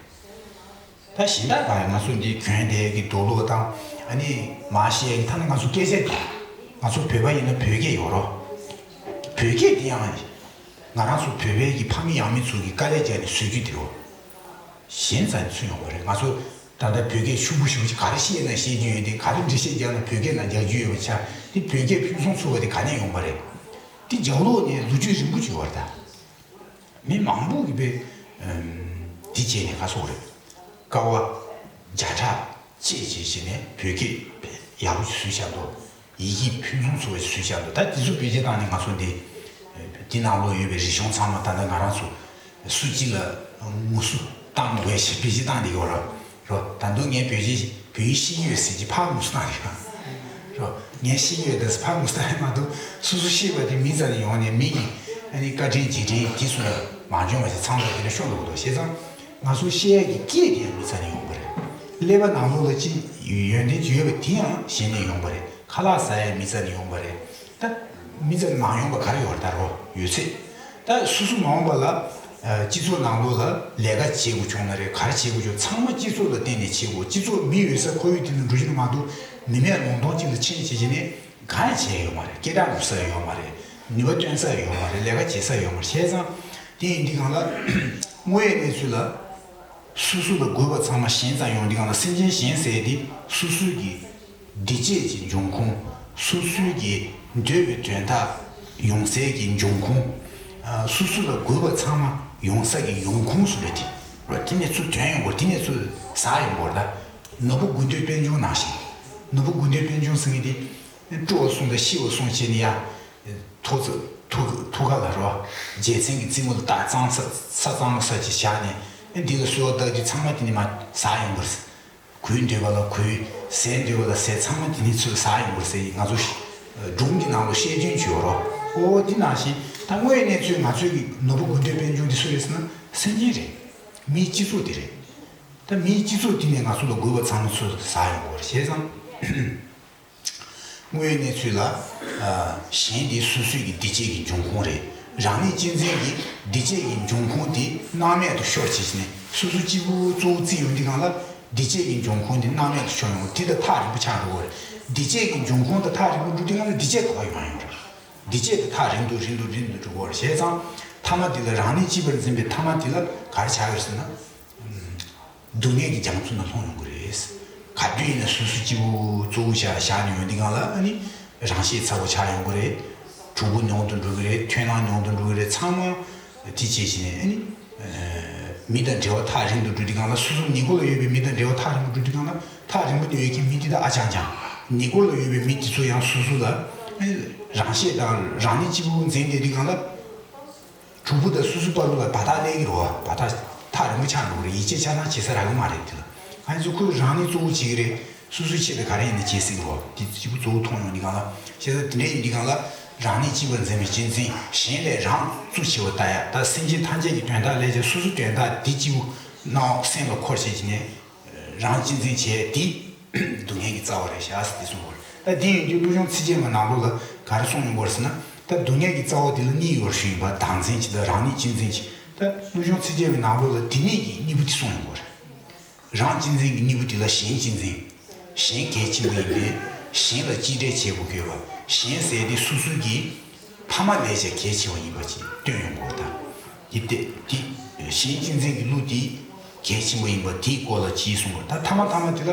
ད་གཞན་དག་ག་ང་ཚོ་འདི་གྱོན་བསྡད་ཀྱི་འདུག་ལོ་དང་། ཨ་ནི་མ་ཤེས་ཐ་ན་ང་ཚོ་སྐད་ཆ་འདི། ང་ཚོ་བོད་པ་ཡིན་ན་བོད་སྐད་ཡོད་རོ། བོད་སྐད་འདི་ཡང་། ང་རང་ཚོ་བོད་པའི་གི་ཕ་མེས་ཡང་མེས་ཚོ་གི་དཀའ་ལས་བརྒྱབ་ནས་བཟོ་རྒྱུ་དེ་རོ། གཞན་རྩ་ནས་ཚུར་ཡོང་བ་རེད། ང་ཚོ་ད་ལྟ་བོད་སྐད་ཤུགས་པོ་ཤུགས་པོ་ཅིག་ག་རེ་བཤད་ན་བཤད་རྒྱུ་ཡོད་དེ། ག་རེ་འགྲེལ་བཤད་རྒྱག་ན་བོད་སྐད་ནང་རྒྱག་རྒྱུ་ཡོད་པ་ཆགས་དེ། བོད་སྐད་ཕུན་སུམ་ཚོགས་པ་དེ་ག་ནས་ཡོང་བ་རེད། དེ་རྒྱབ་ལོགས་ནས་ལོ་རྒྱུས་རིང་པོ་ཅིག་ཡོད་རེད་ད། མི་མང་པོ་གིས་དཔེ། ཨམ། འདི་བྱས་ནས་ག་སོགས་རེད། ཀ་བ། བརྒྱ་ཕྲག་བཅས་བྱས་བྱས་ནས་བོད་སྐད་ཡག་པོ་ཞིག་བཟོས་བཞག་འདུག། ཡི་གེ་ཕུན་སུམ་ཚོགས་པ་ཞིག་བཟོས་བཞག་འདུག། ད་འདི་ཚོ་བེད་སྤྱོད་བཏང་ནས་ང་ཚོ་འདི། འདི་ནང་ལོགས་ཡོད་པའི་རིག་གཞུང་ཚང་མ་ད་ལྟ་ང་རང་ཚོ་སུ་གཅིག་ལ་ངོ་སོ་བཏང་དགོས་ཞེས་བེད་སྤྱོད་བཏང་བསྡད་ཀྱི་ཡོད་རེད། རོ། ད་དུང་ངས་བོད་ཡིག་བོད་ཡིག་ཤེས་ཀྱི་ཡོད་ཟེར་གྱི་ཕར་ངོ་སོ་བཏང་རེད། རོ། ངས་ཤེས་ཀྱི་ཡོད་དེ་ཕར་ངོ་སོ་བཏང་རེད་མ་གཏོགས། སོ་སོ་ཤེས་པ་དེ་མི་རྩ་ནས་ཡོང་ནས་མི་གི་ཨ་ནི་བཀའ་དྲིན་རྗེས་དྲན་དེ་ཚོ་ལ་མ་འཇོན་པ་ཞིག་ཚང་འདུག། དེ་ནས་ཤོར་འགྲོ་གི་འདུག། བྱས་ཙང་ང་ཚོ་ཤེས་ཡས་ཀྱི་སྐད་དེ་ཡང་མི་རྩ་ནས་ཡོང་པ་རེད། ཀླད་པ་ནང་ལོགས་ལ་ཅི་ཡོན་ཏན་ཅིག་ཡོད་པ་དེ་ཡང་གཞན་ནས་ཡོང་པ་རེད། ཁ་ལག་ཟ་ཡས་མི་རྩ་ནས་ཡོང་པ་རེད། ད་མི་རྩ་ནས་མ་ཡོང་པ་ག་རེ་ཡོད་རེད། ད་རོ་ཡོད་ཚད། ད་སོ་སོ་མ་འོངས་པ་ལ། སྤྱི་ཚོགས་ནང་ལོགས་ལ་ལས་ཀ་བྱེད་དགོས་བྱུང་ན་རེད། ག་རེ་བྱེད་དགོས་བྱུང་ཚང་མ་སྤྱི་ཚོགས་ལ་བརྟེན་ནས་བྱེད་དགོས། སྤྱི་ཚོགས་མི་ཡོད་ས་ཁོར་ཡུག་དེ་ལ་འགྲོ་རྒྱུ་མ་གཏོགས་མི་མེད་ལུང་སྟོང་གཅིག་ལ་ཕྱིན་བྱེད་ཀྱི་ནས་གང་ཡང་བྱས་ཡོད་མ་རེད། སྐད་གྲགས་འགྲོ་ས་ཡོད་མ་རེད། ནུས་པ་བཏོན་ས་ཡོད་མ་རེད། ལས་ཀ་བྱེད་ས་ཡོད་མ་རེད། བྱས་ཙང་དེ་ཡིན་དུས་སྒང་ལ་དངོས་ཡོད་གནས་ཚུལ་ལ། སོ་སོ་ལ་དགོས་པ་ཚང་མ་གཞན་ཙམ་ཡོང་དུས་སྒང་ལ་སེམས་ཅན་གཞན་ཟེར་དེ་སོ་སོའི་གི་བདེ་སྐྱིད་ཀྱི་འབྱུང་ཁུངས། སོ་སོའི་གི་འདོད་པའི་དོན་དག་ཡོང་སའི་གི་འབྱུང་ཁུངས། ཨ། སོ་སོ་ལ་དགོས་པ་ཚང་མ་ཡོང་ས་གི་ཡོང་ཁུངས་སུ་རེད་དེ། རོ། དེ་ནས་ཚུར་ཐོན་ཡོང་དགོས། དེ་ནས་ཚུར་ཟག་ཡོང་དགོས་རེད་ད། ནོར་བུ་དགོས་འདོད་པད་འབྱུང་ནང་བཞིན། ནོར་བུ་དགོས་འདོད་པད་འབྱུང་ཟེར་མཁན་དེ་སྤྲོ་བ་བསྲུང་དང་ཤི་བ་བསྲུང་བྱས་ནས་ཡ། ཐོག་ཚ་ཐུག་ཐུག་ཁ་ལ་རོ། རྒྱལ་མཚན་གྱི་རྩེ་མོ་ལ་ད་གཙང་ས་ས་གཙང་མ་ས་ཅིག་བཞག་ནས་འདི་ལ་གསོལ་བ་བཏབ་དུས་ཚང་མ་དེ་ནས་མར་ཟག་ཡོང་གི་རེད། གོས་འདོད་པ་ལ་གོས། ཟས་འདོད་པ་ལ་ཟས། ཚང་མ་དེ་ནས་ཚུར་ཟག་ཡོང་གི་རེད་ཟེར། ང་ཚོ་ཤ་སྒྲུང་གི་ནང་ལ་བཤད་རྐྱེན་བྱོས་རོ། ཨོ་དེ་ནང་བཞིན་ད་དངོས་ཡོད་གནས་ཚུལ་ང་ཚོའི་གི་ནོར་བུ་དགོས་འདོད་པད་འབྱུང་དེ་སུ་རེད་ཟེར་ན་སེམས་ཅན་རེད། མིའི་སྤྱི་ཚོགས་དེ་རེད། ད་མིའི་སྤྱི་ཚོགས་དེ་ནས་ང་ཚོ་ལ་དགོས་པ་ཚང་མ་ཚུར་ཟག་ཡོང་གི་རེད། བྱས་ཙང་། དངོས་ཡོད་གནས་ཚུལ་ལ། ཨ། གཞན་དེ་སོ་སོའི་གི་བདེ་སྐྱིད་ཀྱི་འབྱུང་ཁུངས་རེད། རང་ཉིད་གཅེས་འཛིན་གྱི་བདེ་སྐྱིད་ཀྱི་འབྱུང་ཁུངས་དེ་སྣང་མེད་དུ་ཤོར་བྱས་ནས་སོ་སོ་གཅིག་པུ་གཙོ་བོ་བརྩིས་ཡོང་དུས་སྒང་ལ་བདེ་སྐྱིད་ཀྱི་འབྱུང་ཁུངས་དེ་སྣང་མེད་དུ་ཤོར་ཡོང་། དེ་དང་ཐག་རིང་པོ་ཆགས་འགྲོ་གི་རེད། བདེ་སྐྱིད་ཀྱི་འབྱུང་ཁུངས་དང་ཐག་རིང་པོ་འགྲོ་དུས་སྒང་ལ་བདེ་སྐྱིད་ག་པར་ཡོང་ཡོང་རེད། བདེ་སྐྱིད་དེ་ཐག་རིང་དུ་རིང་དུ་རིང་དུ་འགྲོ་གི་རེད། བྱས་ཙང་ཐ་མ་དེ་ལ་རང་ཉིད་གཅེས་པར་འཛིན་པའི་ཐ་མ་དེ་ལ་ག་རེ་ཆགས་ཡོད་ཟེར་ན། སྡུག་བསྔལ་གྱི་རྒྱ་མཚོ་ནང་ལྷུང་ཡོང་གི་རེད། ག་དུས་ཡིན་ན་སོ་སོ་གཅིག་པུ་གཙོ་བོ་བཞག་བཞག་ནས་ཡོང་དུས་སྒང་ལ་ཨ་ནི་རང་ཤེད་ཚ་པོ་ཆགས་ཡོང་གི་རེད། གྲོགས་པོ་ཉུང་དུ་འགྲོ་གི་རེད། ཐོན་ལམ་ཉུང་དུ་འགྲོ་གི་རེད། ཚང་མ་དེ་བྱས་བྱས་ནས་ཨ་ནི་མི་དང་འབྲེལ་བ་ཐག་རིང་དུ་འགྲོ་དུས་སྒང་ལ། སོ་སོ་ཉེ་འཁོར་ལ་ཡོད་པའི་མི་དང་འབྲེལ་བ་ཐག་རིང་པོ་འགྲོ་དུས་སྒང་ལ་ཐག་རིང་པོ་ཡོད་མཁན་མི་དེ་དག་ཨ་ཅང་ཅང་། ཉེ་འཁོར་ལ་ཡོད་པའི་མི་དེ་ཚོ་ཡང་སོ་སོ་ལ་ཨ་ནི་རང་ཤེད་དང་རང་ཉིད་གཅིག་པུ་འཛིན་བསྡད་དུས་སྒང་ལ། གྲོགས་པོ་དང་སོ་སོའི་བར་ལ་བར་ཐག་སླེབས་ཀྱི་རེད་བ། བར་ཐག་ཐག་རིང་པོ་ཆགས་འགྲོ་གི་རེད། ཡིད་ཆེས་ཆ་ཚང་བྱེད་ས་རག་གི་མ་རེད། དེ་ལ་ཨ་ནི་ཚོ་ཁོས་རང་ཉིད་གཙོ་བོ་བྱེད་ཀྱི་རེད། སོ་སོའི་ཆེད་དུ་ག་རེ་ཡིན་ན་བྱེད་སྲིད་ཀྱི་རེད་བ། དེ་གཅིག་པུ་གཙོ་བོ་མཐོང་ཡོང་དུས་སྒང་ལ། བྱས་ཙང་དེ་འདྲ་ཡིན་དུས་སྒང་ལ་རང་ཉིད་གཅེས་པར་འཛིན་པའི་གཅེས་འཛིན། གཞན་ལས་རང་གཙོ་ཆེ་བ་ལྟ་ཡ། ད་སེམས་ཅན་ཐམས་ཅད་ཀྱི་དོན་དག་ལས་ཀྱང་སོ་སོའི་དོན་དག་འདི་གཅིག་པུ་སྣང་སེམས་ལ་འཁོར་བྱས་ཀྱི་ནས། རང་གཅེས་འཛིན་བྱས་དེ་སྡུག་བསྔལ་གྱི་རྩ་བ་རེད་ཤག་ཟེར་དེ་གསུངས་པ་རེད། ད་དེ་ཡིན་དུས་བློ་སྦྱོང་ཚིགས་བཅད་མའི་ནང་ལོགས་ལ་ག་རེ་གསུངས་ཡོང་པ་རེད་ཟེར་ན། ད་སྡུག་བསྔལ་གྱི་རྩ་བ་དེ་ལ་གཉིས་ཡོད་ཞུས་ཡིན་པ། བདག་འཛིན་གཅིག་དང་རང་ཉིད་གཅེས་འཛིན་གཅིག། ད་བློ་སྦྱོང་ཚིགས་བཅད་མའི་ནང་ལོགས་ལ་དེ་གཉིས་ཀྱི་གཉིས་པོ་དེ་གསུངས་ཡོང་པ་རེད། རང་གཅེས་འཛིན་གྱི་གཉིས་པོ་དེ་ལ་གཞན་གཅེས་འཛིན། གཞན་གལ་ཆེན་པོ་ཡིན་པས་གཞན་ལ་གཅེས་སྤྲས་བྱེད་དགོས་ཀྱི་ཡོད་པ། གཞན་ཟེར་དེ་སོ་སོའི་གི་ཕ་མ་ལས་ཀྱང་གལ་ཆེ་བ་ཡིན་པ་ཅིག་སྟོན་ཡོང་གི་ཡོད་ད། དེ་ལྟས་དེ་གཞན་གཅེས་འཛིན་གྱི་གླུ་དེ་གལ་ཆེན་པོ་ཡིན་པ་དེའི་སྐོར་ལ་ཅིག་གསུངས་པ། ད་ཐ་མ་ཐ་མ་དེ་ལ་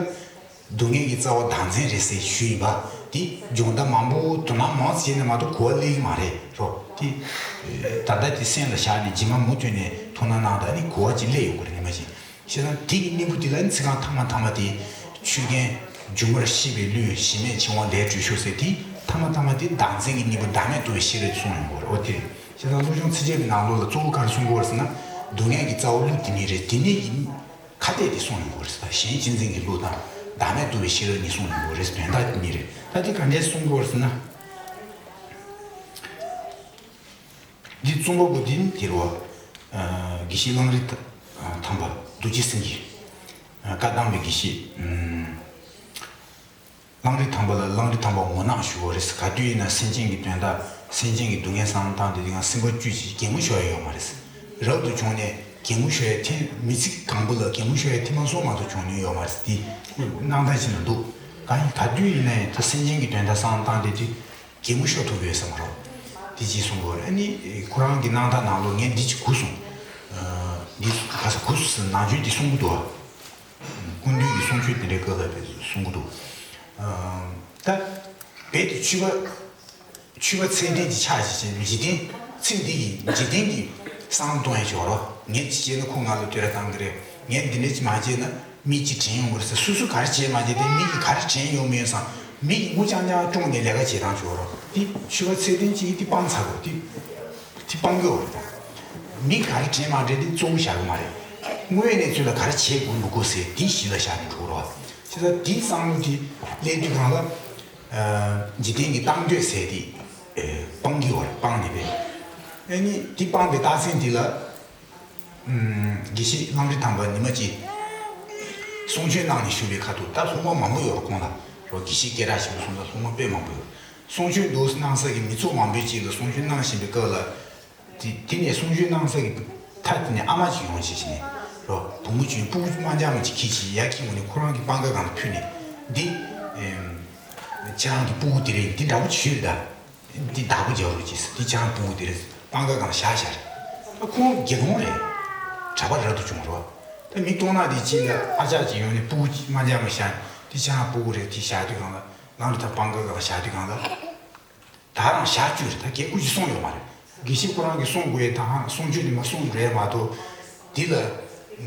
སྡུག་བསྔལ་གྱི་རྩ་བ་བདག་འཛིན་རེད་ཟེར་ཞུས་ཡིན་པ། དེ་སྦྱོང་བརྡར་མང་པོ་དོ་སྣང་མང་ཙམ་བྱས་ན་མ་གཏོགས་གོ་བ་ལེན་གྱི་མ་རེད་རོ། དེ་ད་ལྟ་དེ་སེམས་ལ་བཞག་ནས་རྗེས་མ་མུ་མཐུད་ནས་ཐུགས་སྣང་གནང་དང་། ནི་གོ་བ་ཅིག་སླེབས་ཡོང་གི་རེད། ཉི་མ་ཅིག་བྱས་ཙང་དེ་གི་གཉིས་པོ་དེ་ལ་ཚིག་རྐང་ཐ་མ་ཐ་མ་དེ། ཆོས་མཁན་སྒྱུ་མར་ཤེས་པའི་བློས། གཞི་མེད་འཆིང་བ་ལས་གྲོལ་ཤོག་ཟེར་དེ་ཐ་མ་ཐ་མ་དེ་བདག་འཛིན་གྱི་གཉིས་པོ་བདག་མེད་རྟོགས་པའི་ཤེས་རབ་ཀྱིས་གསུངས་ཡོང་གི་རེད། འོ་དེ་རེད། བྱས་ཙང་བློ་སྦྱོང་ཚིགས་བཅད་ཀྱི་ནང་ལོགས་ལ་གཙོ་བོ་ག་རེ་གསུང་གི་ཡོད་རེད་ཟེར་ན། སྡུག་བསྔལ་གྱི་རྩ་བ་གླུ་དེ་གཉིས་རེད། དེ་གཉིས་ཀྱི་ཁ་གཏད་དེ་གསུངས་ཡོང་གི་ཡོད་རེད་ཟེར། གཞན་གཅེས་འཛིན་གྱི་གླུ་དང་བདག་མེད་རྟོགས་པའི་ཤེས་རབ་གཉིས་གསུངས་ཡོང་གི་ཡོད་རེད་ཟེར། དོན་དག་དེ་གཉིས་རེད། ད་དེ་ག་འདྲས་གསུང་གི་ཡོད་རེད་ཟེར་ན། འདི་རྩོམ་པ་པོ་འདི་ནི་དེ་རེད་བ། ཨ། དགེ་བཤེས་གླང་རི་ཐ་ཐམ་པ་རྡོ་རྗེ་སེང་གེ། ཨ། བཀའ་གདམས་པའི་དགེ་བཤེས། ཨུམ། གླང་རི་ཐམ་པ་ལ་གླང་རི་ཐམ་པ་ངོ་ནག་ཞུ་བ་རེད། ག་དུས་ཡིན་ན་སེམས་ཅན་གྱི་དོན་དག་སེམས་ཅན་གྱི་སྡུག་བསྔལ་བསམ་བློ་བཏང་དུས་དེ་གང་སེམས་པ་བཅུད་ཀྱིས་གད་མོ་ཤོར་ཡ་ཡོད་མ་རེད། རབ་ཏུ་བྱུང་ནས་གད་མོ་ཤོར་ཡ་ཐེངས་མི་ཚེ་གང་པོ་ལ་གད་མོ་ཤོར་ཡ་ཐེངས་མ་གསུམ་མ་གཏོགས་བྱུང་མྱོང་ཡོད་མ་རེད། དེ་སྣང་དག་ཅིག་ལ་འདུག་གང་ཡིན་ག་དུས་ཡིན་ན་ཡང་ད་སེམས་ཅན་གྱི་དོན་དག་བསམ་བློ་བཏང་དུས་དེ། གད་མོ་ཤོར་ཐུབ་ཡོད་བསམ་རོགས། དེ་ཅིག་གསུང་གི་ཡོད་རེད། ཨ་ནི་ཁོ་རང་གི་སྣང་དག་ནང་ལོགས་ངས་འདི་ཅིག་གོ་སོང་། ཨ། འདི་ག་ས་གོ་སོང་ཟེར་ནང་ཆོས་འདི་གསུང་གི་འདུག་ཨ། སྐུ་མདུན་གྱི་གསུང་ཆོས་དེ་འདྲའི་སྐབས་ལ་དཔེ་གསུང་གི་འདུག་ཨ། ད་རྦད་དེ་ཆོས་པ་ཆོས་པ་ཚད་ལྡན་གྱི་ཕྱག་ཅིག་བྱས། འཇིག་རྟེན་ཚིག་འདི་ཡིན། འཇིག་རྟེན་གྱི་བསམ་བློ་གཏོང་ཡ་ཅིག་ཡོད་རོགས། ངས་ཅིག་བྱས་ན་ཁོ་ང་ལ་བསྟོད་ར་བཏང་གི་རེད། ངས་འདི་འདྲ་ཅིག་མ་བྱས་ན། མི་གཅིག་དྲན་ཡོང་གི་རེད་ཟེར། སོ་སོ་ག་རེ་བྱས་མ་བྱས་དེ་མི་གིས་ག་རེ་དྲན་ཡོང་མི་ཡོང་བསམ། མི་གིས་ངུ་རྐྱང་རྐྱང་བཀྲོངས་ནས་ལས་ཀ་བྱེད་སྟངས་ཅིག་ཡོད་རེད། དེ་ཆོས་པ་ཚད་ལྡན་གཅིག་གིས་དེ་སྤང་ཚར་དགོས། དེ་དེ་སྤང་གི་ཡོད་རེད་ད། མི་ག་རེ་དྲན་མ་དྲན་དེ་གཙོ་བོ་བཞག་གི་མ་རེད། དངོས་ཡོད་གནས་ཚུལ་ལ་ག་རེ་བྱེད་དགོས་མི་དགོས་ཟེར་དེ་གཞི་ལ་བཞག་ནས་འགྲོ་གི་རེད་བ། བྱས་ཙང་དེའི་བསམ་བློ་དེ་སླེབས་དུས་སྒང་ལ། ཨ། འཇིག་རྟེན་གྱི་གཏམ་བརྗོད་ཟེར་དེ། ཨེ། སྤང་གི་ཡོད་རེད། སྤང་ནས་པས། ཨ་ནི་དེ་སྤངས་པའི་རྟགས་མཚན་དེ་ལ། ཨུམ། དགེ་བཤེས་གླང་རི་ཐང་པ་ཉི་མ་གཅིག་གསུང་ཆོས་གནང་ནས་བཞུགས་པའི་ཁ་ཐུག་ད་སློབ་མ་མང་པོ་ཡོད་རེད་ཁོང་ལ། རོ། དགེ་བཤེས་སྐད་གྲགས་ཆེན་པོ་སོང་ཙང་སློབ་མ་དཔེ་མང་པོ་ཡོད། གསུང་ཆོས་འདུག་གནང་ས་གི་མི་ཚོགས་མང་པོའི་དཀྱིལ་ལ་གསུང་ཆོས་གནང་བཞིན་པའི་སྐབས་ལ། དེ་དེ་ནས་གསུང་ཆོས་གནང་ས་གི་ད་ ཁ་དེ་ནས་ཨ་མ་ཅིག་ཡོང་བྱས་བྱས་ནས་རོ། བུ་མོ་ཅིག་ཡོང་། སྤུ་གུ་དམར་འཇམ་མོ་ཅིག་ཁྱེར་བྱས་ཡར་འཁྱེར་འོང་ནས་ཁོ་རང་གི་པང་ཁ་སྒང་ལ་ཕུད་ནས། འདི་ཨེམ། ཁྱེད་རང་གི་སྤུ་གུ་དེ་རེད། འདི་འདྲ་པོ་ཅིག་ཞུས་རེད་ད། འདི་བདག་པོ་རྒྱག་རོགས་གྱིས། འདི་ཁྱེད་རང་སྤུ་གུ་དེ་རེད། པང་ཁ་སྒང་བཞག་བཞག་རེད། ཨ་ཁོང་སྒེར་ཁོང་རེད། གྲྭ་པ་རབ་ཏུ་བྱུང་རོ། ད་མི་སྟོང་ནག་དེ་ཅིག་ལ་ཨ་ཅག་ཅིག་ཡོང་ནས་སྤུ་གུ་དམར་འཇམ་མོ་བཞག་ནས། འདི་ཁྱེད་རང་སྤུ་གུ་རེད། དེ་བཞག་དུས་སྒང་ལ་ནང་དུ་ད་པང་ཁ་སྒང་བཞག་དུས་སྒང་ལ། ད་རང་བཞག་བཅུག་རེད། ད་སྐད་ཁུ་ཅིག་གསུངས་ཡོད་མ་རེད། དགེ་བཤེས་ཁོ་རང་གིས་གསུང་དགོས་ཡས་དང་གསུང་ཆོས་དེ་མ་གསུང་རེད་མ་གཏོགས། འདི་ལ་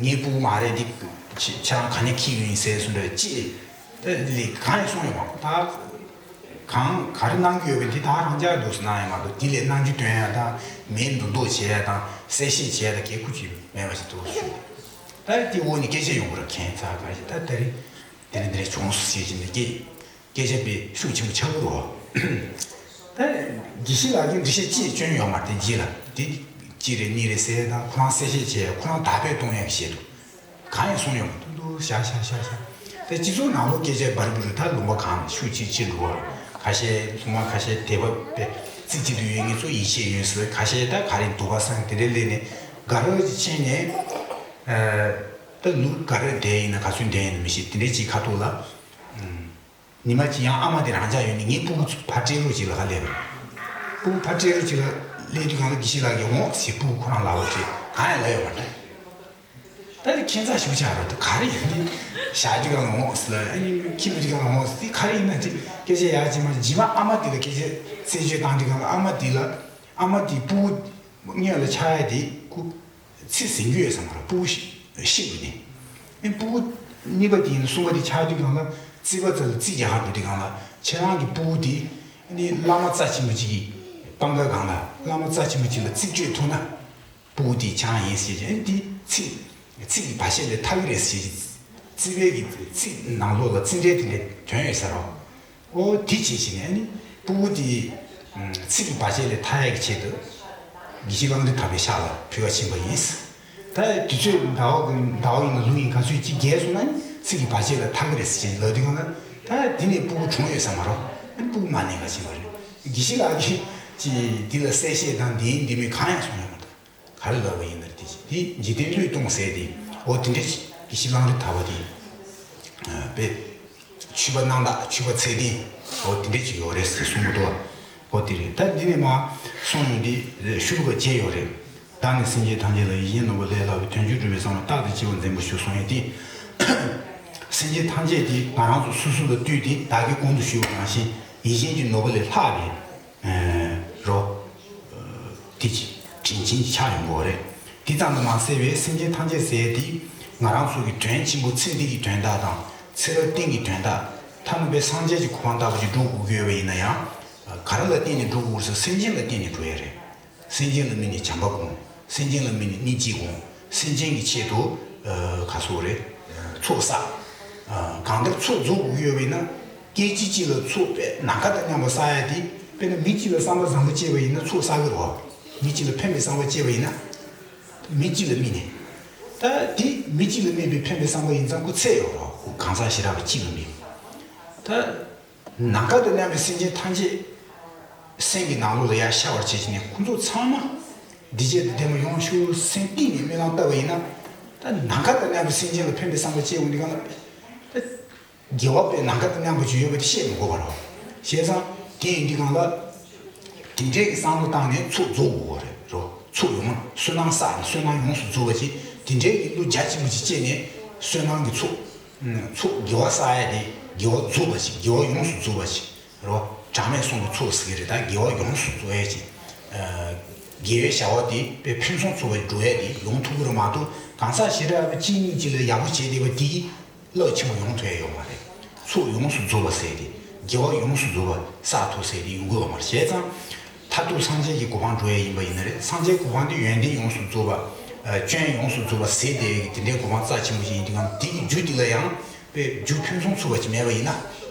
ངའི་སྤུ་གུ་མ་རེད། འདི་ཁྱེད་རང་ག་ནས་འཁྱེར་ཡོང་ཡིན་ཟེར་གསུངས་རེད། ཅེས་ད་ལས་གང་ཡང་གསུངས་ཡོད་མ་རེད། ད་གང་ག་རེ་གནང་གི་ཡོད་པས་འདི་ད་རང་ཅག་འདུག་སེ་གནང་ཡོད་མ་གཏོགས། འདི་ལས་རྣམ་འགྱུར་སྟོན་ཡ་དང་མིའི་འདུ་འདོགས་བྱེད་ཡ་དང་གསལ་བཤད་བྱེད་ཡ་དང་སྐད་ཁུ་ཅིག་མེད་པ་ཞིག་འདུག་ཞུ། ད་འདི་འོག་ནས་སྐད་ཆ་ཡོང་གི་རེད། ཁྱད་མཚར་ག་ཞིག་ད་དེ་རིང་དེ་རིང་དེ་རིང་བྱུང་སོང་ཞེས་བྱས་ནས་སྐད། སྐད་ཆ་དཔེ་ཤུགས་ཆེན་པོ་ཆགས་ཀྱི་རེད། ད་དགེ་བཤེས་ལགས་ཀྱིས་འགྲེལ་བཤད་ཅིག་བསྐྱོན་ཡོད་མ་རེད། དེ་རྗེས་ལ་དེ་གཅིག་རེད་གཉིས་རེད་ཟེར་དང་། ཁོ་རང་གསལ་བཤད་བྱས། ཁོ་རང་དག་པས་གཏོང་ཡག་གི་ཆེད་དུ་གང་ཡང་གསུངས་ཡོད་མ་རེད། ཏུ་ཏུ་ཤ་ཤ་ཤ་ཤ། དེ་སྤྱི་ཚོགས་ནང་ལོགས་སྐད་ཆ་འབར་འབུར་ད་ལུང་པ་གང་ལ་ཤུགས་ཆེ་ཆེ་འགྲོ་བ་རེད། ཁ་ཤས་སློབ་མ་ཁ་ཤས་དད་པ་དཔེ་རྩེ་གཅིག་ཏུ་ཡོད་མཁན་ཚོ་ཡིད་ཆེས་ཡོད་ཟེར། ཁ་ཤས་ད་ག་རེ་འདུག་ག་སང་དེ་འདྲའི་སླེབས་ནས་དགའ་རབ་ཅིག་ཕྱིན་ནས། ད་ལུག་ག་རེ་བསྡད་ཡིན་ན་ག་ཚོད་བསྡད་ཡིན་ན་མི་ཤེས། དེ་འདྲའི་ཅིག་ཁ་ཐུག་ལ། ཉི་མ་གཅིག་ཡང་ཨ་མ་དེ་རང་འཇགས་ཡོད་ནས་ངའི་སྤུ་གུ་ཕར་སྤྲད་རོགས་གྱིས་ལབ་ཁ་སླེབས། སྤུ་གུ་ཕར་སྤྲད་རོགས་གྱིས་ལབ་སླེབས་དུས་སྒང་ལ་དགེ་བཤེས་ལགས་ཀྱིས་འོང་ཞེས་སྤུ་གུ་ཁོ་རང་ལབ་པ་བྱས། གང་ཡང་ལབ་ཡོད་མ་རེད། ད་དེ་ཁྱད་མཚར་ཞིག་ཆགས་རོགས། དེ་ག་རེ་ཡིན་ནི། བཞག་དུས་སྒང་ལ་འོང་ཟེར་ལབ། ཨ་ནི་འཁྱེར་ལོག་དུས་སྒང་ལ་འོང་ཟེར། དེ་ག་རེ་ཡིན་ན་དེ་སྐད་ཆ་ཡག་ཅིག་མ་རེད། རྗེས་མ་ཨ་མ་དེ་ལ་སྐད་ཆ་རྩད་གཅོད་བཏང་དུས་སྒང་ལ་ཨ་མ་དེ་ལ། ཨ་མ་དེ་སྤུ་གུ་སྔོན་ལ་ཆགས་ཡ་དེ་ཁོ། ཚིག་ཟིན་རྒྱུ་ཡོད་ས་མ་རེད། སྤུ་གུ་ཤི་ཤི་བ་ནི། ཨེ་སྤུ་གུ་གཉིས་པ་དེ་ཡིན་ན་གསུམ་པ་དེ་ཆགས་དུས་སྒང་ལ་རྩིས་པ་ཚོ་ལ་རྩིས་རྒྱག་ག་འགྲོ་དུས་སྒང་ལ་ཁྱེད་རང་གི་སྤུ་གུ་དེ་ནི་བླ་མ་རྩ་ཆེན་པོ་གཅིག་གི་པང་ཁ་སྒང་ལ་བླ་མ་རྩ་ཆེན་པོ་གཅིག་ལ་རྩིས་སྤྲོད་ཐུབ་ན་སྤུ་གུ་དེ་ཁྱེད་རང་ཡིན་ཟེར་བྱས། ཨེ་དེ་ཚིག་ཚིག་གི་བར་ཆད་ལས་ཐར་གི་རེད་ཟེར་བྱས། རྩིས་པའི་གི་རྩིས་ནང་ལོགས་ལ་རྩིས་འབྲས་དེ་འདྲ་ཐོན་ཡོད་ས་རེད། ཨོ་དེ་བྱས་བྱས་ནས་ཨ་ནི་སྤུ་གུ་དེ་ཚིག་གི་བར་ཆད་ལས་ཐར་ཡག་གི་ཆེད་དུ་དགེ་བཤེས་གླང་མདུན་ཐར་པའི་ཕྱག་ལ་ཕུལ་བ་ཕྱིན་པ་ཡིན། ད་དུས་ཚོད་ཟླ་བ་གི་ཟླ་བ་ཡིན་ན་ལུག་ཡིན་ག་ཚོད་ཅིག་རྒས་སོང་ན་ནི་ཚིག་གི་བར་ཆད་ལས་ཐར་གི་རེད་ཟེར་ལབ་དུས་སྒང་ལ། ད་དེ་ནས་སྤུ་གུ་གྲོངས་ཡོད་ས་མ་རེད། ཨ་ནི་སྤུ་གུ་མ་ནས་ག་ཕྱིན་པ་རེད། དགེ་བཤེས་ལགས་ཀྱིས་ཅིག་འདི་ལ་གསལ་བཤད་དང་འདི་ཡིན་འདི་མིན་གང་ཡང་གསུངས་ཡོད་མ་རེད། ག་རེ་ལབ་པ་ཡིན་ན་རེད། དེ་འཇིག་རྟེན་བློས་གཏོང་ཟེར་དེ། འོ་དེ་འདྲ་ཞིག་གི་ཤི་ལང་རི་ཐ་བ་དེ། དཔེ་ཆོས་པ་རྣམ་དག་ཆོས་པ་ཚད་ལྡན། འོ་དེ་འདྲ་ཞིག་ཡོད་རེད་ཟེར་གསུང་གི་འདུག་འོ་དེ་རེད། ད་འདི་ནས་མ་གསུང་ཡོང་དེ་ཤུ་རུ་ག་བརྗེད་ཡོད་རེད། བདག་ནི་སེམས་ཅན་ཐམས་ཅད་ལ་ཡིད་བཞིན་ནོར་བུ་ལས་ལྷག་པའི་དོན་ཆེན་སྒྲུབ་པའི་བསམ་པ་རྟག་ཏུ་སྐྱེ་བར་འཛིན་པར་ཞུ་གསུང་ཡོད་དེ། སེམས་ཅན་ཐམས་ཅད་དེ་ང་རང་ཚོ་སོ་སོ་ལ་ལྟོས་ཏེ་བདག་གིས་གོང་དུ་ཞུས་པ་ནང་བཞིན་ཡིད་བཞིན་གྱི་ནོར་བུ་ལས་ལྷག་པའི། རོ། དེ་ཅི་དྲིན་ཆེན་ཆགས་ཡོང་གི་རེད། དེ་ཙམ་དུ་མ་ཟད་པའི་སེམས་ཅན་ཐམས་ཅད་ཟེར་དེ་ང་རང་ཚོ་གི་དོན་ཆེན་པོ་ཚེ་འདི་གི་དོན་དག་དང་ཚེ་རབས་གཏན་གྱི་དོན་དག་ཐ་མལ་པའི་སངས་རྒྱས་ཀྱི་གོ་འཕང་ལྟ་བུ་ཅིག་སྒྲུབ་དགོས་ཀྱི་ཡོད་པ་ཡིན་ན་ཡང་། ག་རེ་ལ་བརྟེན་ནས་སྒྲུབ་དགོས་ཟེར། སེམས་ཅན་ལ་བརྟེན་ནས་སྒྲུབ་ཡ་རེད། སེམས་ཅན་ལ་དམིགས་ནས་བྱམས་པ་སྒོམ། སེམས་ཅན་ལ་དམིགས་ནས་སྙིང་རྗེ་སྒོམ། སེམས་ཅན་གྱི་ཆེད་དུ་ག་སོགས་རེད། ཚོགས་བསགས། གང་ལྟར་ཚོགས་རྫོགས་དགོས་ཀྱི་ཡོད་པ་ཡིན་ན། སྐད་ཅིག་གཅིག་ལ་ཚོགས་དཔེ་ནམ་མཁའ་དང་མཉམ་པ་བསགས་ཡ་དེ། དཔེར་ན་མི་གཅིག་ལ་བསམ་པ་བཟང་པོ་སྐྱེས་པ་ཡིན་ན་ཚོགས་བསགས་ཀྱི་རེད་བ། མི་གཅིག་ལ་ཕན་པའི་བསམ་པ་སྐྱེས་པ་ཡིན་ན། མི་གཅིག་ལ་དམིགས་ནས། ད་དེ་མི་གཅིག་ལ་དམིགས་པའི་ཕན་པའི་བསམ་པ་ཡིན་ཙང་ཁོ་ཚད་ཡོད་རེད་བ། ཁོ་གང་ཟག་ཤེས་རབ་པ་གཅིག་ལ་དམིགས། ད། ནམ་མཁའ་དང་མཉམ་པའི་སེམས་ཅན་ཐམས་ཅད་སེམས་ཀྱི་ནང་ལོགས་ལ་ཡར་ཤར་བར་བྱེད་ཅིང་ནས་ཁོང་ཚོ་ཚང་མ་འདི་བྱས་ཏེ་བདེ་མོ་ཡོང་ཤོག་སེམས་གཏིང་ནས་སྨོན་ལམ་བཏབ་པ་ཡིན་ན། ད་ནམ་མཁའ་དང་མཉམ་པའི་སེམས་ཅན་ལ་ཕན་པའི་བསམ་པ་སྐྱེ་འོང་དུས་སྒང་ལ། ད་དགེ་བ་དཔེ་ནམ་མཁའ་དང་མཉམ་པ་ཅིག་ཡོད་པ་དེ་བཤད་མི་དགོས་པ་རེད། བྱས་ཙང་དེ་ཡིན་དུས་སྒང་ལ། དེ་འདྲའི་གི་བསམ་བློ་བཏང་ནས་ཚོགས་རྫོགས་དགོས་པ་རེད་རོ། ཚོགས་ཡོང་བསོད་ནམས་བསགས་ནས་བསོད་ནམས་ཡོངས་སུ་རྫོགས་པ་ཅིག་དེ་འདྲའི་གི་བློ་རྒྱ་ཆེན་པོ་ཅིག་སྐྱེས་ནས་བསོད་ནམས་ཀྱི་ཚོགས། ཚོགས་དགེ་བ་བསགས་ཡ་དེ་དགེ་བ་རྫོགས་པ་ཞིག་དགེ་བ་ཡོངས་སུ་རྫོགས་པ་ཞིག་རོ། གྲངས་མེད་གསུམ་གྱི་ཚོགས་ཟེར་གྱི་རེད། ད་དགེ་བ་ཡོངས་སུ་རྫོགས་ཡ་ཅིག་དགེ་བའི་བྱ་བ་དེ་དཔེ་ཕུན་སུམ་ཚོགས་པ་འགྲོ་ཡ་དེ་ཡོང་ཐུབ་ཀྱི་རེད་མ་གཏོགས། གང་ཟག་ཞེ་དྲག་པ་གཅིག་གཉིས་ཅིག་ལ་ཡག་པོ་བྱས་བསྡད་པ་དེ་གིས་རླབས་ཆེན་པོ་ཡོང་ཐུབ་ཡ་ཡོད་མ་རེད། ཚོགས་ཡོངས་སུ་རྫོགས་པ་ཟེར་དེ་དགེ་བ་ཡོངས་སུ་རྫོགས་པ་བསགས་ཐུབ་ཟེར་དེ་ཡོང་གི་ཡོད་མ་རེད། བྱས་ཙང་། མཐར་ཐུག་སངས་རྒྱས་ཀྱི་གོ་འཕང་འགྲོ་ཡ་ཡིན་པ་ཡིན་ན་རེད། སངས་རྒྱས་གོ་འཕང་དེ་ཡོན་ཏན་ཡོངས་སུ་རྫོགས་པ། སྐྱོན་ཡོངས་སུ་རྫོགས་པ་ཟེར་བསྡད་ཡོད་ཀྱི་དེ་འདྲའི་གོ་འཕང་རྩ་ཆེན་པོ་ཞིག་ཡིན་དུས་སྒང་དེ་གི་རྒྱུ་དེ་ལ་ཡང་དཔེ་རྒྱུ་ཕུན་སུམ་ཚོགས་པ་ཅིག་མེད་པ་ཡིན་ན།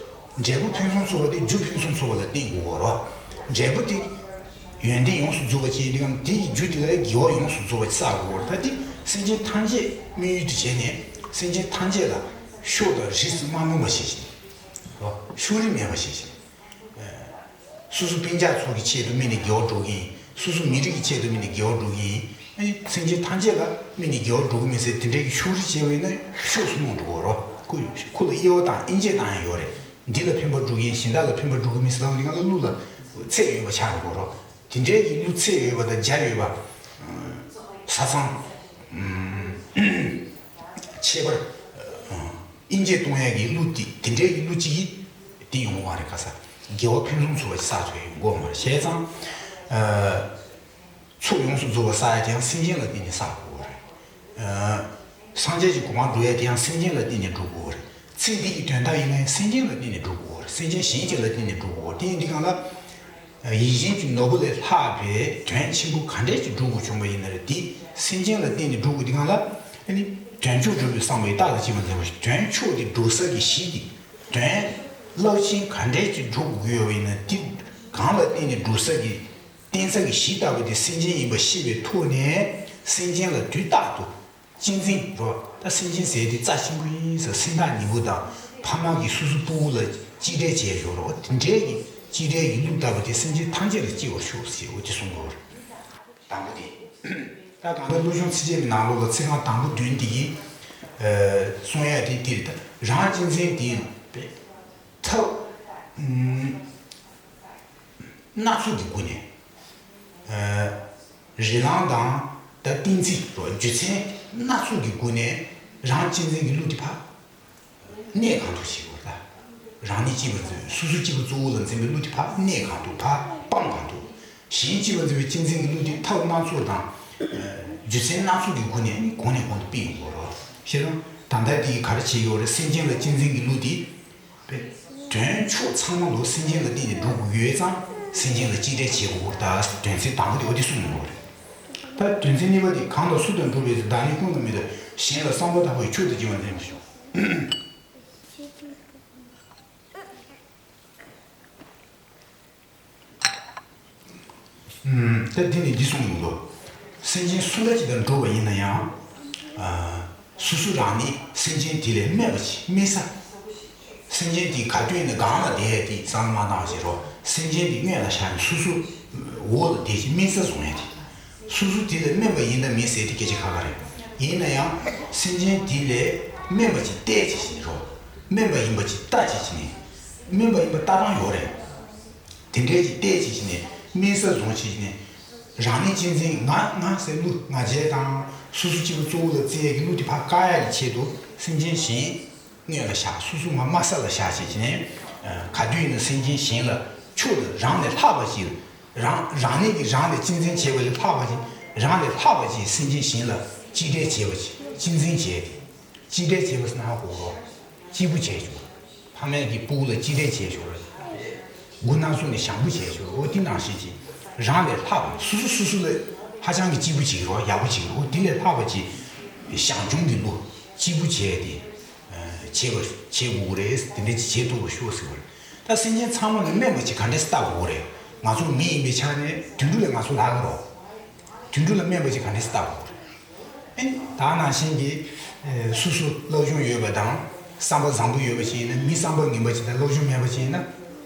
འབྲས་བུ་ཕུན་སུམ་ཚོགས་པ་དེ་རྒྱུ་ཕུན་སུམ་ཚོགས་པ་ལ་བརྟེན་དགོས་པ་རེད། འབྲས་བུ་དེ་ཡོན་ཏན་ཡོངས་སུ་རྫོགས་པ་ཅིག་ཡིན་དུས་སྒང་དེ་གི་རྒྱུ་དེ་ལ་དགེ་བ་ཡོངས་སུ་རྫོགས་པ་ཅིག་བསགས་དགོས་པ་རེད། ད་དེ་སེམས་ཅན་ཐམས་ཅད་དམིགས་ཡུལ་དུ་བྱས་ནས་སེམས་ཅན་ཐམས་ཅད་ལ་ཕྱོགས་དང་རིས་སུ་མ་ནོར་བ་ཞིག་བྱས། ཕྱོགས་རིས་མེད་པ་ཞིག་བྱས། སོ་སོ་སྤུན་ཀྱག་ཚོ་གི་ཆེད་དུ་དམིགས་ནས་དགེ་བ་སྒྲུབ་ཀྱི་ཡིན། སོ་སོ་མི་རིགས་ཀྱི་ཆེད་དུ་དམིགས་ནས་དགེ་བ་སྒྲུབ་ཀྱི་ཡིན། ཨེ། སེམས་ཅན་ཐམས་ཅད་ལ་སྨན་གྱི་དགེ་བ་འགྲོ་གི་མིན་ཟེར་དེ་འདྲའི་གི་ཕྱོགས་རིས་བྱས་པ་ཡིན་ན་ཕྱོགས་སུ་རྨོངས་འགྲོ་གི་རེད། ཁོ་ཁོ་ལ་དབྱེ་བ་དང་དབྱེ་འབྱེད་བཏང་ཡ་ཡོད་རེད། འདི་ལ་ཕན་པ་འགྲོ་གི་ཡིན་གཞན་དག་ལ་ཕན་པ་འགྲོ་གི་མིན་ཟེར་ལབ་པ་འདི་ང་ཚོ་གླུ་ལ་ཚད་ཡོད་པ་ཆགས་འགྲོ་གི་རེད། དེ་འདྲའི་གི་གླུ་ཚད་ཡོད་པ་དང་རྒྱ་ཡོད་པ། ས་མཚམས། ཨུམ། ཁྱད་པར། ཨུམ། དབྱེ་འབྱེད་གཏོང་ཡ་གི་གླུ་དེ་དེ་འདྲའི་གི་གླུ་གཅིག་གིས་དེ་ཡོང་གི་མ་རེད། ཁ་ས་དགེ་བ་ཕུན་སུམ་ཚོགས་པ་ཞིག་བསགས་ཐུབ་ཡ་ཡོང་གི་མ་རེད། བྱས་ཙང་། ཨ། ཚོགས་ཡོངས་སུ་རྫོགས་པ་བསགས་ཡ་དེ་ཡང་སེམས་ཅན་ལ་བརྟེན་ནས་བསགས་དགོས་རེད། ཨ། སངས་རྒྱས་ཀྱི་གོ་འཕང་འགྲོ་ཡ་དེ་ཡང་སེམས་ཅན་ལ་བརྟེན་ནས་འགྲོ་དགོས་རེད། ཚེ་འདི་ཡི་དོན་དག་ཡིན་ན་ཡང་སེམས་ཅན་ལ་བརྟེན་ནས་འགྲོ་དགོས་རེད། སེམས་ཅན་གཞན་གཅིག་ལ་བརྟེན་ནས་འགྲོ་དགོས་རེད། དེ་ཡིན་དུས་སྒང་ལ། ཡིད་བཞིན་གྱི་ནོར་བུ་ལས་ལྷག་པའི་དོན་ཆེན་པོ་ག་འདྲས་ཅིག་སྒྲུབ་དགོས་བྱུང་བ་ཡིན་ན་རེད། དེ་སེམས་ཅན་ལ་བརྟེན་ནས་སྒྲུབ་དགོས་དུས་སྒང་ལ། ཨ་ནི། དོན་མཆོག་སྒྲུབ་པའི་བསམ་པ་ཡིས་རྟག་ཏུ་གཅེས་པར་མཛད་པ་ཞིག་དོན་མཆོག་དེ་སྒྲུབ་ས་གི་གཞི་དེ། དོན་རླབས་ཆེན་ག་འདྲས་ཅིག་སྒྲུབ་དགོས་ཡོད་པ་ཡིན་ན་དེ་གང་ལ་བརྟེན་ནས་སྒྲུབ་ས་གི་བརྟེན་ས་གི་གཞི་ལྟ་བུ་དེ་སེམས་ཅན་ཡིན་པ་ཤེས་པའི་ཐོག་ནས་སེམས་ཅན་ལ་དུས་རྟག་ཏུ། གཅེས་འཛིན་རོ། ད་སེམས་ཅན་ཟེར་དེ་རྩ་ཆེན་པོ་ཡིན་ཟེར། སེམས་ཐག་ཉེ་པོ་དང་ཕ་མ་གིས་སོ་སོའི་སྤུ་གུ་ལ་གཅེས་སྤྲས་བྱས་ཡོད་རོ། དེ་འདྲའི་གི་གཅེས་སྤྲས་ཀྱི་གླུ་ལྟ་བུ་དེ་སེམས་ཅན་ཐམས་ཅད་ལ་སྐྱེ་བར་ཤོག་ཟེར། འོ་དེ་གསུང་གི་ཡོད་རེད། དང་པོ་དེ། ད་གང་ལྟར་བློ་སྦྱོང་ཚིགས་བཅད་ཀྱི་ནང་ལོགས་ལ་ཚིག་རྐང་དང་པོ་བདུན་དེ་གི་གསུང་ཡ་དེ་དེ་རེད། ད་རང་གཅེས་འཛིན་དེ་ཐབས། སྣ་ཚོགས་ཀྱི་སྒོ་ནས། ཨ། རིགས་ལམ་དང་། ད་གཏན་ཚིགས་རོ། རྒྱུ་མཚན་སྣ་ཚོགས་ཀྱི་སྒོ་ནས་རང་གཅེས་འཛིན་གྱི་གླུ་དེ་ཕར་གནས་གང་ཐུབ་བྱེད་དགོས་ད། རང་ཉིད་གཅེས་པར་འཛིན། སོ་སོ་གཅིག་པུ་གཙོ་བོ་ལ་འཛིན་པའི་གླུ་དེ་ཕར་གནས་གང་ཐུབ། ཕར་སྤང་གང་ཐུབ། གཞན་གཅེས་པར་འཛིན་པའི་གཅེས་འཛིན་གྱི་གླུ་དེ་ཐབས་སྣ་ཚོགས་དང་། ཨ། རྒྱུ་མཚན་སྣ་ཚོགས་ཀྱི་སྒོ་ནས་གོང་ནས་གོང་དུ་སྤེལ་ཡོང་དགོས་རོ། ཤེས་རོ། ད་ལྟ་དེ་ག་རེ་བྱེད་ཀྱི་ཡོད་རེད། སེམས་ཅན་ལ་གཅེས་འཛིན་གྱི་གླུ་དེ། དོན་མཆོག་ཚང་མ་ལོ་སེམས་ཅན་ལ་བརྟེན་ནས་འགྲོ་དགོས་ཡོད་ཙང་སེམས་ཅན་ལ་གཅེས་སྤྲས་བྱེད་དགོས་ད། དོན་ཚན་དང་པོ་དེ་འོ་དེ་གསུངས་ཡོད་རེད། ད་དོན་ཚན་གཉིས་པ་དེ་གང་དང་སུ་དང་འགྲོགས་པའི་ཚེ། བདག་ཉིད་ཀུན་ལ་མེད་དོ། གཞན་ལ་བསམ་པ་དག་པའི་ཆོས་དང་བགྱི་བ་འཛིན་པར་ཤོག་ད་འདི་ནི་འདི་གསུངས་ཡོང་དོ། སེམས་ཅན་སུ་འདྲ་ཅིག་དང་འགྲོགས་པ་ཡིན་ན་ཡང་། ཨ། སོ་སོ་རང་ནི་སེམས་ཅན་དེ་ལས་དམན་པ་ཅིག་དམན་ས། སེམས་ཅན་དེ་ག་དུས་ཡིན་ན་སྒང་ལ་བསྡད་ཡ་དེ་བསམ་བློ་མ་བཏང་བ་བྱེད་རོགས། སེམས་ཅན་དེ་སྔོན་ལ་བཞག་ནས་སོ་སོ་འོག་ལ་བསྡད་ཅིག་དམན་ས་བཟུང་ཡ་དེ། སོ་སོ་དེ་ལས་དམན་པ་ཡིན་དང་མིན་ཟེར་དེ་སྐད་ཆ་ཁག་ཁག་རེད། ཡིན་ན་ཡང་སེམས་ཅན་དེ་ལས་དམན་པ་ཅིག་བལྟས་ཅིག་བྱེད་རོགས། དམན་པ་ཡིན་པ་ཅིག་ལྟ་ཅིག་བྱེད་ནས། དམན་པ་ཡིན་པ་ལྟ་སྟངས་ཡོད་རེད། དེ་འདྲའི་ཅིག་བལྟས་ཅིག་བྱས་ནས་དམན་ས་བཟུང་བྱས་ནས། རང་ཉིད་གཅེས་འཛིན་ང་ང་ཟེར་གླུ་ང་རྒྱལ་དང་སོ་སོ་གཅིག་པུ་གཙོ་བོ་ལ་བརྩི་ཡས་ཀྱི་གླུ་དེ་ཕར་བཀག་ཡ་གི་ཆེད་དུ་སེམས་ཅན་གཞན་སྔོན་ལ་བཞག་སོ་སོ་ང་དམའ་ས་ལ་བཞག་བྱས་བྱས་ནས། ག་དུས་ཡིན་ན་སེམས་ཅན་གཞན་ལ་ཕྱོགས་ལ་རང་ལས་ལྷག་པ་ཅིག་རང་རང་ཉིད་ཀྱིས་རང་ལ་གཅེས་འཛིན་བྱས་པ་ལས་ལྷག་པ་ཅིག་རང་ལས་ལྷག་པ་ཅིག་སེམས་ཅན་གཞན་ལ་གཅེས་སྤྲས་བྱས་པ་ཅིག་གཅེས་འཛིན་བྱས་ཏེ། གཅེས་སྤྲས་བྱས་པ་ཟེར་ན་ཧ་གོ་རོགས། གཅེས་པོ་བྱས་བྱུང་། ཕ་མས་ཀྱི་སྤུ་གུ་ལ་གཅེས་སྤྲས་བྱས་བྱུང་རོགས། མགོ་ནག་སོང་ནས་བྱམས་པོ་བྱས་བྱུང་རོགས། འོ་དེ་ནང་བཞིན་གྱིས་རང་ལས་ལྷག་པ་སོ་སོ་སོ་སོ་ལ་ཧ་ཅང་གི་གཅེས་པོ་བྱེད་ཀྱི་རོགས། ཡག་པོ་བྱེད་ཀྱི་རོགས། འོ་དེ་ལས་ལྷག་པ་ཅིག་བྱམས་སྐྱོང་གི་བློ་གཅེས་པོ་བྱས་ཏེ་བྱེད་པ་བྱེད་དགོས་རེད། དེ་འདྲ་ཅིག་བྱེད་ཐུབ་པ་ཤོག་ཟེར་བ་རེད། ད་སེམས་ཅན་ཚང་མ་ལ་དམན་པ་ཅིག་ག་འདྲས་སེ་ལྟ་དགོས་རེད། ང་ཚོ་མི་ཡིན་པའི་ཆ་ནས་དུད་འགྲོ་ལས་ང་ཚོ་ལྷག་གི་རོགས། དུད་འགྲོ་ལ་དམན་པ་ཅིག་ག་འདྲས་སེ་ལྟ་དགོས་རེད། ཨེ། ད་ནང་བཞིན་གྱི། ཨེ། སོ་སོ་སློབ་སྦྱོང་ཡོད་པ་དང་བསམ་པ་བཟང་པོ་ཡོད་པ་ཞིག་ཡིན་ན། མི་བསམ་པ་ངན་པ་ཅིག་དང་སློབ་སྦྱོང་མེད་པ་ཅིག་ཡིན་ན་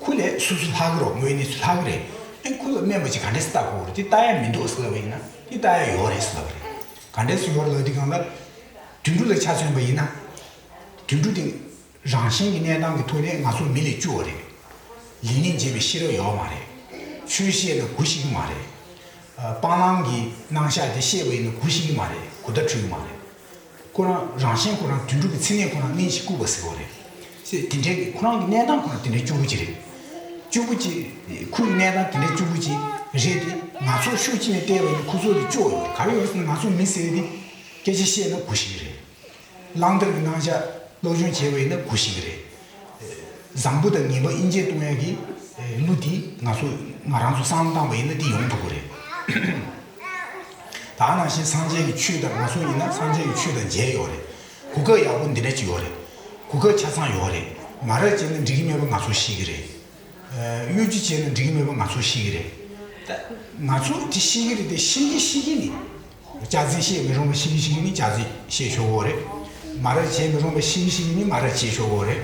ཁོ་ལས་སོ་སོ་ལྷག་གི་རོགས། དངོས་གནས་སུ་ལྷག་གི་རེད། ཨེ། ཁོ་ལ་དམན་པ་ཅིག་ག་འདྲས་སེ་ལྟ་དགོས་རེད། དེ་ལྟ་ཡ་མི་འདུག་ཟེར་ལབ་པ་ཡིན་ན་དེ་ལྟ་ཡ་ཡོད་རེད་ཟེར་ལབ་པ་རེད། ག་འདྲས་སེ་ཡོད་རེད་ལབ་དུས་སྒང་ལ། དུད་འགྲོ་ལ་ཆ་མཚོན་པ་ཡིན་ན། དུད་འགྲོ་དེ་རང་བཞིན་གྱི་གནས་སྟངས་ཀྱི་ཐོག་ནས་ང་ཚོ་མི་ལས་སྐྱོ་བ་རེད། ལེགས་ཉེས་འབྱེད་པའི་ཤེས་རབ་ཡོད་མ་རེད། ཆོས་བཤད་ན་གུ་ཤེས་ཀྱི་མ་རེད། ཨ། སྤང་བླང་གི་རྣམ་གཞག་དེ་བཤད་པ་ཡིན་ན་གུ་ཤེས་ཀྱི་མ་རེད། གོ་བརྡ་འཕྲོད་ཀྱི་མ་རེད། ཁོ་རང་རང་བཞིན་ཁོ་རང་དུད་འགྲོ་གི་མཚན་གནས་ཁོ་རང་སྨན་གྱིས་བསྐུས་པ་ཟེར་བ་རེད། ཅེས་དེ་འདྲའི་གི་ཁོ་རང་གི་གནས་སྟངས་ཁོ་རང་དེ་འདྲའི་སྐྱོ་པོ་ཅིག་རེད། སྐྱོ་པོ་ཅིག་ཁོའི་གནས་སྟངས་དེ་འདྲའི་སྐྱོ་པོ་ཅིག་རེད་དེ། ང་ཚོ་ཕྱོགས་གཅིག་ནས་བལྟས་པ་ཡིན་ན་ཁོ་ཚོ་ལས་སྐྱོ་བ་ཡོད་རེད། ག་རེ་ཡོད་རེད་ཟེར་ན་ང་ཚོ་མི་ཟེར་དེ་སྐད་ཆ་བཤད་ན་གུ་ཤེས་ཀྱི་རེད། བླང་དོར་གྱི་རྣམ་གཞག་སློབ་སྦྱོང་བྱས་པ་ཡིན་ན་གུ་ཤེས་ཀྱི་རེད། བཟང་པོ་དང་ངན་པ་དབྱེ་འབྱེད་གཏོང་ཡག་གི་གླུ་འདི་ང་ཚོ་ང་རང་ཚོ་བསམ་བློ་བཏང་པ་ཡིན་ན་འདི་ཡོང་ཐུབ་ཀྱི་རེད། ད་ནང་བཞིན་སངས་རྒྱས་ཀྱི་ཆོས་དང་ང་ཚོ་ཡིན་ན་སངས་རྒྱས་ཀྱི་ཆོས་དང་མཇལ་ཡོད་རེད། གོ་སྐབས་ཡག་པོ་འདི་འདྲ་ཅིག་ཡོད་རེད། གོ་སྐབས་ཆ་ཚང་ཡོད་རེད། མ་རབས་བྱས་ན་འགྲིག་གི་མེད་པ་ང་ཚོ་ཤེས་ཀྱི་རེད། གཡོ་སྒྱུ་བྱས་ན་འགྲིག་གི་མེད་པ་ང་ཚོ་ཤེས་ཀྱི་རེད། ད་ང་ཚོ་དེ་ཤེས་ཀྱི་རེད་དེ་ཤེས་ཀྱི་ཤེས་ཀྱི་ནི། སྐྱག་རྫུན་བཤད་མི་རུང་བ་ཤེས་ཀྱི་ཤེས་ཀྱི་ནི་སྐྱག་རྫུན་བཤད་ཆོག་གི་རེད། མ་རབས་བྱས་མི་རུང་བ་ཤེས་ཀྱི་ཤེས་ཀྱི་ནི་མ་རབས་བྱས་ཆོག་གི་རེད།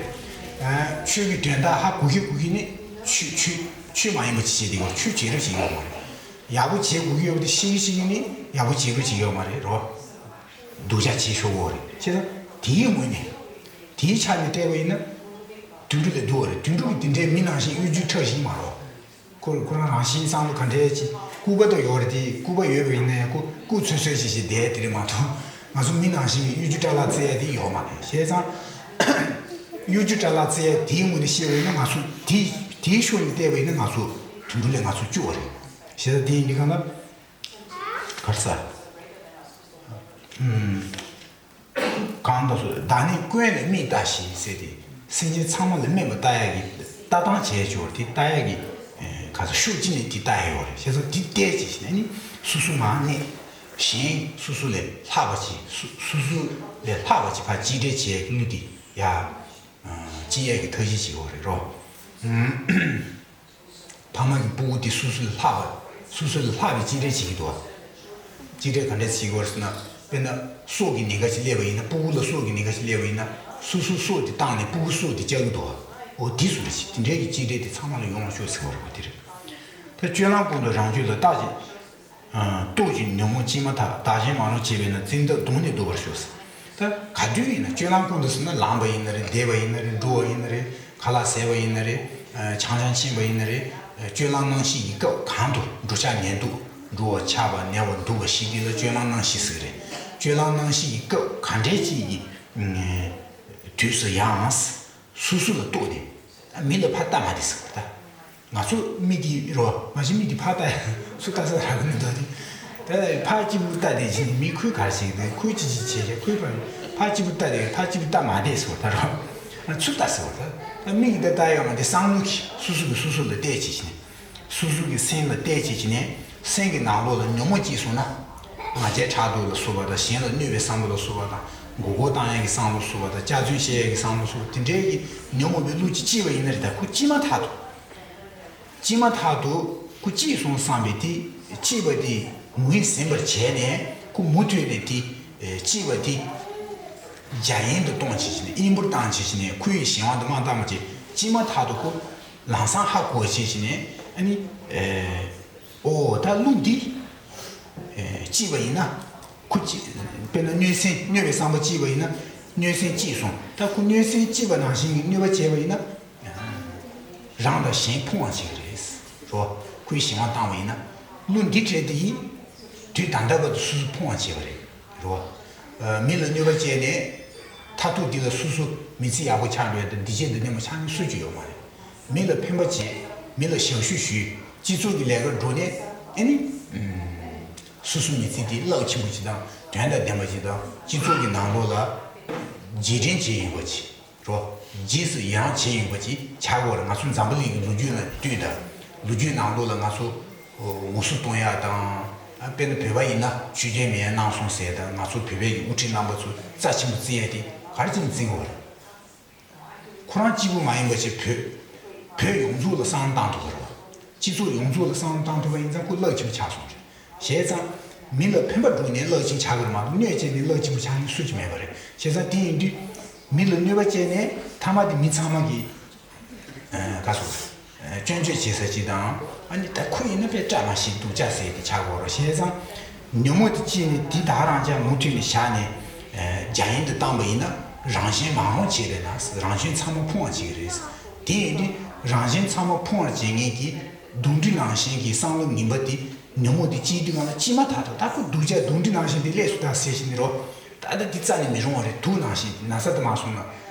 ཆོས་ཀྱི་དོན་དག་ཧ་གོ་གི་གོ་གི་ནི་ཆོས་ཆོས་ཆོས་མ་ཡིན་པ་ཅིག་བྱས་བསྡད་ཀྱི་རེད། ཆོས་བྱེད་རབས་ཤིག་ཡོད་མ་རེད། ཡག་པོ་བྱེད་དགོས་ཀྱི་ཡོད་པ་དེ་ཤེས་ཀྱི་ཤེས་ཀྱི་ནི་ཡག་པོ་བྱེད་དགོས་ཀྱི་ཡོད་མ་རེད་རོ། སྡུག་ཅག་བྱེད་ཆོག་གི་རེད། བྱས་ཙང་དེའི་ངོས་ནས་དེའི་ཆ་ནས་བལྟས་པ་ཡིན་ན་དོན་གྲུབ་ལས་སྡུག་པ་རེད། དོན་གྲུབ་ཀྱི་དེ་འདྲའི་མི་ནང་བཞིན་གཡོ་སྒྱུ་ཁྲབ་ཞིག་མ་རེད། ཁོ་ཁོ་རང་རང་བཞིན་བསམ་བློ་ག་འདྲའི་ཅིག་ལྐུགས་པ་དང་ཡོད་རེད་དེ། ལྐུགས་པ་ཡོད་པ་ཡིན་ན་ཡང་ཁོ་ལྐུགས་ཚོད་ཚོད་ཅིག་ཞིག་བསྡད་དེ་རེད་མ་གཏོགས། ང་ཚོ་མི་ནང་བཞིན་གྱི་གཡོ་སྒྱུ་སྐྲ་ལག་རྩེ་ཡ་དེ་ཡོད་མ་རེད། བྱས་ཙང་གཡོ་སྒྱུ་སྐྲ་ལག་རྩེ་ཡ་དེའི་ངོས་ནས་བཤད་པ་ཡིན་ན་ང་ཚོ་དེ་དེའི་ཕྱོགས་ནས་བལྟས་པ་ཡིན་ན་ང་ཚོ་དོན་གྲུབ་ལས་ང་ཚོ་སྐྱོ་བ་རེད། བྱས་ཙང་དེ་ཡིན་དུས་གང་ལ་གར་ས། ཨུམ། གང་དུ་སོ་བདག་ནི་ཀུན་ལ་དམིགས་ལྟ་ཞིག་ཟེར་ཏེ། སེམས་ཅན་ཚང་མ་ལ་དམིགས་པ་ལྟ་ཡག་གི་ལྟ་སྟངས་བྱས་ཆོག་དེ་ལྟ་ཡག་གི་ག་ཚོད་ཤུགས་ཅི་ནས་དེ་ལྟ་ཡག་ཡོད་རེད། བྱས་ཙང་དེ་བལྟས་ཅི་ཞིག་ནས་ནི་སོ་སོ་མ་གནས། གཞན་སོ་སོ་ལས་ལྷག་པ་ཅིག་སོ་སོ་སོ་ལས་ལྷག་པ་ཅིག་ཕར་གཅིག་སྒྲིལ་བྱས་ཀྱི་ལུས་དེ་ཡ་གཅིག་ཡག་གི་ཐབས་ཤེས་བྱེད་དགོས་རེད་རོ། ཕ་མ་གི་སྤུ་གུ་དེ་སོ་སོ་ལས་ལྷག་པ། སོ་སོ་ལས་ལྷག་པའི་གཅིག་སྒྲིལ་བྱེད་ཀྱི་འདུག་གཅིག་སྒྲིལ་ག་འདྲས་བྱེད་ཀྱི་ཡོད་རེད་ཟེར་ན། དཔེར་ན་སྲོག་གི་ཉེན་ཁ་ཞིག་སླེབས་པ་ཡིན་ན། སྤུ་གུ་ལ་སྲོག་གི་ཉེན་ཁ་ཞིག་སླེབས་པ་ཡིན་ན། སོ་སོ་སྲོག་དེ་བཏང་ནས་སྤུ་གུ་སྲོག་དེ་བསྐྱབ་ཀྱི་འདུག་འོ་དེ་བཟོ་འདྲ་ཞིག་དེ་འདྲའི་གི་གཅིག་སྒྲིལ་དེ་ཚང་མ་ལ་ཡོང་བ་ཤོག་ཟེར་བ་རེད་པ། དེ་རེད། ད་སྤྱོད་ལམ་ཀུན་ཏུ་རང་རྒྱུད་ལ་བརྟག་ཅིང་། རྟོག་ཅིང་ཉོན་མོངས་སྐྱེས་མ་ཐག་བདག་གཞན་མ་རུངས་བྱས་པས་ན་བཙན་ཐབས་གདོང་ནས་ལྡོག་པར་ཤོག་ད་ག་དུས་ཡིན་ན་སྤྱོད་ལམ་ཀུན་ཏུ་ཟེར་ན་ལངས་པ་ཡིན་ན་རེད། བསྡད་པ་ཡིན་ན་རེད། འགྲོ་བ་ཡིན་ན་རེད། ཁ་ལག་ཟས་པ་ཡིན་ན་རེད། ཆང་ཆང་འཁྱེར་བ་ཡིན་ན་རེད། སྤྱོད་ལམ་རྣམ་བཞི་ཡི་སྐབས་གང་དུ་འགྲོ་འཆག་ཉལ་འདུག་འགྲོ་བ་ཆགས་པ་ཉལ་བ་འདུག་པ་བཞི་དེ་ལ་སྤྱོད་ལམ་རྣམ་བཞི་ཟེར་གི་རེད། སྤྱོད་ལམ་རྣམ་བཞི་ཡི་སྐབས་ག་འདྲའི་ཅིག་གི་དུས་སུ་ཡང་། སོ་སོ་ལ་རྟོག་ནས། མི་ལ་ཕར་ལྟ་མ་བསྡད་ཟེར་བ་ད། ང་ཚོ་མི་དེ་རོ། མ་གཞི་མི་དེ་ཕར་ལྟ་ཡ་སུ་ལྟ་ས་རག་གི་མི་འདུག་དེ། ད་ཕར་སྐྱིད་པོ་ལྟ་བསྡད་བྱས་ནས་མི་ཁོས་ག་རེ་བྱེད་ཀྱི་འདུག་ཁོས་ཅི་ཅི་བྱས་བྱས་ཁོས་ཕར་ཕར་སྐྱིད་པོ་ལྟ་བསྡད། ཕར་སྐྱིད་པོ་ལྟ་མ་བསྡད་ཟེར་བ་ད་རོ། ང་ཚོ་ལྟ་ཟེར་བ་ད། ད་མི་གིས་ད་ལྟ་ཡོང་བ་དེ་བསམ་བློ་གིས་སོ་སོ་གིས་སོ་སོ་ལ་བལྟས་བྱས་བྱས་ནས། སོ་སོ་གི་སེམས་ལ་བལྟས་བྱས་བྱས་ནས་སེམས་ཀྱི་ནང་ལོགས་ལ་ཉོན་མོངས་སྐྱེས་སོང་ན། ང་རྒྱལ་ཕྲག་དོག་ལ་སོགས་པ་དང་། གཞན་ལ་གནོད་པའི་བསམ་བློ་ལ་སོགས་པ་དང་། མགོ་སྐོར་བཏང་ཡག་གི་བསམ་བློ་ལ་སོགས་པ་དང་། སྐྱག་རྫུན་བཤད་ཡག་གི་བསམ་བློ་ལ་སོགས་པ་དེ་འདྲའི་གི་ཉོན་མོངས་པའི་བློ་ཅིག་སྐྱེས་པ་ཡིན་ན་རེད། ད་ཁོ་སྐྱེས་མ་ཐག་ཏུ། སྐྱེས་མ་ཐག་ཏུ་ཁོ་སྐྱེས་སོང་བསམ་པའི་དེ་སྐྱེས་པ་དེ་ངོས་ཟིན་པར་བྱས་ནས་ཁོ་མུ་མཐུད་ནས་དེ་སྐྱེས་པ་དེ་རྒྱ་ཡན་དུ་གཏོང་བྱེད་བྱས་ནས། གཡེང་འབུར་བཏང་བྱེད་བྱས་ནས། ཁོ་ཡི་གཞན་དབང་དུ་མ་བཏང་བ་བྱས། སྐྱེས་མ་ཐག་ཏུ་ཁོ་ལམ་སང་ཧ་གོ་བྱེད་བྱས་ནས། ཨ་ནི། ཨོ་ད་གླུ་འདི་སྐྱེས་པ་ཡིན་ན་ཁོ་སྐྱེས། དཔེར་ན་གནོད་སེམས་གནོད་པའི་བསམ་པ་སྐྱེས་པ་ཡིན་ན་གནོད་སེམས་སྐྱེས་སོང་། ད་ཁོ་གནོད་སེམས་སྐྱེས་པ་ནང་བཞིན་གྱི་གནོད་པ་བྱས་པ་ཡིན་ན། རང་དང་གཞན་ཕུང་བ་བྱེད་ཀྱི་རེད་རོ། ཁོའི་གཞན་དབང་བཏང་བ་ཡིན་ན། གླུ་འདི་བྲིས་དེ་ཡིས་དུས་ད་ལྟ་བར་དུ་སོ་སོ་ཕུང་བ་བྱེད་པ་རེད་རོ། མི་ལ་གནོད་པ་བྱས་ནས་མཐར་ཐུག་འདི་ལ་སོ་སོ་མི་ཚེ་ཡག་པོ་ཆགས་འགྲོ་ཡ་དང་འདི་བྱས་འདི་ནས་མ་ཆགས་མཁན་སུ་གཅིག་ཡོད་མ་རེད། མི་ལ་ཕན་པ་བྱས། མི་ལ་ཞབས་ཞུ་ཞུས། སྤྱི་ཚོགས་ཀྱི་ལས་ཀར་འགྲོ་ནས་ཨ་ནི། སོ་སོ་མི་ཚེ་འདི་རླབས་ཆེན་པོ་ཅིག་དང་དོན་དང་ལྡན་པ་ཅིག་དང་། སྤྱི་ཚོགས་ཀྱི་ནང་ལོགས་ལ་རྗེས་དྲན་བྱེད་ཡོང་བ་ཅིག་རོ། རྗེས་སུ་ཡི་རང་བྱེད་ཡོང་བ་ཅིག་ཆགས་ཀྱི་ཡོད་རེད། ང་ཚོ་འཛམ་བུ་གླིང་གི་ལོ་རྒྱུས་ལ་ལྟོས་དང་། ལོ་རྒྱུས་ནང་ལོགས་ལ་ང་ཚོ་ངོ་སོ་གཏོང་ཡག་དང་། དཔེར་ན་བོད་པ་ཡིན་ན་ཆོས་རྒྱལ་མེས་དབོན་གནང་སོང་ཟེར་དང་། ང་ཚོ་བོད་པའི་གི་དབུ་ཁྲིད་རྣམ་པ་ཚོ་རྩ་ཆེན་པོ་བརྩི་ཡག་དེ་ག་རེ་བྱས་ནས་བརྩི་དགོས་རེད། ཁོ་རང་གཅིག་པུ་མ་ཡིན་པ་བྱས་བོད། བོད་ཡོངས་རྫོགས་ལ་བསམ་བློ་བཏང་ཐུབ་པ་རེད་བ། སྤྱི་ཚོགས་ཡོངས་རྫོགས་ལ་བསམ་བློ་བཏང་ཐུབ་པ་ཡིན་ཙང་ཁོ་རླབས་ཆེན་པོ་ཆགས་སོང་རེད། བྱས་ཙང་མི་ལ་ཕན་པ་བསྒྲུབས་ནས་རླབས་ཆེན་ཆགས་ཀྱི་རེད་མ་གཏོགས། གནོད་བྱས་ནས་རླབས་ཆེན་པོ་ཆགས་མཁན་སུ་གཅིག་མེད་པ་རེད། བྱས་ཙང་དེ་ཡིན་དུས་མི་ལ་གནོད་པ་བྱས་ནས་མཐའ་མ་དེ་མི་ཚང་མ་གི་ག་སོ། སྐྱོན་བརྗོད་བྱེད་ས་ཅིག་དང་། ཨ་ནི་ད་ཁོ་ཡིན་ན་དཔེ་བཀྲ་མ་ཤིས་སྡུག་ཅག་ཟེར་ཏེ་ཆགས་ཀྱི་ཡོད་རེད། བྱས་ཙང་ཉོན་མོངས་དེ་སྐྱེས་ནས་དེ་དག་རང་ཅག་མུ་མཐུད་ནས་བཞག་ནས་རྒྱ་ཡན་དུ་བཏང་པ་ཡིན་ན་རང་གཞན་མ་རུངས་བྱས་པས་ན་རང་གཞན་ཚང་མ་ཕུང་བར་བྱེད་ཀྱི་རེད། དེ་ཡིན་དུས་རང་གཞན་ཚང་མ་ཕུང་བར་བྱེད་མཁན་གྱི་གདོན་འདྲེ་ནང་བཞིན་གྱི་བསམ་བློ་ངན་པ་དེ། ཉོན་མོངས་དེ་སྐྱེས་དུས་གང་ལ་སྐྱེས་མ་ཐག་ཏུ་ད་ཁོ་སྡུག་ཅག་གདོན་འདྲེ་ནང་བཞིན་དེ་སླེབས་སོང་ད་ཟེར་བཞིན་རོ། ད་ལྟ་འདི་རྩ་ནས་མི་རུང་བ་རེད། དུག་ནང་བཞིན་ན་ཚ་དེ་མ་སོང་ན་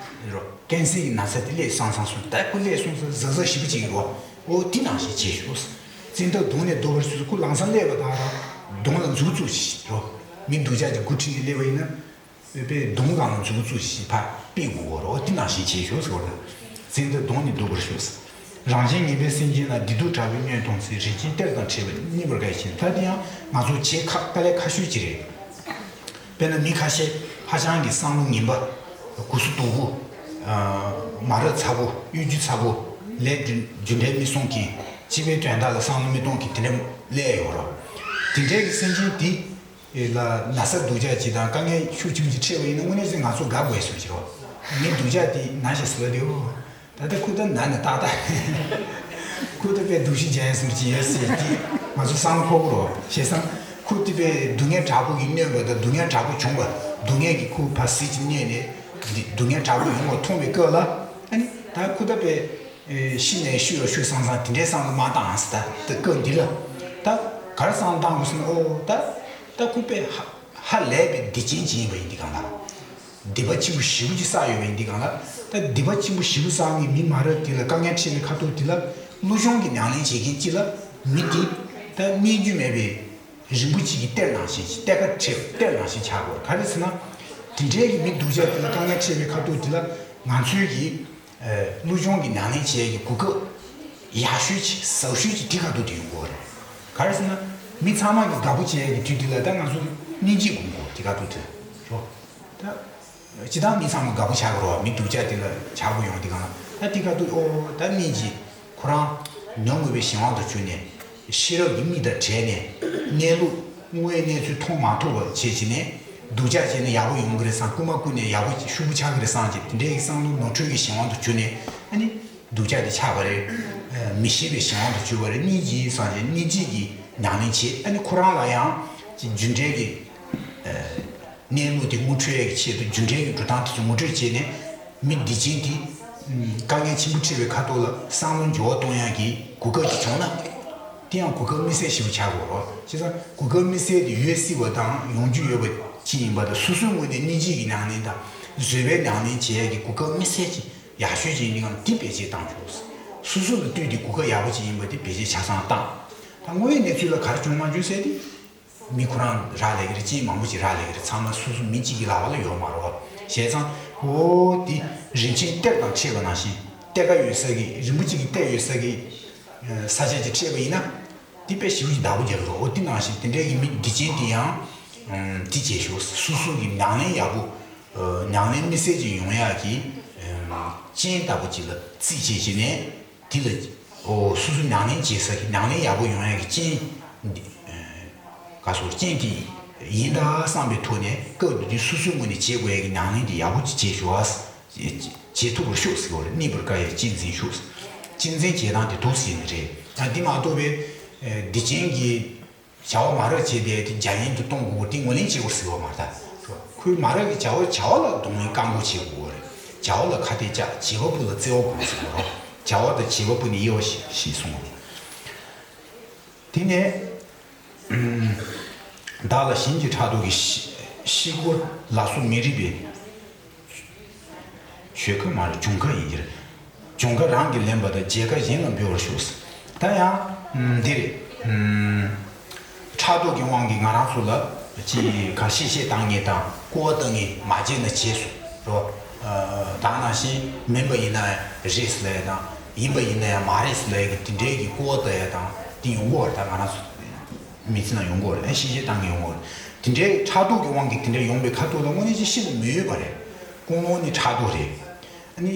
རོ། ཀན་སར་གྱི་ན་ཚ་དེ་སླེབས་སང་སང་སོང་། ད་ཁོ་སླེབས་སོང་ས་གཟབ་གཟབ་ཞེ་པོ་བྱེད་ཀྱི་རོ། ཨོ་དེ་ནང་བཞིན་བྱེད་ཤོག་བཙན་ཐབས་གདོང་ནས་ལྡོག་པར་ཤོག་ཁོ་ལམ་སང་སླེབས་པ་དང་རོ། གདོང་ལ་མཛུབ་བཙུགས་ཤིག་རོ། མི་སྡུག་ཅག་དེ་འགོ་ཁྲིད་ནས་སླེབས་པ་ཡིན་ན། པའི་གདོང་སྒང་ལ་མཛུབ་བཙུགས་ཤིག་ཕར་ཕུད་དགོས་ཀྱི་རོ། དེ་ནང་བཞིན་བྱེད་ཤོག་ཟེར་བ་རེད། བཙན་ཐབས་གདོང་ནས་ལྡོག་པར་ཤོག་རང་གཞན་ངན་པའི་སེམས་ཅན་ལ། བདེ་སྡུག་དྲག་པོའི་གནོད་གཏོང་ཚེ། རིན་ཆེན་གཏེར་དང་འཕྲད་པ་རྙེད་པར་དཀའ་ཞེས། ད་དེ་ཡང་ང་ཚོ་བྱེད་ཁག་དཀའ་ལས་ཁག་ཤོས་ཅིག་རེད། དཔེར་ན་མི་ཁ་ཤས་ཧ་ཅང་གི་བསམ་བློ་ངན་པ། གུ་སུ་དོག་པོ། མ་རབས་ཚ་པོ། གཡོ་སྒྱུ་ཚ་པོ། ལས་རྒྱུ་འབྲས་མི་སྲུང་མཁན། སྤྱི་པའི་དོན་དག་ལ་བསམ་བློ་མི་གཏོང་མཁན་དེ་འདྲ་སླེབས་ཡོད་རོ། དེ་འདྲའི་གི་སེམས་ཅན་དེ། ཨེ་ལ་ན་ཚ་སྡུག་ཅག་ཅིག་དང་དཀའ་ངལ་ཤུགས་ཆེན་པོ་ཅིག་འཕྲད་པ་ཡིན་ན་དངོས་གནས་ཅིག་ང་ཚོ་དགའ་དགོས་སོ་ཅིག་རོ། མི་སྡུག་ཅག་དེ་ན་ཞིག་ཟེར་བ་དེའོ། ད་ལྟ་ཁོ་ད་ན་ནས་ཏག་ཏག་ཁོ་ད་དཔེ་སྡུག་ཤི་རྒྱག་ཡ་སོ་ཅིག་ཡོད་ཟེར་དེ། ང་ཚོ་བསམ་བློ་འཁོར་གི་རེད་བ། བྱས་ཙང་ཁོ་དེ་པའི་སྡུག་བསྔལ་དྲག་པོ་གིས་གནོད་པ་དང་སྡུག་བསྔལ་དྲག་པོ་བྱུང་བ། སྡུག་བསྔལ་གྱིས་ཁོ་ཕར་ཟིལ་གྱིས་གནོན་ནས་འདི་སྡུག་བསྔལ་དྲག་པོ་ཡོང་བ་མཐོང་བའི་སྐབས་ལ། ཨ་ནི་ད་ཁོ་ད་པའི་ཤི་ནས་ཤི་བ་ཤི་བསམ་བསམ་དེ་འདྲའི་བསམ་བློ་མ་བཏང་ཨ་ཟེར། ད་ད་སྐབས་འདི་ལ་ད་ག་རེ་བསམ་བློ་བཏང་དགོས་ཟེར་ན། ཨོ་ད་ད་ཁོ་པའི་ཧ་ཧ་ལས་པའི་སྡིག་ཅན་ཅིག་ཡིན་པ་ཡིན་དུས་གང་ལ། སྡིག་པ་ཆེན་པོ་ཞེ་པོ་ཅིག་བསགས་ཡོད་པ་ཡིན་དུས་གང་ལ། ད་སྡིག་པ་ཆེན་པོ་ཞེ་པོ་བསགས་མཁན་མི་མ་རབས་དེ་ལ་དཀའ་ངལ་འཕྲད་པའི་ཁ་ཐུག་དེ་ལ་བསླུ་སྦྱོང་གི་ཉམས་ལེན་བྱེད་མཁན་གཅིག་ལ་མི་དེ་ད་རྙེད་རྒྱུ་མེད་པའི་རིན་པོ་ཆེ་གི་གཏེར་ནང་བཞིན་གཏེར་ཁ་བྲལ་གཏེར་ནང་བཞིན་ཆགས་དགོས། ག་རེ་ཟེར་ན། དེ་འདྲའི་གི་མི་སྡུག་ཅག་དེ་ལ་དཀའ་ངལ་འཕྲད་པའི་ཁ་ཐུག་དེ་ལ་ང་ཚོའི་གི་བསླུ་སྦྱོང་གི་ཉམས་ལེན་བྱེད་ཡས་ཀྱི་གོ་སྐབས་ཡག་ཤོས་ཅིག་ཟབ་ཤོས་ཅིག་དེ་ཁ་ཐུག་དེ་ཡོང་གི་ཡོད་རེད། ག་རེ་ཟེར་ན། མི་ཚང་མ་གི་དགའ་པོ་བྱེད་ཡས་ཀྱི་དུས་དེ་ལ་ད་ང་ཚོ་སྙིང་རྗེ་སྒོམ་དགོས། དེ་ཁ་ཐུག་དེ་རེད་རོ། ད་སྤྱིར་བཏང་མི་ཚང་མ་དགའ་པོ་ཆགས་ཀྱི་རེད་བ། མི་སྡུག་ཅག་དེ་ལ་ཆགས་པོ་ཡོང་དུས་གང་ལ། ད་དེ་ཁ་ཐུག་ཨོ་ད་སྙིང་རྗེ། ཁོ་རང་ཉོན་མོངས་པའི་གཞན་དབང་དུ་གྱུར་ནས་ཤེས་རབ་ཀྱི་མིག་དང་བྲལ་ནས་གནས་ལུགས་དངོས་ཡོད་གནས་ཚུལ་མཐོང་མ་ཐུབ་པ་བྱས་བྱས་ནས་སྡུག་ཅག་བྱས་ན་ཡག་པོ་ཡོང་གི་རེད་བསམ། རྐུན་མ་རྐུ་ནས་ཡག་པོ་ཤུགས་པོ་ཆགས་ཀྱི་རེད་བསམ་བྱས། དེ་འདྲའི་བསམ་བློ་ནོར་འཁྲུལ་གྱི་གཞན་དབང་དུ་གྱུར་ནས་ཨ་ནི་སྡུག་ཅག་དེ་ཆགས་པ་རེད། མི་ཤེས་པའི་གཞན་དབང་དུ་གྱུར་པ་རེད། སྙིང་རྗེ་བསམ་བྱས་སྙིང་རྗེ་གི་ཉམས་ལེན་བྱེད། ཨ་ནི་ཁོ་རང་ལ་ཡང་ཅིག་རྒྱུ་འབྲས་ཀྱི་གནས་ལུགས་དེ་ངོ་འཕྲོད་ཡས་ཀྱི་ཆེད་དུ་རྒྱུ་འབྲས་ཀྱི་འགྲོ་སྟངས་དེ་ཚོ་ངོ་སྤྲོད་བྱས་ནས་མི་སྡིག་ཅན་དེ་དཀའ་ངལ་ཆེན་པོ་འཕྲད་པའི་ཁ་ཐོག་ལ་བསམ་བློ་འགྱུར་བ་གཏོང་ཡག་གི་གོ་སྐབས་ཅིག་བྱུང་ན། དེ་ཡང་གོ་སྐབས་དམིགས་བསལ་ཞིག་ཆགས་དགོས་རེད། བྱས་ཙང་གོ་སྐབས་དམིགས་བསལ་དེ་ཡོད་སྲིད་པ་དང་ཡོང་རྒྱུ་ཡོད་པ་ཅིག་ཡིན་པ་དང་། སོ་སོའི་ངོས་ནས་སྙིང་རྗེ་གི་ཉམས་ལེན་དང་བཟོད་པའི་ཉམས་ལེན་བྱེད་ཡས་ཀྱི་གོ་སྐབས་དམིགས་བསལ་ཅིག་ཡག་ཤོས་ཅིག་ཡིན་དུས་སྒང་དེ་བེད་སྤྱོད་བཏང་ཆོག་སོ་སོ་ལ་ལྟོས་ཏེ་གོ་སྐབས་ཡག་པོ་ཅིག་ཡིན་པ་དེ་བེད་སྤྱོད་ཆ་ཚང་བཏང་། ད་དངོས་ཡོད་གནས་ཚུལ་ལ་ག་རེ་བྱུང་མ་བྱུང་ཟེར་དེ། མི་ཁོ་རང་རག་ལས་ཀྱི་རེད། རྐྱེན་མང་པོ་ཅིག་རག་ལས་ཀྱི་རེད། ཚང་མ་སོ་སོ་མི་གཅིག་གི་ལག་པ་ལ་ཡོད་མ་རེད་བ། བྱས་ཙང་ཨོ་དེ་རིན་ཆེན་གཏེར་དང་འཕྲད་པ་ནང་བཞིན། གཏེར་ཁ་ཡོད་ས་གི་རིན་པོ་ཆེ་གི་གཏེར་ཡོད་ས་གི་ས་ཆ་ཅིག་འཕྲད་པ་ཡིན་ན། དེ་དཔེ་ཞེ་པོ་ཅིག་བདག་པོ་རྒྱག་གི་རེད། ཨོ་དེ་ནང་བཞིན་དེ་འདྲའི་གི་མི་སྡིག་ཅན་དེ་ཡང་དེ་བྱེད་ཤོག་སོ་སོ་གི་ཉམས་ལེན་ཡག་པོ། ཉམས་ལེན་དམིགས་བསལ་ཅིག་ཡོང་ཡག་གི་རྐྱེན་ལྟ་བུ་ཅིག་ལ་རྩིས་བྱས་བྱས་ནས། དེ་ལ་ཨོ་སོ་སོ་ཉམས་ལེན་བྱེད་ས་གི་ཉམས་ལེན་ཡག་པོ་ཡོང་ཡག་གི་རྐྱེན་འདི་ག་སོགས་རྐྱེན་དེ་ཡིན་ད་བསམ་པའི་ཐོག་ནས་སྐབས་དེ་དུས་སོ་སོའི་ངོས་ནས་བྱེད་དགོས་ཡག་གི་ཉམས་ལེན་དེ་ཡག་པོ་ཅིག་བྱེད་ཤོག་ཨ། བྱེད་ཐུབ་པར་ཤོག་ཟེར་བ་རེད། གནས་པར་དཀའ་བའི་གཅེས་འཛིན་ཤོག་གཅེས་འཛིན་བྱེད་སྟངས་དེ་འདུག་ཟེར་ནི་རེད། ཡང་དེ་མ་གཏོགས་པའི་སྡིག་ཅན་གྱི་བྱ་བ་མ་རབས་བྱས་པའི་དེ་རྒྱ་ཡན་དུ་གཏོང་དགོས་པ་དེ་ངོས་ལེན་བྱེད་དགོས་ཟེར་བ་མ་རེད། ཁོའི་མ་རབས་ཀྱི་བྱ་བ་བྱ་བ་ལ་གདོང་ལེན་བཀག་འགོག་བྱེད་དགོས་པ་རེད། བྱ་བ་ལ་ཁ་གཏད་བཅག་བྱེད་པ་པོ་ལ་བརྩེ་བ་སྒོམ་ཟེར་བ་རེད། བྱ་བ་དང་བྱེད་པ་པོ་ནི་དབྱེ་བ་ཞིག་ཞེས་གསུངས་པ་རེད། དེ་ནས་བདག་ལ་གཞན་གྱི་ཕྲག་དོག་གིས་ཤི་ཤི་སྒོ་ལ་སོགས་མི་རིགས་པའི། ཆོས་སྐུ་མ་རེད། འབྱུང་ཁ་ཡིན་གྱི་རེད། འབྱུང་ཁ་རང་གིས་ལེན་པ་དང་བརྗེད་ཁ་གཞན་ལ་འབུལ་བར་ཞུ། ད་ཡང་འདི་རེད། ཕྲག་དོག་གི་དབང་གིས་ང་རང་ཚོ་ལ་ཅིག་ག་ཤེད་ཤེད་བཏང་མཁན་དང་སྐུར་བ་བཏང་མཁན་མ་བརྗེད་ན་བརྗེད་སོང་རོ། ད་ནང་བཞིན་མིན་པ་ཡིན་ན་རེད་ཟེར་ལབ་ཡ་དང་ཡིན་པ་ཡིན་ན་ཡང་མ་རེད་ཟེར་ལབ་ཡ་གི་དེ་འདྲའི་གི་སྐུར་བ་བཏང་ཡ་དང་དེ་ཡོང་གི་ཡོད་རེད། ད་ང་རང་ཚོ་མི་ཚེ་ནང་ཡོང་གི་ཡོད་རེད། ཤེད་ཤེད་བཏང་མཁན་ཡོང་གི་ཡོད་རེད། དེ་འདྲའི་ཕྲག་དོག་གི་དབང་གིས་དེ་འདྲ་ཡོང་པའི་ཁ་ཐུག་ལ་དངོས་གནས་ཅིག་ཤིན་ཏུ་མི་འོས་པ་རེད། ཀུན་སློང་ནི་ཕྲག་དོག་རེད། ཨ་ནི།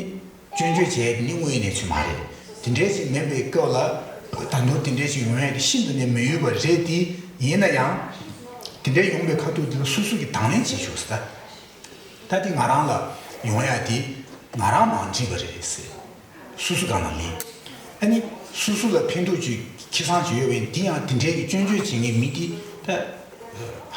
སྐྱོན་བརྗོད་བྱས་ཏེ་ནི་དངོས་ཡོད་གནས་ཚུལ་མ་རེད། དེ་འདྲའི་ཞིག་མིན་པའི་སྐབས་ལ། ད་དུང་དེ་འདྲའི་ཞིག་ཡོང་ཡ་དེ་ཤིན་ཏུ་ནས་མི་འོས་པ་རེད་དེ། ཡིན་ན་ཡང་། དེ་འདྲའི་ཡོང་པའི་ཁ་ཐུག་དེ་ལ་སོ་སོ་གིས་དང་ལེན་བྱེད་ཤོག་ཟེར། ད་དེ་ང་རང་ལ་ཡོང་ཡ་དེ་ང་རང་མ་འགྲིག་པ་རེད་ཟེར། སོ་སོ་སྒང་ལ་ལེན། ཨ་ནི། སོ་སོ་ལ་ཕན་ཐོགས་ཅིག་ཁེ་བཟང་ཅིག་ཡོད་པ་ཡིན་དེ་ཡང་དེ་འདྲའི་གི་སྐྱོན་བརྗོད་བྱེད་མཁན་མི་དེ་ད།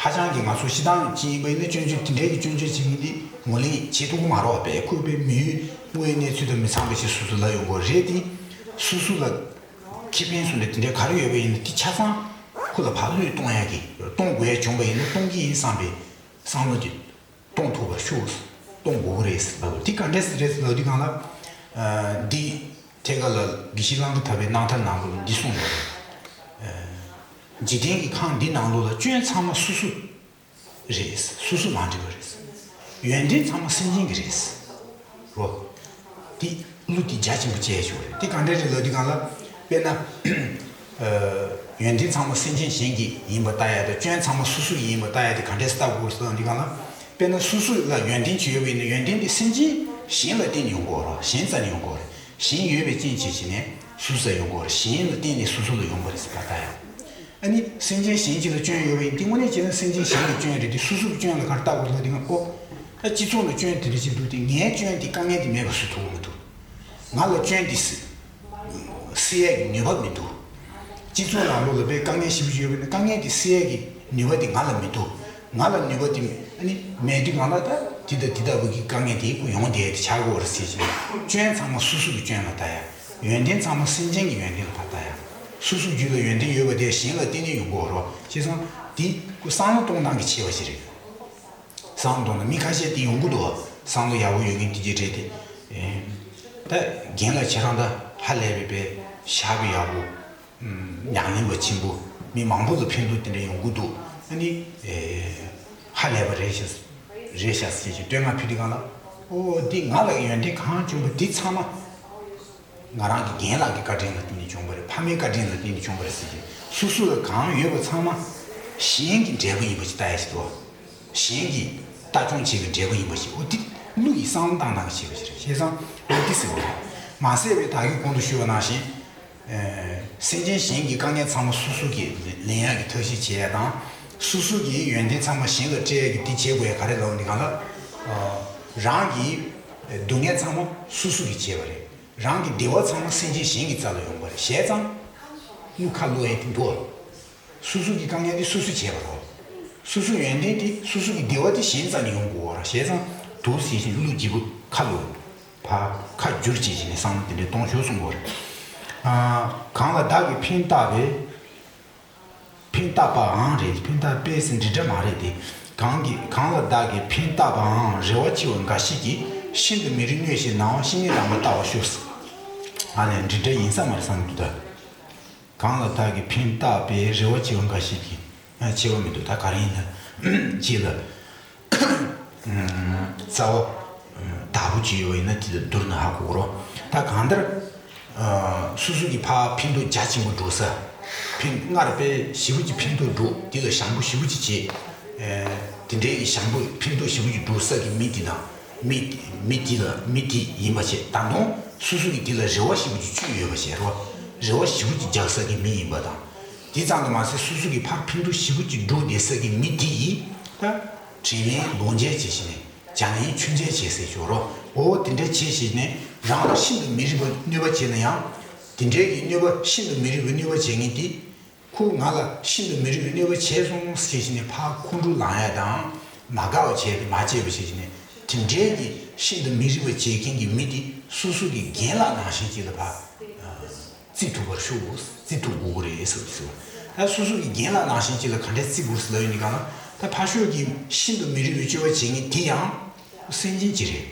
ཧ་ཅང་གི་ང་ཚོ་སྤྱིར་བཏང་ཅིག་ཡིན་པ་ཡིན་ན་སྐྱོན་བརྗོད་དེ་འདྲའི་གི་སྐྱོན་བརྗོད་བྱེད་མཁན་དེ་ངོས་ལེན་བྱེད་ཐུབ་ཀྱི་མ་རེད་བ། དཔེ་ཁོས་དཔེ་མི་ཡུལ་དངོས་ཡོད་གནས་ཚུལ་དང་མི་འཚམས་པ་ཞིག་སོ་སོ་ལ་ཡོང་གི་རེད་དེ། སོ་སོ་ལ་ཁེ་ཕན་བཟུང་ནས་དེ་འདྲའི་ག་རེ་ཡོད་པ་ཡིན་ན་དེ་ཆ་ཚང་ཁོ་ལ་ཕར་བློས་གཏོང་ཡ་གི་གཏོང་དགོས་ཡ་བྱུང་པ་ཡིན་ན་གཏོང་གི་ཡིན་བསམ་པའི་བསམ་བློ་དེ་གཏོང་ཐུབ་པར་ཤོག་གཏོང་དགོས་ཀྱི་རེད་ལབ། དེ་ག་འདྲས་རེད་ལབ་དུས་སྒང་ལ། འདི་ཐད་ཀར་ལ་དགེ་བཤེས་གླང་དར་ཐར་པའི་རྣམ་ཐར་ནང་ལོགས་ལ་འདི་གསུངས་ཡོད་རེད། འཇིག་རྟེན་གྱི་ཁམས་འདི་ནང་ལོགས་ལ་སྐྱོན་ཚང་མ་སོ་སོ་རེད། སོ་སོ་མ་འགྲིག་པ་རེད། ཡོན་ཏན་ཚང་མ་སེམས་ཅན་གྱི་རེད། རོ། དེ་གླུ་དེ་རྒྱ་ཆེན་པོ་བྱས་ཡོད་རེད། དེ་ག་འདྲ་རེད་ལབ་དུས་སྒང་ལ། དཔེར་ན། ཡོན་ཏན་ཚང་མ་སེམས་ཅན་གཞན་གྱི་ཡིན་པ་ལྟ་ཡ་དང་སྐྱོན་ཚང་མ་སོ་སོ་ཡི་ཡིན་པ་ལྟ་ཡ་དེ་ག་འདྲས་ལྟ་དགོས་ཟེར་ལབ་དུས་སྒང་ལ། དཔེར་ན་སོ་སོ་ལ་ཡོན་ཏན་ཅིག་ཡོད་པ་ཡིན་ན་ཡོན་ཏན་དེ་སེམས་ཅན་གཞན་ལ་བརྟེན་ནས་ཡོང་གི་ཡོད་རེད། གཞན་རྩ་ནས་ཡོང་གི་ཡོད་རེད། གཞན་ཡོད་པའི་རྐྱེན་བྱས་བྱས་ནས་སོ་སོ་ལ་ཡོང་གི་ཡོད་རེད། གཞན་ལ་བརྟེན་ནས་སོ་སོ་ལ་ཡོང་གི་རེད་ཟེར་བ་ལྟ་ཡ། ཨ་ནི་སེམས་ཅན་གཞན་གཅིག་ལ་སྐྱོན་ཡོད་པ་ཡིན་དེ་དངོས་གནས་བྱས་ན་སེམས་ཅན་གཞན་གྱི་སྐྱོན་རེད་དེ། སོ་སོ་གི་སྐྱོན་ལ་ག་རེ་ལྟ་དགོས་ལབ་དུས་སྒང་ཨོ། ད་སྤྱི་ཚོགས་ལ་སྐྱོན་དེ་འདྲ་ཞིག་འདུག་སྟེ་ངའི་སྐྱོན་དེ་དཀའ་ངལ་དེ་མེད་པ་བཟོ་ཐུབ་ཀྱི་མི་འདུག་ང་ལ་སྐྱོན་དེ་སེལ་སེལ་ཡས་ཀྱི་ནུས་པ་མི་འདུག་སྤྱི་ཚོགས་ནང་ལོགས་ལ་དཔེ་དཀའ་ངལ་ཞེ་པོ་ཅིག་ཡོད་པ་ཡིན་ན། དཀའ་ངལ་དེ་སེལ་ཡས་ཀྱི་ནུས་པ་དེ་ང་ལ་མི་འདུག་ང་ལ་ནུས་པ་དེ་མེད། ཨ་ནི་མེད་དུས་གང་ལ་ད་དེ་དང་དེ་ལྟ་བུ་གི་དཀའ་ངལ་དེ་ཁོ་ཡོང་བསྡད་དེ་ཆགས་ཀྱི་ཡོད་རེད་ཟེར་བཞིན། སྐྱོན་ཚང་མ་སོ་སོ་གི་སྐྱོན་ལ་ལྟ་ཡ། ཡོན་ཏན་ཚང་མ་སེམས་ཅན་གྱི་ཡོན་ཏན་ལ་ཕར་ལྟ་ཡ། སོ་སོའི་རྒྱུད་ལ་ཡོན་ཏན་ཡོད་པ་དེ་གཞན་ལ་བརྟེན་ནས་ཡོང་གི་ཡོད་རེད། བྱས་ཙང་དེ་ཁོ་བསམ་བློ་གཏོང་སྟངས་ཀྱི་ཆེ་བ་ཞིག་རེད། བསམ་བློ་གཏོང་ན་མི་ཁ་ཤས་དེ་ཡོང་གི་འདུག་བ། བསམ་བློ་ཡག་པོ་ཡོད་མཁན་དེ་གྱད་རེད་དེ། ཨེ། ད་རྒན་ལགས་ཁྱེད་རང་ད་ཧ་ལས་པའི་དཔེ་ཞབས་པ་ཡག་པོ། ཨུམ། ཉམས་ལེན་པ་ཆེན་པོ། མི་མང་པོ་ལ་ཕན་ཐོགས་དེ་འདྲ་ཡོང་གི་འདུག་ཨ་ནི། ཨེ། ཧ་ལས་པ་རེད་ཤག་རེད་ཤག་ཟེར་གྱི་བསྟོད་བསྔགས་ཕུལ་དུས་གང་ལ། ཨོ་འདི་ང་ལ་ཡོན་ཏན་གང་བྱུང་བ་འདི་ཚང་མ། ང་རང་གི་རྒན་ལགས་ཀྱི་བཀའ་དྲིན་ལ་བརྟེན་ནས་བྱུང་བ་རེད། ཕ་མའི་བཀའ་དྲིན་ལ་བརྟེན་ནས་བྱུང་བ་རེད་ཟེར་གྱི། སོ་སོ་ལ་གང་ཡོད་པ་ཚང་མ་གཞན་གྱི་འབྲས་བུ་ཡིན་པ་ཞིག་ལྟ་ཡ་ཞིག་འདུག་གཞན་གྱིས་ལྟ་སྐྱོང་བྱེད་པའི་འབྲས་བུ་ཡིན་པ་ཞིག་འོ་དེ་ཀླུ་ཡི་བསམ་བློ་བཏང་སྟངས་ཀྱི་བྱེད་པ་ཞིག་རེད། བྱས་ཙང་འོ་དེ་ཟེར་བ་རེད། མ་ཟད་པའི་ད་གིན་གོང་དུ་ཞུས་པ་ནང་བཞིན། ཨེ། སེམས་ཅན་གཞན་གྱི་དཀའ་ངལ་ཚང་མ་སོ་སོ་གིས་ལེན་ཡག་གི་ཐབས་ཤེས་བྱེད་ཡ་དང་། སོ་སོ་གི་ཡོན་ཏན་ཚང་མ་གཞན་ལ་སྤྲད་ཡ་གི་དེ་བྱེད་དགོས་ཡ་ག་རེ་ལབ་ནི་གང་ལ། ཨ། རང་གི་སྡུག་བསྔལ་ཚང་མ་སོ་སོ་གིས་བྱས་པ་རེད། རང་གི་བདེ་བ་ཚང་མ་སེམས་ཅན་གཞན་གྱི་རྩ་ལ་ཡོང་བ་རེད། བྱས་ཙང་། ཀླུ་ཁ་ལོ་ཡ་དེ་འདུག་ཨ། སོ་སོ་གི་དཀའ་ངལ་དེ་སོ་སོས་བྱས་པ་རེད། སོ་སོའི་ཡོན་ཏན་དེ་སོ་སོ་གི་བདེ་བ་དེ་གཞན་རྩ་ནས་ཡོང་དགོས་པ་རེད། བྱས་ཙང་འདུག་ཟེར་བཞིན་ཀླུ་སྐྱིད་པོ་ཁ་ལོ། ཕར་ཁ་བསྒྱུར་བྱེད་བཞིན་ནས་བསམ་བློ་དེ་འདྲའི་གཏོང་ཤོག་གསུང་གི་ཡོད་རེད། ཨ། གང་ལ་བདག་གིས་ཕན་བཏགས་པའི། ཕན་བཏགས་པའང་རེད། ཕན་བཏགས་པས་ཟེར་འབྲི་སྒྲ་མ་རེད་དེ། གང་གི་གང་ལ་བདག་གིས་ཕན་བཏགས་པའང་རེ་བ་ཆེ་བ་འགའ་ཞིག་གིས། ཤིན་ཏུ་མི་རིགས་གནོད་བྱེད་ནའང་། ཤི་ནས་རང་པ་བལྟ་བར་ཤོག་ཨ་ནི་འབྲི་སྒྲ་ཡིན་ས་མ་རེད་བསམ་གྱི་འདུག་ད། གང་ལ་བདག་གིས་ཕན་བཏགས་པའི་རེ་བ་ཆེ་བ་འགའ་ཞིག་གིས། ཨ། ཆེ་བ་མི་འདུག་ད་ག་རེ་ཡིན་ན། ཅིག་ལ། རྩ་བ་བདག་པོ་ཅིག་ཡོད་པ་ཡིན་ན་དེ་ལ་བསྡུར་ན་ཧ་གོ་གི་རེད། ད་གང་ལྟར། ཨ། སོ་སོ་གི་ཕར་ཕན་ཐོགས་རྒྱ་ཆེན་པོ་འགྲོ་ས། ཕན། སྔར་དཔེ་ཞེ་པོ་ཅིག་ཕན་ཐོགས་འགྲོ། དེ་ལ་ཞང་པོ་ཞེ་པོ་ཅིག་བྱེད། ཨ། དེ་འདྲའི་ཞང་པོ་ཕན་ཐོགས་ཞེ་པོ་ཅིག་འགྲོ་ས་གི་མི་དེ་དང་། མི། མི་དེ་ལ། མི་དེ་ཡིན་པ་བྱས། ད་དུང་སོ་སོ་གི་དེ་ལ་རེ་བ་ཞེ་པོ་ཅིག་བཅོལ་ཡོད་པ་བྱས་རོ། རེ་བ་ཞེ་པོ་ཅིག་རྒྱག་ས་གི་མི་ཡིན་པ་དང་། དེ་ཙམ་དུ་མ་ཟད་སོ་སོ་གི་ཕར་ཕན་ཐོགས་ཞེ་པོ་ཅིག་འགྲོ་བསྡད་ས་གི་མི་དེ་ཡིས་ད་དྲིན་ལན་ལོག་འཇལ་བྱེད་བཞིན་ནས། བྱམས་ལན་ཆོས་འཇལ་བྱེད་ཟེར་ཞོར་རོ། འོ་དེ་འདྲ་བྱེད་བཞིན་ནས་རང་ལ་ཤིན་ཏུ་མི་རིགས་པ་གནོད་པ་བྱས་ན་ཡང་། དེ་འདྲའི་གི་གནོད་པ། ཤིན་ཏུ་མི་རིགས་པའི་གནོད་པ་བྱེད་མཁན་དེ། ཁོས་ང་ལ་ཤིན་ཏུ་མི་རིགས་པའི་གནོད་པ་བྱས་སོང་ཟེར་བཞིན་ནས་ཕར་ཁོང་ཁྲོ་ལངས་ཡ་དང་། མ་དགའ་བ་བྱས་ཏེ་མ་བྱས་པ་བྱས་བཞིན་ནས། དེ་འདྲའི་གི་ཤིན་ཏུ་མི་རིགས་པ་བྱེད་མཁན་གྱི་མི་དེ་སོ་སོ་གི་རྒན་ལགས་ནང་བཞིན་ཅིག་ལ་ཕར། ཨ། བརྩི་ཐུབ་པར་ཤོག་བརྩི་ཐུབ་དགོས་ཀྱི་རེད་ཟེར་ཟེར་བ། ད་སོ་སོ་གི་རྒན་ལགས་ནང་བཞིན་ཅིག་ལ་ག་འདྲས་བརྩི་དགོས་ཟེར་ལབ་ཡོད་ནི་གང་ལ། ད་ཕར་ཕྱོགས་ཀྱི་ཤིན་ཏུ་མི་རིགས་པའི་སྤྱོད་པ་བྱེད་མཁན་དེ་ཡང་སེམས་ཅན་ཅིག་རེད།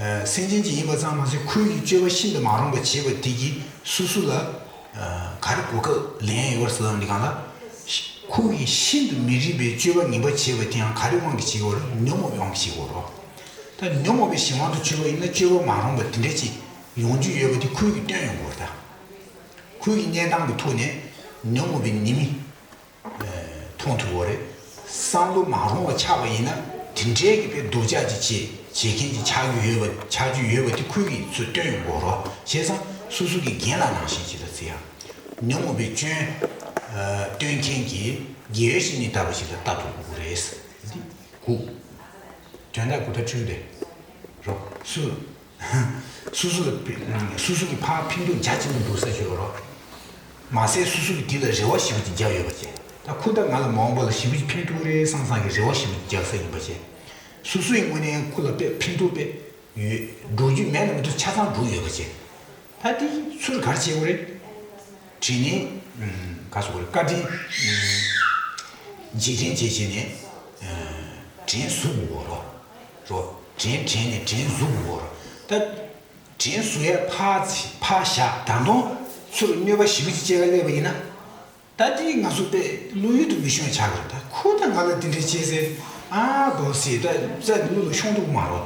ཨ། སེམས་ཅན་ཅིག་ཡིན་པ་ཙམ་མ་ཟད་ཁོའི་གི་སྤྱོད་པ་ཤིན་ཏུ་མ་རུང་བ་བྱེད་པ་དེ་གིས་སོ་སོ་ལ། ཨ། ག་རེ་གོ་སྐབས་ལེན་ཡོད་ཟེར་ལབ་ནི་གང་ལ། ཁོ་གིས་ཤིན་ཏུ་མི་རིགས་པའི་སྤྱོད་པ་ངན་པ་བྱེད་པ་དེ་ཡང་ག་རེ་དབང་གིས་བྱེད་ཀྱི་ཡོད་རེད། ཉོན་མོངས་པའི་དབང་གིས་བྱེད་ཀྱི་ཡོད་རེད། ད་ཉོན་མོངས་པའི་གཞན་དབང་དུ་གྱུར་པ་ཡིན་ན་སྤྱོད་པ་མ་རུང་བ་དེ་འདྲ་ཅིག་ཡོང་རྒྱུ་ཡོད་པ་དེ་ཁོ་གིས་སྟོན་ཡོང་གི་ཡོད་རེད་ད། ཁོ་གི་གནས་སྟངས་ཀྱི་ཐོག་ནས་ཉོན་མོངས་པའི་ཉེས་དམིགས། ཨ། མཐོང་ཐུབ་ཀྱི་ཡོད་རེད། བསམ་བློ་མ་རུང་བ་ཆགས་པ་ཡིན་ན་དེ་འདྲའི་གི་དཔེ་སྡུག་ཅག་ཅིག་བྱེད། བྱེད་མཁན་ཅིག་ཆགས་རྒྱུ་ཡོད་པ། ཆགས་རྒྱུ་ཡོད་པ་དེ་ཁོ་གིས་ཚུར་སྟོན་ཡོང་གི་ཡོད་རེད། བྱས་ཙང་སོ་སོ་གི་རྒན་ལགས་ནང་བཞིན་ཅིག་ལ་བརྩི་ཡ། ཉོན་མོངས་པའི་སྐྱོན། ཨ། སྟོན་མཁན་གྱི་དགེ་བའི་བཤེས་གཉེན་ལྟ་བུ་ཞིག་ལ་ལྟ་ཐུབ་དགོས་ཀྱི་རེད། འདི་དགུ། དོན་དག་དགུ་ཐག་ཆོད་དེ། རོ། སུ། སོ་སོ་ལ་ཕ། སོ་སོ་གི་ཕར་ཕན་ཐོགས་རྒྱ་ཆེན་པོ་འགྲོ་ས་ཞིག་ཡོད་རོ། མ་ཟད་སོ་སོ་གི་དེ་ལ་རེ་བ་ཞེ་པོ་ཅིག་བརྒྱབ་ཡོད་པ་བྱས། ད་ཁོ་ད་ང་ལ་མ་འོངས་པ་ལ་ཞེ་པོ་ཅིག་ཕན་ཐོགས་རེད་བསམ་བསམ་གི་རེ་བ་ཞེ་པོ་ཅིག་བརྒྱབ་ས་ཡིན་པ་བྱས། སོ་སོའི་ངོས་ནས་ཁོ་ལ་དཔེ་ཕན་ཐོགས་དཔེ་ཡོད། འགྲོ་རྒྱུ་མེད་ན་མི་འདུག་ཆ་ཚང་འགྲོ་ཡོད་པ་བྱས། ད་དེ་ཚུར་ག་རེ་བྱེད་དགོས་རེད། དྲིན་ནི། ཨུམ། ག་ཟེར་དགོས་རེད། བཀའ་དྲིན། ཨུམ། རྗེས་དྲན་བྱེད་བྱས་ནས། ཨ། དྲིན་གཟོ་དགོས་རོ། རོ། དྲིན་དྲན་ནས་དྲིན་གཟོ་དགོས་རོ། ད་དྲིན་གཟོ་ཡ་ཕར་ཕར་བཞག་ད་དུང་ཚུར་གནོད་པ་ཞེ་པོ་ཅིག་བྱེད་ག་སླེབས་པ་ཡིན་ན། ད་དེ་ང་ཚོ་དཔེ་བློ་ཡུལ་དུ་མི་ཤོང་ཆགས་ཀྱི་རེད། ད་ཁོ་ད་ང་ལ་དེ་འདྲ་བྱས་ཟེར། ཨ། དོ་ཟེར། ད་རྩ་ནས་བློ་ལ་ཤོང་ཐུབ་ཀྱི་མ་རེད།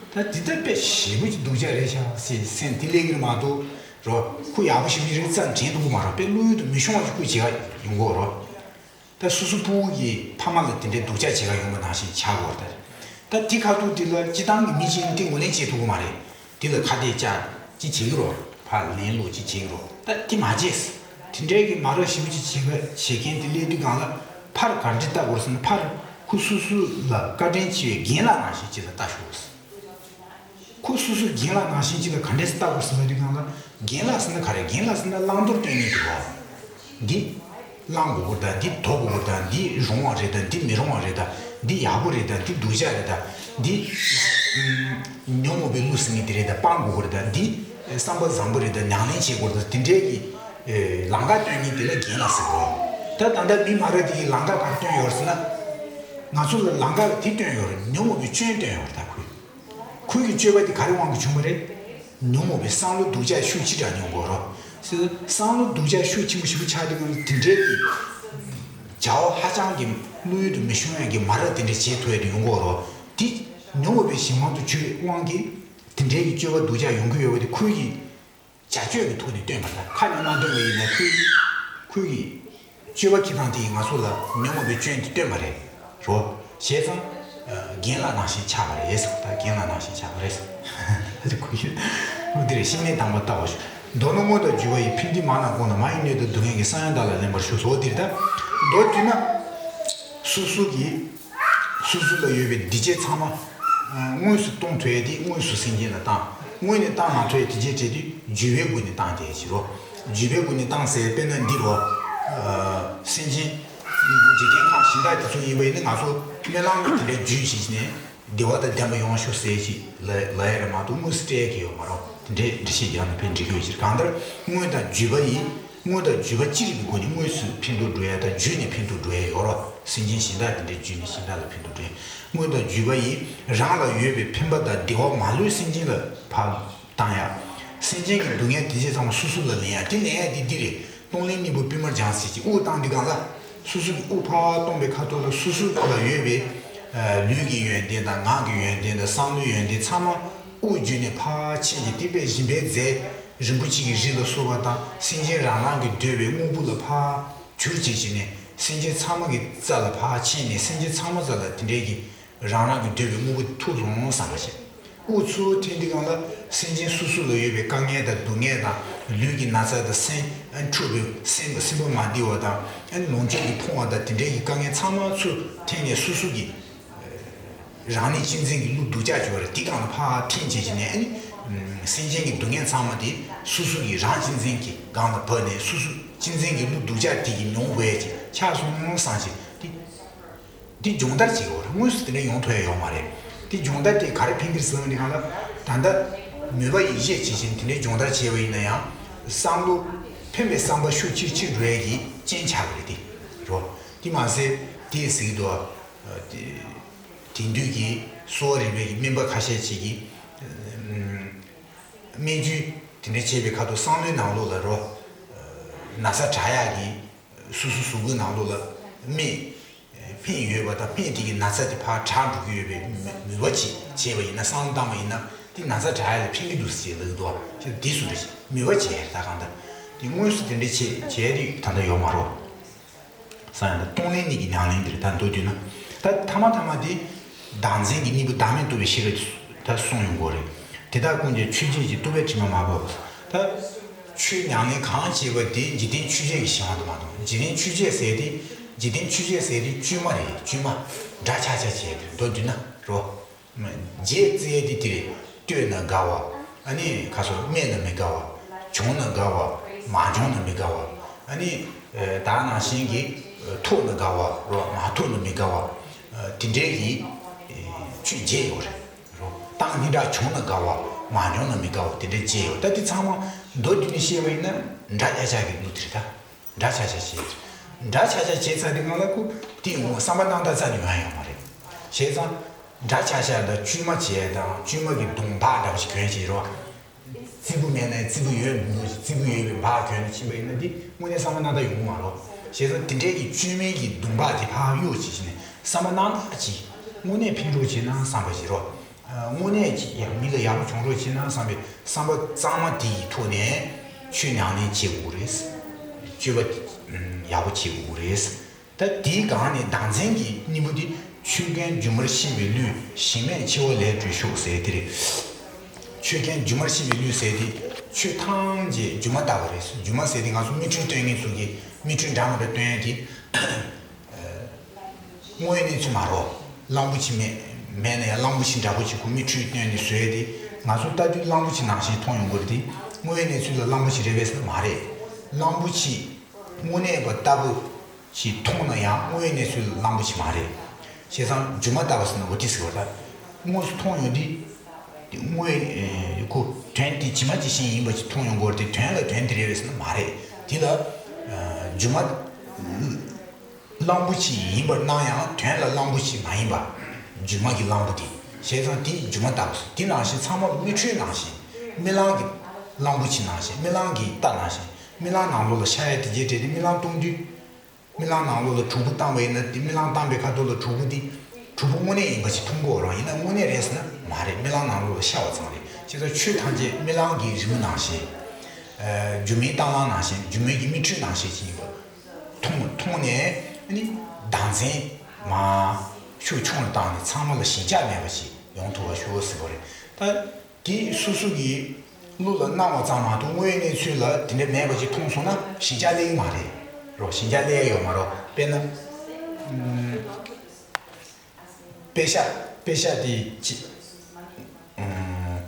ད་འདི་ལྟར་དཔེ་ཞེ་པོ་ཅིག་སྡུག་ཅག་རེད་ཤག་ཟེར་སེམས་དེ་སླེབས་ཀྱི་རེད་མ་གཏོགས། རོ། ཁོ་ཡག་པོ་ཞེ་པོ་ཅིག་རེད་རྩ་ནས་དྲན་ཐུབ་ཀྱི་མ་རེད། དཔེ་བློ་ཡུལ་དུ་མི་ཤོང་བ་ཞིག་ཁོ་བྱེད་ག་ཡོང་གི་ཡོད་རེད། ད་སོ་སོ་ཕྲུ་གུ་གིས་ཕ་མ་ལ་དེ་འདྲའི་སྡུག་ཅག་བྱེད་ག་ཡོང་བ་ནང་བཞིན་ཆགས་ཀྱི་ཡོད་རེད། ད་དེ་ཁ་ཐུག་དེ་ལ་སྤྱི་བཏང་གི་མི་གཅིག་ནི་དེ་ངོས་ལེན་བྱེད་ཐུབ་ཀྱི་མ་རེད། དེ་ལ་ཁ་གཏད་བཅག་ཅིག་བྱེད་ཀྱི་རོ། ཕར་ལན་སློག་ཅིག་བྱེད་ཀྱི་རོ། ད་དེ་མ་བྱས། དེ་འདྲའི་གི་མ་རབས་ཞེ་པོ་ཅིག་བྱེད་ག་བྱེད་མཁན་དེ་སླེབས་དུས་སྒང་ལ་ཕར་ག་འདྲ་ལྟ་དགོས་ཟེར་ན། ཕར་ཁོ་སོ་སོ་ལ་བཀའ་དྲིན་ཆེ་བའི་རྒན་ལགས་ནང་བཞིན་ཅིག་ལ་ལྟ་ཤོག་ཟེར། ཁོ་སོ་སོའི་རྒན་ལགས་ནང་བཞིན་ཅིག་ལ་ག་འདྲས་ལྟ་དགོས་ཟེར་བ་དེ་སྒང་ལ། རྒན་ལགས་ཟེར་ན་ག་རེ། རྒན་ལགས་ཟེར་ན་བླང་དོར་སྟོན་མཁན་དེ་རེད། འདི་བླང་དགོས་ཀྱི་རེད་ད། འདི་དོར་དགོས་ཀྱི་རེད་ད། འདི་རུང་བ་རེད་ད། འདི་མི་རུང་བ་རེད་ད། འདི་ཡག་པོ་རེད་ད། འདི་སྡུག་ཅག་རེད་ད། འདི་ཨམ་ཉོན་མོངས་པའི་ཀླུ་ཟེར་མཁན་དེ་རེད་ད། སྤང་དགོས་ཀྱི་རེད་ད། འདི་བསམ་པ་བཟང་པོ་རེད་ད། ཉམས་ལེན་བྱེད་དགོས་རེད་ད། དེ་འདྲའི་གི་ཨེ་ལམ་ཁ་སྟོན་མཁན་དེ་ལ་རྒན་ལགས་ཟེར་གོ། ད་ད་ལྟ་མི་མང་རབས་དེ་གིས་ལམ་ཁ་ག་རེ་སྟོན་ཡོད་རེད་ཟེར་ན། ང་ཚོ་ལ་ལམ་ཁ་ལ་དེ་སྟོན་ཡོད་རེད། ཉོན་མོངས་པའི་སྐྱོན་སྟོན་ཡོད་རེད་ད། ཁོས་ཁོའི་གི་སྤྱོད་པ་དེ་ག་རེ་དབང་གིས་བྱུང་བ་རེད། ཉོན་མོངས་པའི་བསམ་བློ་སྡུག་ཅག་ཤུགས་ཅི་འདྲ་མྱོང་དགོས་རོ། བསམ་བློ་སྡུག་ཅག་ཤུགས་ཆེན་པོ་ཞེ་པོ་ཆགས་དུས་ཙམ་དེ་འདྲའི་གི་བྱ་བ་ཧ་ཅང་གི་བློ་ཡུལ་དུ་མི་ཤོང་ཡ་གི་མ་རབས་དེ་འདྲ་བྱེད་ཐུབ་ཡ་དེ་ཡོང་གི་ཡོད་རོ། དེ་ཉོན་མོངས་པའི་གཞན་དབང་དུ་གྱུར་བའི་དབང་གིས་དེ་འདྲའི་གི་སྤྱོད་པ་སྡུག་ཅག་ཡོང་གི་ཡོད་པ་དེ་ཁོའི་གི་བྱ་སྤྱོད་ཀྱི་ཐོག་ནས་སྟོན་པ་དང་། ཁ་ནས་མ་འདོན་པ་ཡིན་ན་ཁོའི་ཁོའི་གི་སྤྱོད་པ་ཁྱེད་རང་དེ་ཡིས་ང་ཚོ་ལ་ཉོན་མོངས་པའི་སྐྱོན་དེ་སྟོན་པ་རེད་རོ། བྱས་ཙང་རྒན་ལགས་ནང་བཞིན་ཆགས་པ་རེད་ཟེར། ད་རྒན་ལགས་ནང་བཞིན་ཆགས་པ་རེད་ཟེར། ཁོ་ཡིས་འོ་དེ་རེད། བཤེས་གཉེན་དམ་པ་ལྟ་བ་ཞུ། མདོར་ན་སྔོན་དང་བརྒྱུད་པ་ཡི། ཕན་བདེ་མ་རྣམས་དགོངས་ན། མ་ཡི་སྣོད་དང་སྡུག་བསྔལ་གྱི་ས་བོན་བདག་ལ་ལེན་པར་ཞུ་སོ། འོ་དེ་རེད། ད་མདོར་བསྡུས་ན་སོ་སོ་གི་སོ་སོ་ལ་ཡོད་པའི་སྡིག་སྤྱོད་ཚང་མ་དངོས་སུ་གཏོང་ཐུབ་ཡ་དེ་དངོས་སུ་སེམས་ཅན་ལ་བཏང་། དངོས་ནས་བཏང་མ་ཐུབ་ཡ་དེ་བྱས་བྱས་དུས་བརྒྱུད་པའི་སྒོ་ནས་བཏང་བསྡད་ཡ་ཅིག་རོ། བརྒྱུད་པའི་སྒོ་ནས་བཏང་ཟེར་དཔེར་ན་འདི་རོ། སེམས་ཅན་འཇིག་རྟེན་ཁམས་གཞན་དག་དེ་ཚོ་ཡིན་པ་ཡིན་ན་ང་ཚོ་སྨོན་ལམ་དེ་འདྲ་བརྒྱུད་བྱས་ནས་བདེ་བ་དང་ལྡན་པ་ཡོང་ཤོག་ཟེར་ཅིག་ལ་ལ་ཡ་རེད་མ་གཏོགས་དངོས་སུ་སྤྲད་ཡ་གི་ཡོད་མ་རོ། དེ་འདྲའི་འགྲེལ་བཤད་རྒྱག་ན་དཔེ་འགྲིག་གི་ཡོད་ཅིག་གང་ལྟར་དངོས་དང་བརྒྱུད་པ་ཡིན། དངོས་དང་བརྒྱུད་པ་གཅིག་གི་སྒོ་ནས་དངོས་སུ་ཕན་ཐོགས་འགྲོ་ཡ་དང་བརྒྱུད་ནས་ཕན་ཐོགས་འགྲོ་ཡ་ཡོད་རོ། སེམས་ཅན་གཞན་དག་དེ་འདྲའི་བརྒྱུད་ནས་གཞན་དག་ལ་ཕན་ཐོགས་འགྲོ་ཡ། དངོས་དང་བརྒྱུད་པ་ཡིས་རང་ལ་ཡོད་པའི་ཕན་པ་དང་བདེ་བ་མ་ལུས་སེམས་ཅན་ལ་ཕར་བཏང་ཡ། སེམས་ཅན་གྱི་སྡུག་བསྔལ་དེ་ཚོ་ཚང་མ་སོ་སོ་ལ་ལེན་ཡ། དེ་ལེན་ཡ་དེ་འདི་རེད། གཏོང་ལེན་གཉིས་པོ་སྤེལ་མར་སྦྱངས་ཟེར་གྱི། དབུགས་བཏང་དུས་སྒང་ལ་སོ་སོ་གི་དབུགས་ཕར་གཏོང་པའི་ཁ་ཐོག་ལ་སོ་སོ་ལ་ཡོད་པའི་ལུས་ཀྱི་ཡོན་ཏན་དང་ངག་གི་ཡོན་ཏན་དང་བསམ་བློའི་ཡོན་ཏན་ཚང་མ་དབུགས་བརྒྱུད་ནས་ཕར་ཕྱིན་གྱི། དེ་དཔེ་སྦྱིན་པའི་རྫས་རིན་པོ་ཆེ་གི་རི་ལ་སོགས་པ་དང་སེམས་ཅན་རང་རང་གི་འདོད་པའི་དངོས་པོ་ལ་ཕར་གྱུར་ཅིག་བྱས་ནས་སེམས་ཅན་ཚང་མ་གི་རྩ་ལ་ཕར་ཕྱིན་ནས་སེམས་ཅན་ཚང་མ་རྩ་ལ་དེ་འདྲའི་གི་རང་རང་གི་འདོད་པའི་དངོས་པོ་ཐུག་སོང་བསམ་པ་བྱས། དབུགས་ཚུར་འཐེན་དུས་སྒང་ལ་སེམས་ཅན་སོ་སོ་ལ་ཡོད་པའི་དཀའ་ངལ་དང་སྡུག་བསྔལ་དང་། ལུས་ཀྱི་ན་ཚ་དང་སེམས་འཁྲུགས་པའི་སེམས་སེམས་པ་མ་བདེ་བ་དང་། ཨ་ནི་ལོངས་སྤྱོད་ཀྱིས་ཕོངས་པ་དང་། དེ་འདྲའི་གི་དཀའ་ངལ་ཚང་མ་ཚུར་འཐེན་ནས་སོ་སོ་གི་རང་ནི་གཅན་གཟན་གྱི་ཀླུ་སྡུག་ཅག་ཅིག་ཡོད་རེད། དེ་སྒང་ལ་ཕར་འཐེན་བྱས་བྱས་ནས། ཨ་ནི་སེམས་ཅན་གྱི་སྡུག་བསྔལ་ཚང་མ་དེ་སོ་སོ་གི་རང་གཅན་གཟན་གྱི་སྒང་ལ་བབས་ནས་སོ་སོ་གཅན་གཟན་གྱི་ཀླུ་སྡུག་ཅག་དེ་གིས་མྱོང་དགོས་ཡ་ཅིག་ཆགས་སོང་བསམ་བྱས་དེ། འདི་སྦྱོང་བརྡར་བྱེད་དགོས་རེད། དངོས་སུ་དེ་འདྲ་ཡོང་ཐུབ་ཡ་ཡོད་མ་རེད། འདི་སྦྱོང་བརྡར་དེ་ག་རེ་ཕན་གི་རེད་ཟེར་བ་ནི་གང་ལ། ད་ལྟ་མོས་པ་ཡིད་བཞིན་བྱེད་བཞིན་དེ་འདྲའི་སྦྱོང་བརྡར་བྱས་པ་ཡིན་ན་ཡང་བསམ་བློ་ཕན་པའི་བསམ་པ་ཤུགས་ཆེར་ཆེར་འགྲོ་ཡ་གི་རྐྱེན་ཆགས་ཀྱི་རེད་དེ་རོ། དེ་མ་ཟད་དེ་ཟེར་གི་འདུག་ཨ། དེང་དུས་ཀྱི་གསོ་བ་རིག་པའི་གི་སྨན་པ་ཁ་ཤས་ཅིག་གིས་སྨན་བཅོས་དེ་འདྲ་བྱས་པའི་ཁ་ཐུག་བསམ་བློའི་ནང་ལོགས་ལ་རོ། ན་ཚ་དྲག་ཡག་གི་སོ་སོ་གཟུགས་པོའི་ནང་ལོགས་ལ་སྨན་སྨན་ཡོད་པ་དང་། སྨན་དེ་གི་ན་ཚ་དེ་ཕར་དྲག་འགྲོ་གི་ཡོད་པའི་མོས་པ་ཅིག་བྱས་པ་ཡིན་ན། བསམ་བློ་བཏང་བ་ཡིན་ན་དེ་ན་ཚ་དྲག་ཡག་ལ་ཕན་གི་འདུག་ཟེར་ལབ་འདུག་བ། དེ་སུ་རེད། མོས་པ་བྱས་ད་གང་ལྟར་དེ་དངོས་སུ་དེ་འདྲ་བྱས་བྱས་དེ་ད་ལྟ་ཡོད་མ་རེད། ས་ཡང་ད་གཏོང་ལེན་གཉིས་ཀྱི་ཉམས་ལེན་འདིར་ད་མདོར་བསྡུས་ན། ད་ཐ་མ་ཐ་མ་དེ་བདག་འཛིན་གྱི་གཉེན་པོ་བདག་མེད་རྟོགས་པའི་ཤེས་རབ་ད་གསུངས་ཡོང་གི་རེད། དེ་དག་ཀུན་ཀྱང་ཆོས་བརྒྱད་ཀྱི་རྟོག་པའི་དྲི་མ་མ་བབས། ད་ཆོས་ཉམས་ལེན་གང་བྱས་པ་དེ་འཇིག་རྟེན་ཆོས་བརྒྱད་ཀྱི་གཞན་དབང་དུ་མ་སོང་། འཇིག་རྟེན་ཆོས་བརྒྱད་ཟེར་དེ་འཇིག་རྟེན་ཆོས་བརྒྱད་ཟེར་དེ་བཅོས་མ་རེད། བཅོས་མ་འདྲ་ཆགས་ཆགས་བྱས་དེ་མདོར་བསྡུས་ན་རོ། རྗེས་བརྩི་ཡས་དེ་དེ་རེད། བསྟོད་ན་དགའ་བ། ཨ་ནི་ཁ་སོ་སྨད་ན་མི་དགའ་བ། བྱུང་ན་དགའ་བ། མ་བྱུང་ན་མི་དགའ་བ། ཨ་ནི་ད་ནང་བཞིན་གྱི་ཐོབ་ན་དགའ་བ་རོ། མ་ཐོབ་ན་མི་དགའ་བ། དེ་འདྲའི་གི་ཆོས་བརྒྱད་ཡོད་རེད་རོ། གཏམ་སྙན་གྲགས་བྱུང་ན་དགའ་བ། མ་བྱུང་ན་མི་དགའ་བ། དེ་འདྲའི་བརྒྱད་ཡོད། ད་དེ་ཚང་མ་མདོར་བསྡུས་ནས་བཤད་པ་ཡིན་ན་འདྲ་ཆགས་ཆགས་ཀྱི་ལུགས་དེ་རེད་ད། འདྲ་ཆགས་ཆགས་བྱེད། འདྲ་ཆགས་ཆགས་བྱེད་ཚར་དུས་སྒང་ལ་ཁོ་དེ་ཡོང་བསམ་པ་སྣང་དག་རྩ་ནས་ཡོང་ཡ་ཡོད་མ་རེད། བྱས་ཙང་འདྲ་ཆགས་ཆགས་དང་བཅོས་མ་བྱེད་ཡ་དང་། བཅོས་མ་གི་གདོང་འབག་འདྲ་བོ་ཞིག་གྱོན་བྱས་རོ། རྩིག་པ་མེད་ན་རྩིག་པ་ཡོད་མི་འདུག་རྩིག་པ་ཡོད་པའི་འབག་གྱོན་ནས་ཕྱིན་པ་ཡིན་ན་དེ་དངོས་གནས་བསམ་པ་སྣང་དག་ཡོང་གི་མ་རེད། བྱས་ཙང་དེ་འདྲའི་གི་བཅོས་མའི་གི་གདོང་འབག་དེ་ཕར་གཡུག་བྱས་བྱས་ནས་བསམ་པ་སྣང་དག་ཅིག་དངོས་གནས་ཕན་རོགས་བྱས་ན་བསམ་པ་ཞིག་རོ། དངོས་གནས་ཀྱི་ཡང་མི་ལ་ཡག་པོ་བྱུང་རོགས་བྱེད་ན་བསམ་པའི་བསམ་པ་གཙང་མ་དེ་ཡི་ཐོག་ནས་ཆོས་ཉམས་ལེན་བྱེད་དགོས་རེད། སྤྱོད་པ་ཡག་པོ་བྱེད་དགོས་རེད། ད་དེའི་སྒང་ནས་བདག་འཛིན་གྱི་གཉེན་པོ་དེ། ཆོས་ཀུན་སྒྱུ་མར་ཤེས་པའི་བློས། གཞན་མེད་འཆི་བ་ལས་གྲོལ་ཤོག་ཟེར་དེ་རེད། ཆོས་ཀུན་སྒྱུ་མར་ཤེས་པའི་བློས་ཟེར་དེ་ཆོས་ཐམས་ཅད་སྒྱུ་མ་ལྟ་བུ་རེད། སྒྱུ་མ་ཟེར་དེ་ང་ཚོ་མིག་འཕྲུལ་སྟོན་མཁན་ཚོ་གིས་མིག་འཕྲུལ་འདྲ་མི་འདྲ་སྟོན་ཡ་དེ། དངོས་ཡོད་གནས་ཚུལ་མ་རེད། གླང་པོ་ཆེ་མེད་མེད་ན་ཡང་གླང་པོ་ཆེ་འདྲ་པོ་ཅིག་ཁོ་མིག་འཕྲུལ་སྟོན་ནས་བཟོས་ཏེ་ང་ཚོ་ལྟ་དུས་གླང་པོ་ཆེ་ནང་བཞིན་མཐོང་ཡོང་གི་རེད་དེ། དངོས་ཡོད་གནས་ཚུལ་ལ་གླང་པོ་ཆེ་རེད་པས་ཟེར་ན་མ་རེད། གླང་པོ་ཆེ་ དངོས་གནས་པ་ལྟ་བུ་ཞིག་མཐོང་ན་ཡང་དངོས་གནས་ཚུལ་གླང་པོ་ཆེ་མ་རེད། བྱས་ཙང་སྒྱུ་མ་ལྟ་བུ་ཟེར་ན་འོ་དེ་ཟེར་བ་ལ། དངོས་སུ་མཐོང་ཡོང་དུས། དེ་དངོས་ཨེ་ཁོ་དོན་དེ་ཇི་མ་ཇི་བཞིན་ཡིན་པ་ཞིག་མཐོང་ཡོང་གི་ཡོད་རེད་དེ། དོན་ལ་དོན་དེ་རེད་པས་ཟེར་ན་མ་རེད། དེ་ལ་ཨ་སྒྱུ་མ་གླང་པོ་ཆེ་ཡིན་པར་སྣང་ཡང་དོན་ལ་གླང་པོ་ཆེ་མ་ཡིན་པ། སྒྱུ་མ་གི་གླང་པོ་དེ། བྱས་ཙང་དེ་སྒྱུ་མ་ལྟ་བུ་ཟེར། དེ་ནང་བཞིན་ཚང་མ་རྨི་འཕྲོས་ནང་བཞིན། རྨི་ལམ་གྱི་གླང་པོ་ཆེ་ནང་བཞིན། རྨི་ལམ་གྱི་རྟ་ནང་བཞིན། རྨི་ལམ་ནང་ལོགས་ལ་ཤར་ཡ་དེ་རྗེས་དྲན་ཏེ་རྨི་ལམ་སྟོང་དུས། རྨི་ལམ་ནང་ལོགས་ལ་གྲུ་གུ་བཏང་བ་ཡིན་ན། དེ་རྨི་ལམ་བཏང་པའི་ཁ་ཐོག་ལ་གྲུ་གུ་དེ་གྲུ་གུ་དངོས་གནས་ཡིན་པ་ཞིག་མཐོང་གི་ཡོད་རེད། ཡིན་ན་དངོས་གནས་རེད་ཟེར་ན་མ་རེད། རྨི་ལམ་ནང་ལོགས་ལ་ཤར་བ་ཙམ་རེད། བྱས་ཙང་ཆོས་ཐམས་ཅད་རྨི་ལམ་གྱི་རི་མོ་ནང་བཞིན། ཨ་སྒྱུ་མའི་རྟ་གླང་ནང་བཞིན། སྒྱུ་མའི་གི་རྨི་འཕྲོས་ནང་བཞིན་ཞིག་ཡིན་པ་མཐོང་མཐོང་ནས། ཨ་ནི་བདག་འཛིན་མ་ཤུགས་ཆུང་རུ་བཏང་ནས་ཚང་མ་ལ་ཞེན་ཆགས་མེད་པ་ཞིག་ཡོང་ཐུབ་པ་ཞུ་བ་ཟེར་བ་རེད། ད་དེ་སོ་སོ་གི་བློ་ལ་སྣང་བ་ཙམ་མ་གཏོགས་དངོས་གནས་ཚུལ་ལ་དེ་འདྲ་མེད་པ་ཅིག་མཐོང་སོང་ན་ཞེན་ཆགས་སླེབས་ཀྱི་མ་རེད། རོ། ཞེན་ཆགས་སླེབས་ཡ་ཡོད་མ་རེད། དཔེར་ན། ཨུམ། པེ་ཤ། པེ་ཤ་དེ་ཅི། ཨུམ།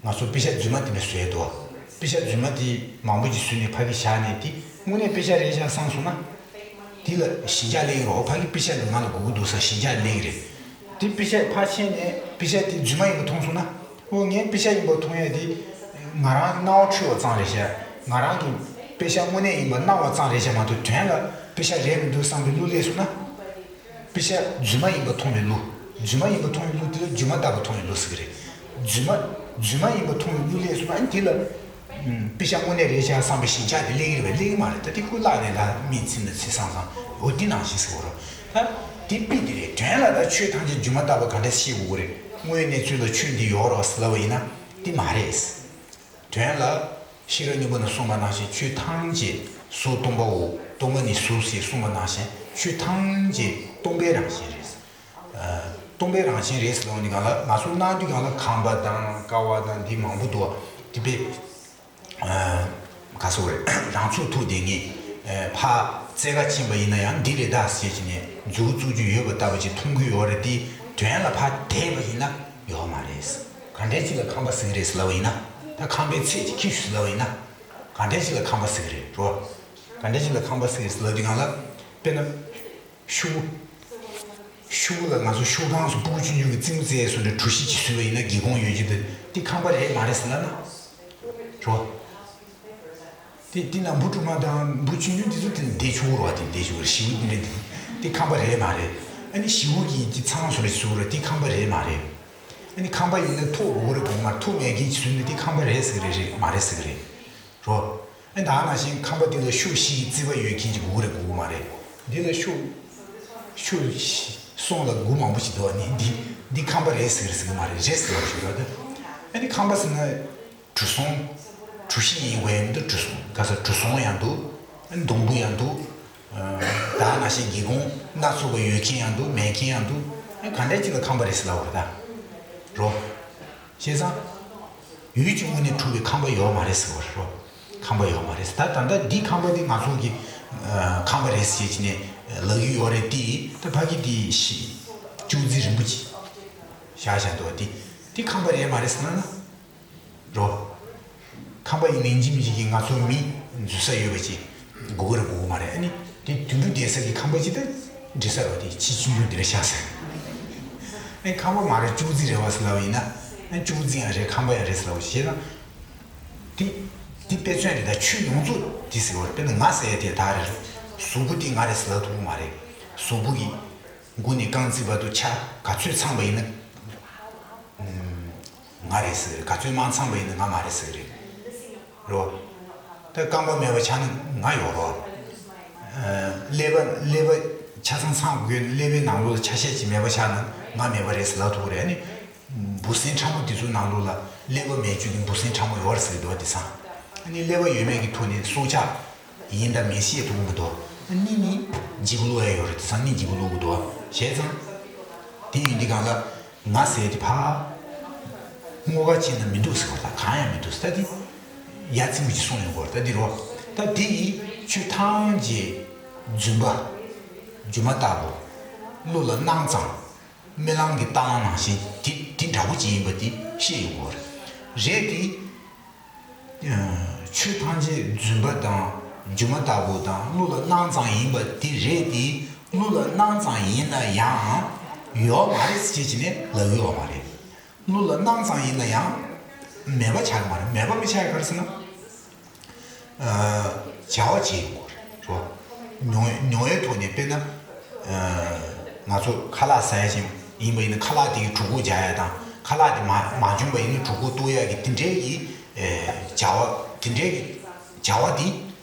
ང་ཚོ་པེ་ཤ་རྫུན་མ་དེ་འདྲ་བཟོས་འདུག་པེ་ཤ་རྫུན་མ་དེ་མང་པོ་ཅིག་བཟོས་ནས་ཕ་གི་བཞག་ནས། དེ་དངོས་གནས་པེ་ཤ་རེད་བཞག་བསམ་སོང་ན། དེ་ལ་ཞེན་ཆགས་སླེབས་ཀྱི་རེད། ཕ་གི་པེ་ཤ་འདི་ང་ལ་དགོས་ཀྱི་འདུག་ཟེར་ཞེན་ཆགས་སླེབས་ཀྱི་རེད། དེ་པེ་ཤ་ཕར་ཕྱིན་ནས་པེ་ཤ་དེ་རྫུན་མ་ཡིན་པ་མཐོང་སོང་ན། ཨོ། ངས་པེ་ཤ་ཡིན་པ་མཐོང་ཡ་དེ་ང་རང་སྣང་བ་འཁྲུལ་བ་ཙམ་རེད་ཤག་ང་རང་གི་པེ་ཤ་དངོས་གནས་ཡིན་པ་སྣང་བ་ཙམ་རེད་ཤག་མ་གཏོགས་དོན་ལ་པེ་ཤ་རེད་མི་འདུག་བསམ་པའི་བློ་སླེབས་སོང་ན། པེ་ཤ་རྫུན་མ་ཡིན་པ་མཐོང་བའི་བློ། རྫུན་མ་ཡིན་པ་མཐོང་བའི་བློ་དེ་ལ་སྒྱུ་མ་ལྟ་བུ་མཐོང་བའི་བློ་ཟེར་གྱི་རེད། རྫུན་མ། རྫུན་མ་ཡིན་པ་མཐོང་བའི་བློ་སླེབས་སོང་ན། ཨ་ནི་དེ་ལ། ཨུམ། པེ་ཤ་དངོས་གནས་རེད་ཤག་བསམ་པའི་ཞེན་ཆགས་དེ་སླེབས་ཀྱི་རེད་པས། སླེབས་ཀྱི་མ་རེད། ད་དེ་ཁོ་བརླག་ནས་ལ་མིག་ཚིམ་ན་ཚིམ་སང་སང་། འོ་འདི་ནང་བཞིན་ཟེར་བ་རེད། ད་དེ་དཔེ་འདི་རེད། དོན་ལ་ད་ཆོས་ཐམས་ཅད་སྒྱུ་མ་ལྟ་བུ་ག་འདྲ་ཤེས་དགོས་ཀྱི་རེད། དངོས་གནས་ཚུལ་ལ་ཆོས་འདི་ཡོད་རེད་ཟེར་ལབ་པ་ཡིན་ན་དེ་མ་རེད། དོན་ལ་ཤེས་རབ་སྙིང་པོ་ནས་གསུངས་པ་ནང་བཞིན་ཆོས་ཐམས་ཅད་གཟུགས་སྟོང་པའོ། སྟོང་པ་ཉིད་གཟུགས་ཞེས་གསུངས་པ་ནང་བཞིན་ཆོས་ཐམས་ཅད་སྟོང་པའི་རང་བཞིན་རེད། ཨ། སྟོང་པའི་རང་བཞིན་རེད་ཟེར་ལབ་ནི་གང་ལ། ང་ཚོ་སྣང་དུས་གང་ལ་ཁང་པ་དང་ཀ་བ་དང་འདི་མང་པོ་འདུག་བ། དེ་པས། ཨ། ག་སོ་རེད། རང་ཚུགས་ཐུག་དེ་ངས། ཨ། ཕ་རྩེ་ཁ་ཕྱིན་པ་ཡིན་ན་ཡང་འདི་རེད་ད་ཟེར་གྱི་ནས་མཛུབ་བཙུགས་རྒྱུ་ཡོད་པ་ལྟ་བུ་ཅིག་མཐོང་གི་ཡོད་རེད་དེ། དོན་ལ་ཕ་བལྟས་པ་ཡིན་ན་ཡོད་མ་རེད། ག་འདྲས་ཅིག་ལ་ཁང་པ་ཟེར་གི་རེད་ཟེར་ལབ་པ་ཡིན་ན། ད་ཁང་པའི་ཚད་ཅིག་ཁྱེར་ཤོག་ཟེར་ལབ་པ་ཡིན་ན། ག་འདྲས་ཅིག་ལ་ཁང་པ་ཟེར་གི་རེད་རོ། ག་འདྲས་ཅིག་ལ་ཁང་པ་ཟེར་གི་རེད་ཟེར་ལབ་དུས་གང་ལ། དཔེར་ན། ཤོག་བུ། ཤོག་བུ་ལ་ང་ཚོ་ཤོག་ཁང་སོགས་སྤུ་གུ་ཆུང་ཆུང་གི་རྩེད་མོ་རྩེ་ཡས་སོགས་འདྲ་གྲུ་བཞི་ཅིག་བཟོས་པ་ཡིན་ན་སྒེའུ་ཁུང་ཡོད་ཀྱི་འདུག་དེ་ཁང་པ་རེད་མ་རེད་ཟེར་ལབ་ན། རོ། དེ་དེ་ན་འབུ་དཀྲུག་མ་དང་འབུ་ཆུང་ཆུང་དེ་ཚོ་དེ་བསྡད་ཆོག་རོ། དེ་བསྡད་ཆོག་རེད། ཞི་བོ་དེ་འདྲ་དེ་དེ་ཁང་པ་རེད་མ་རེད། ཨ་ནི་ཞི་བོ་གིས་དེ་ཚང་སོགས་རེ་བཟོས་རོ། དེ་ཁང་པ་རེད་མ་རེད། ཨ་ནི་ཁང་པ་ཡིན་ན་ཐོག་དགོས་རེད་དགོས་མ་རེད། ཐོག་མེད་མཁན་ཅིག་བཟོས་ན་དེ་ཁང་པ་རེད་ཟེར་གི་རེད་རེད་མ་རེད་ཟེར་གི་རེད། རོ། ཨ་ནི་ད་ནང་བཞིན་ཁང་པ་དེ་ལ་ཤོག་བཞིའི་རྩིག་པ་ཡོད་མཁན་ཅིག་དགོས་རེད་དགོས་མ་རེད། འདི་ལ་ཤོག་ཤོག་གསུམ་ལ་དགུ་མང་པོ་ཞིག་འདུག་ཨ་ནི་འདི་འདི་ཁང་པ་རེད་ཟེར་གི་རེད་ཟེར་གི་མ་རེད། རེད་ཟེར་བ་ཞིག་རེད་ད། ཨ་ནི་ཁང་པ་ཟེར་ན་གྲུ་གསུམ། གྲུ་བཞི་ཡིན་དགོས་ཡ་མི་འདུག་གྲུ་གསུམ། ག་ས་གྲུ་གསུམ་ཡང་འདུག་ཨ་ནི་སྡོང་པོ་ཡང་འདུག་ཨ། ད་ནང་བཞིན་སྒེའུ་ཁུང་སྣ་ཚོགས་པ་ཡོད་མཁན་ཡང་འདུག་མེད་མཁན་ཡང་འདུག་ཨ་ནི་ག་འདྲ་ཅིག་ལ་ཁང་པ་རེད་ཟེར་ལབ་པ་རེད་ད། རོ། བྱས་ཙང་། ཡུལ་གྱི་དངོས་གནས་གྲུབ་པའི་ཁང་པ་ཡོད་མ་རེད་ཟེར་བ་རེད་རོ། ཁང་པ་ཡོད་མ་རེད་ཟེར། ད་ད་ལྟ་འདི་ཁང་པ་འདི་ང་ཚོ་གི་ཨ་ཁང་པ་རེད་ཟེར་གྱི་ནས་ལབ་ཀྱི་ཡོད་རེད་དེ། ད་ཕ་གི་འདི་ཤི་ཅུང་ཙི་རིང་པོ་ཅིག་བཞག་བཞག་འདུག་བ། འདི་འདི་ཁང་པ་རེད་མ་རེད་ཟེར་ན་ན། རོ། ཁང་པ་ཡིན་ནའི་ཡིན་གཅིག་མིན་གཅིག་གིས་ང་ཚོ་མི་འཛུལ་ས་ཡོད་པ་ཅིག་དགོས་ཀྱི་རེད་དགོས་ཀྱི་མ་རེད། ཨ་ནི་དེ་དུད་འགྲོ་བསྡད་ས་གི་ཁང་པ་ཅིག་ད་འགྲིག་ས་རེད་བ། དེ་ཁྱི་ཆུང་ཆུང་དེ་འདྲ་བཞག་ས་རེད། ཨ་ནི་ཁང་པ་མ་རེད་ཅུང་ཙི་རེད་བ་ཟེར་ལབ་པ་ཡིན་ན། ཨ་ནི་ཅུང་ཙི་ཡང་རེད་ཁང་པ་ཡང་རེད་ཟེར་ལབ་པ་ཞིག་བྱས་ན། དེ་དེ་དཔེ་མཚོན་རེད་ད། ཆོས་ཡོངས་རྫོགས་དེ་ཟེར་བ་རེད། དཔེར་ན་ང་ཟེར་ཡ་དེ་ད་རེད། གཟུགས་པོ་དེ་ང་རེད་ཟེར་ལབ་ཐུབ་ཀྱི་མ་རེད། གཟུགས་པོ་གི་མགོ་ནས་རྐང་རྩེ་བར་དུ་ཆ་ག་ཚོད་ཚང་པ་ཡིན་ན། ང་རེད་ཟེར་གི་རེད། ག་ཚོད་མང་ཚང་པ་ཡིན་ན་ང་མ་རེད་ཟེར་གི་རེད། རོ། ད་རྐང་པ་མེད་པ་ཆགས་ན་ང་ཡོད་རོ། ཀླད་པ་ཀླད་པ་ཆ་ཚང་ཚང་དགོས། ཀླད་པའི་ནང་ལོགས་ལ་ཆ་ཤས་ཅིག་མེད་པ་ཆགས་ན་ང་མེད་པ་རེད་ཟེར་ལབ་ཐུབ་ཀྱི་རེད། ཨ་ནི། འབུ་སྲིན་ཕྲ་མོ་དེ་ཚོའི་ནང་ལོགས་ལ་ཀླད་པ་མེད་བཅུག་གི་འབུ་སྲིན་ཕྲ་མོ་ཡོད་རེད་ཟེར་གི་འདུག་བ་དེང་སང་། ཨ་ནི་ཀླད་པ་ཡོད་མེད་ཀྱི་ཐོག་ནས་སྲོག་ཆགས་ཡིན་དང་མིན་ཤེས་ཐུབ་ཀྱི་མི་འདུག་ཨ་ནི་ནི་འཇིགས་པ་བླུག་ཡ་ཡོད་རེད། དེང་སང་ནི་འཇིགས་པ་བླུག་གི་འདུག་བ། བྱས་ཙང་། དེ་ཡིན་དུས་གང་ལ། ང་ཟེར་དེ་ཕར། སྔོ་ཁ་ཕྱིན་ན་མི་འདུག་ཟེར་བ་དང་གང་ཡང་མི་འདུག་ཟེར། ད་དེ། ཡ་ཚིག་མི་གཅིག་གསུངས་ཡོང་གི་རེད། ད་འདི་རོ། ད་འདི་ཡིས་ཆོས་ཐམས་ཅད་རྫུན་པ། སྒྱུ་མ་ལྟ་བུ། བློ་ལ་སྣང་ཙམ། རྨི་ལམ་གྱི་རྟ་གླང་ནང་བཞིན་དེ་དེ་འདྲ་བོ་ཅིག་ཡིན་པ་དེ་ཤེས་ཡོང་གི་རེད། རེད་དེ། ཆོས་ཐམས་ཅད་རྫུན་པ་དང་ སྒྱུ་མ་ལྟ་བུ་དང་གླུ་ལ་སྣང་ཙམ་ཡིན་པ་དེ་རེད་དེ། གླུ་ལ་སྣང་ཙམ་ཡིན་ན་ཡང་ཡོད་མ་རེད་ཅེས་བྱས་ནས་ལབ་ཡོད་མ་རེད། གླུ་ལ་སྣང་ཙམ་ཡིན་ན་ཡང་མེད་པ་ཆགས་ཀྱི་མ་རེད། མེད་པ་མི་ཆགས་ཡ་ག་རེ་ཟེར་ན། བྱ་བ་བྱེད་ཡོང་གི་རེད་རོ། མྱོང་མྱོང་བའི་ཐོག་ནས་དཔེར་ན། ང་ཚོ་ཁ་ལག་ཟ་ཡ་ཞིག་ཡིན་པ་ཡིན་ན་ཁ་ལག་དེ་གི་གྲོད་ཁོག་རྒྱག་ཡ་དང་ཁ་ལག་དེ་མ་མ་བྱུང་བ་ཡིན་ན་གྲོད་ཁོག་ལྟོགས་ཡ་གི་དེ་འདྲའི་གི་བྱ་བ་དེ་འདྲའི་གི་བྱ་བ་དེ།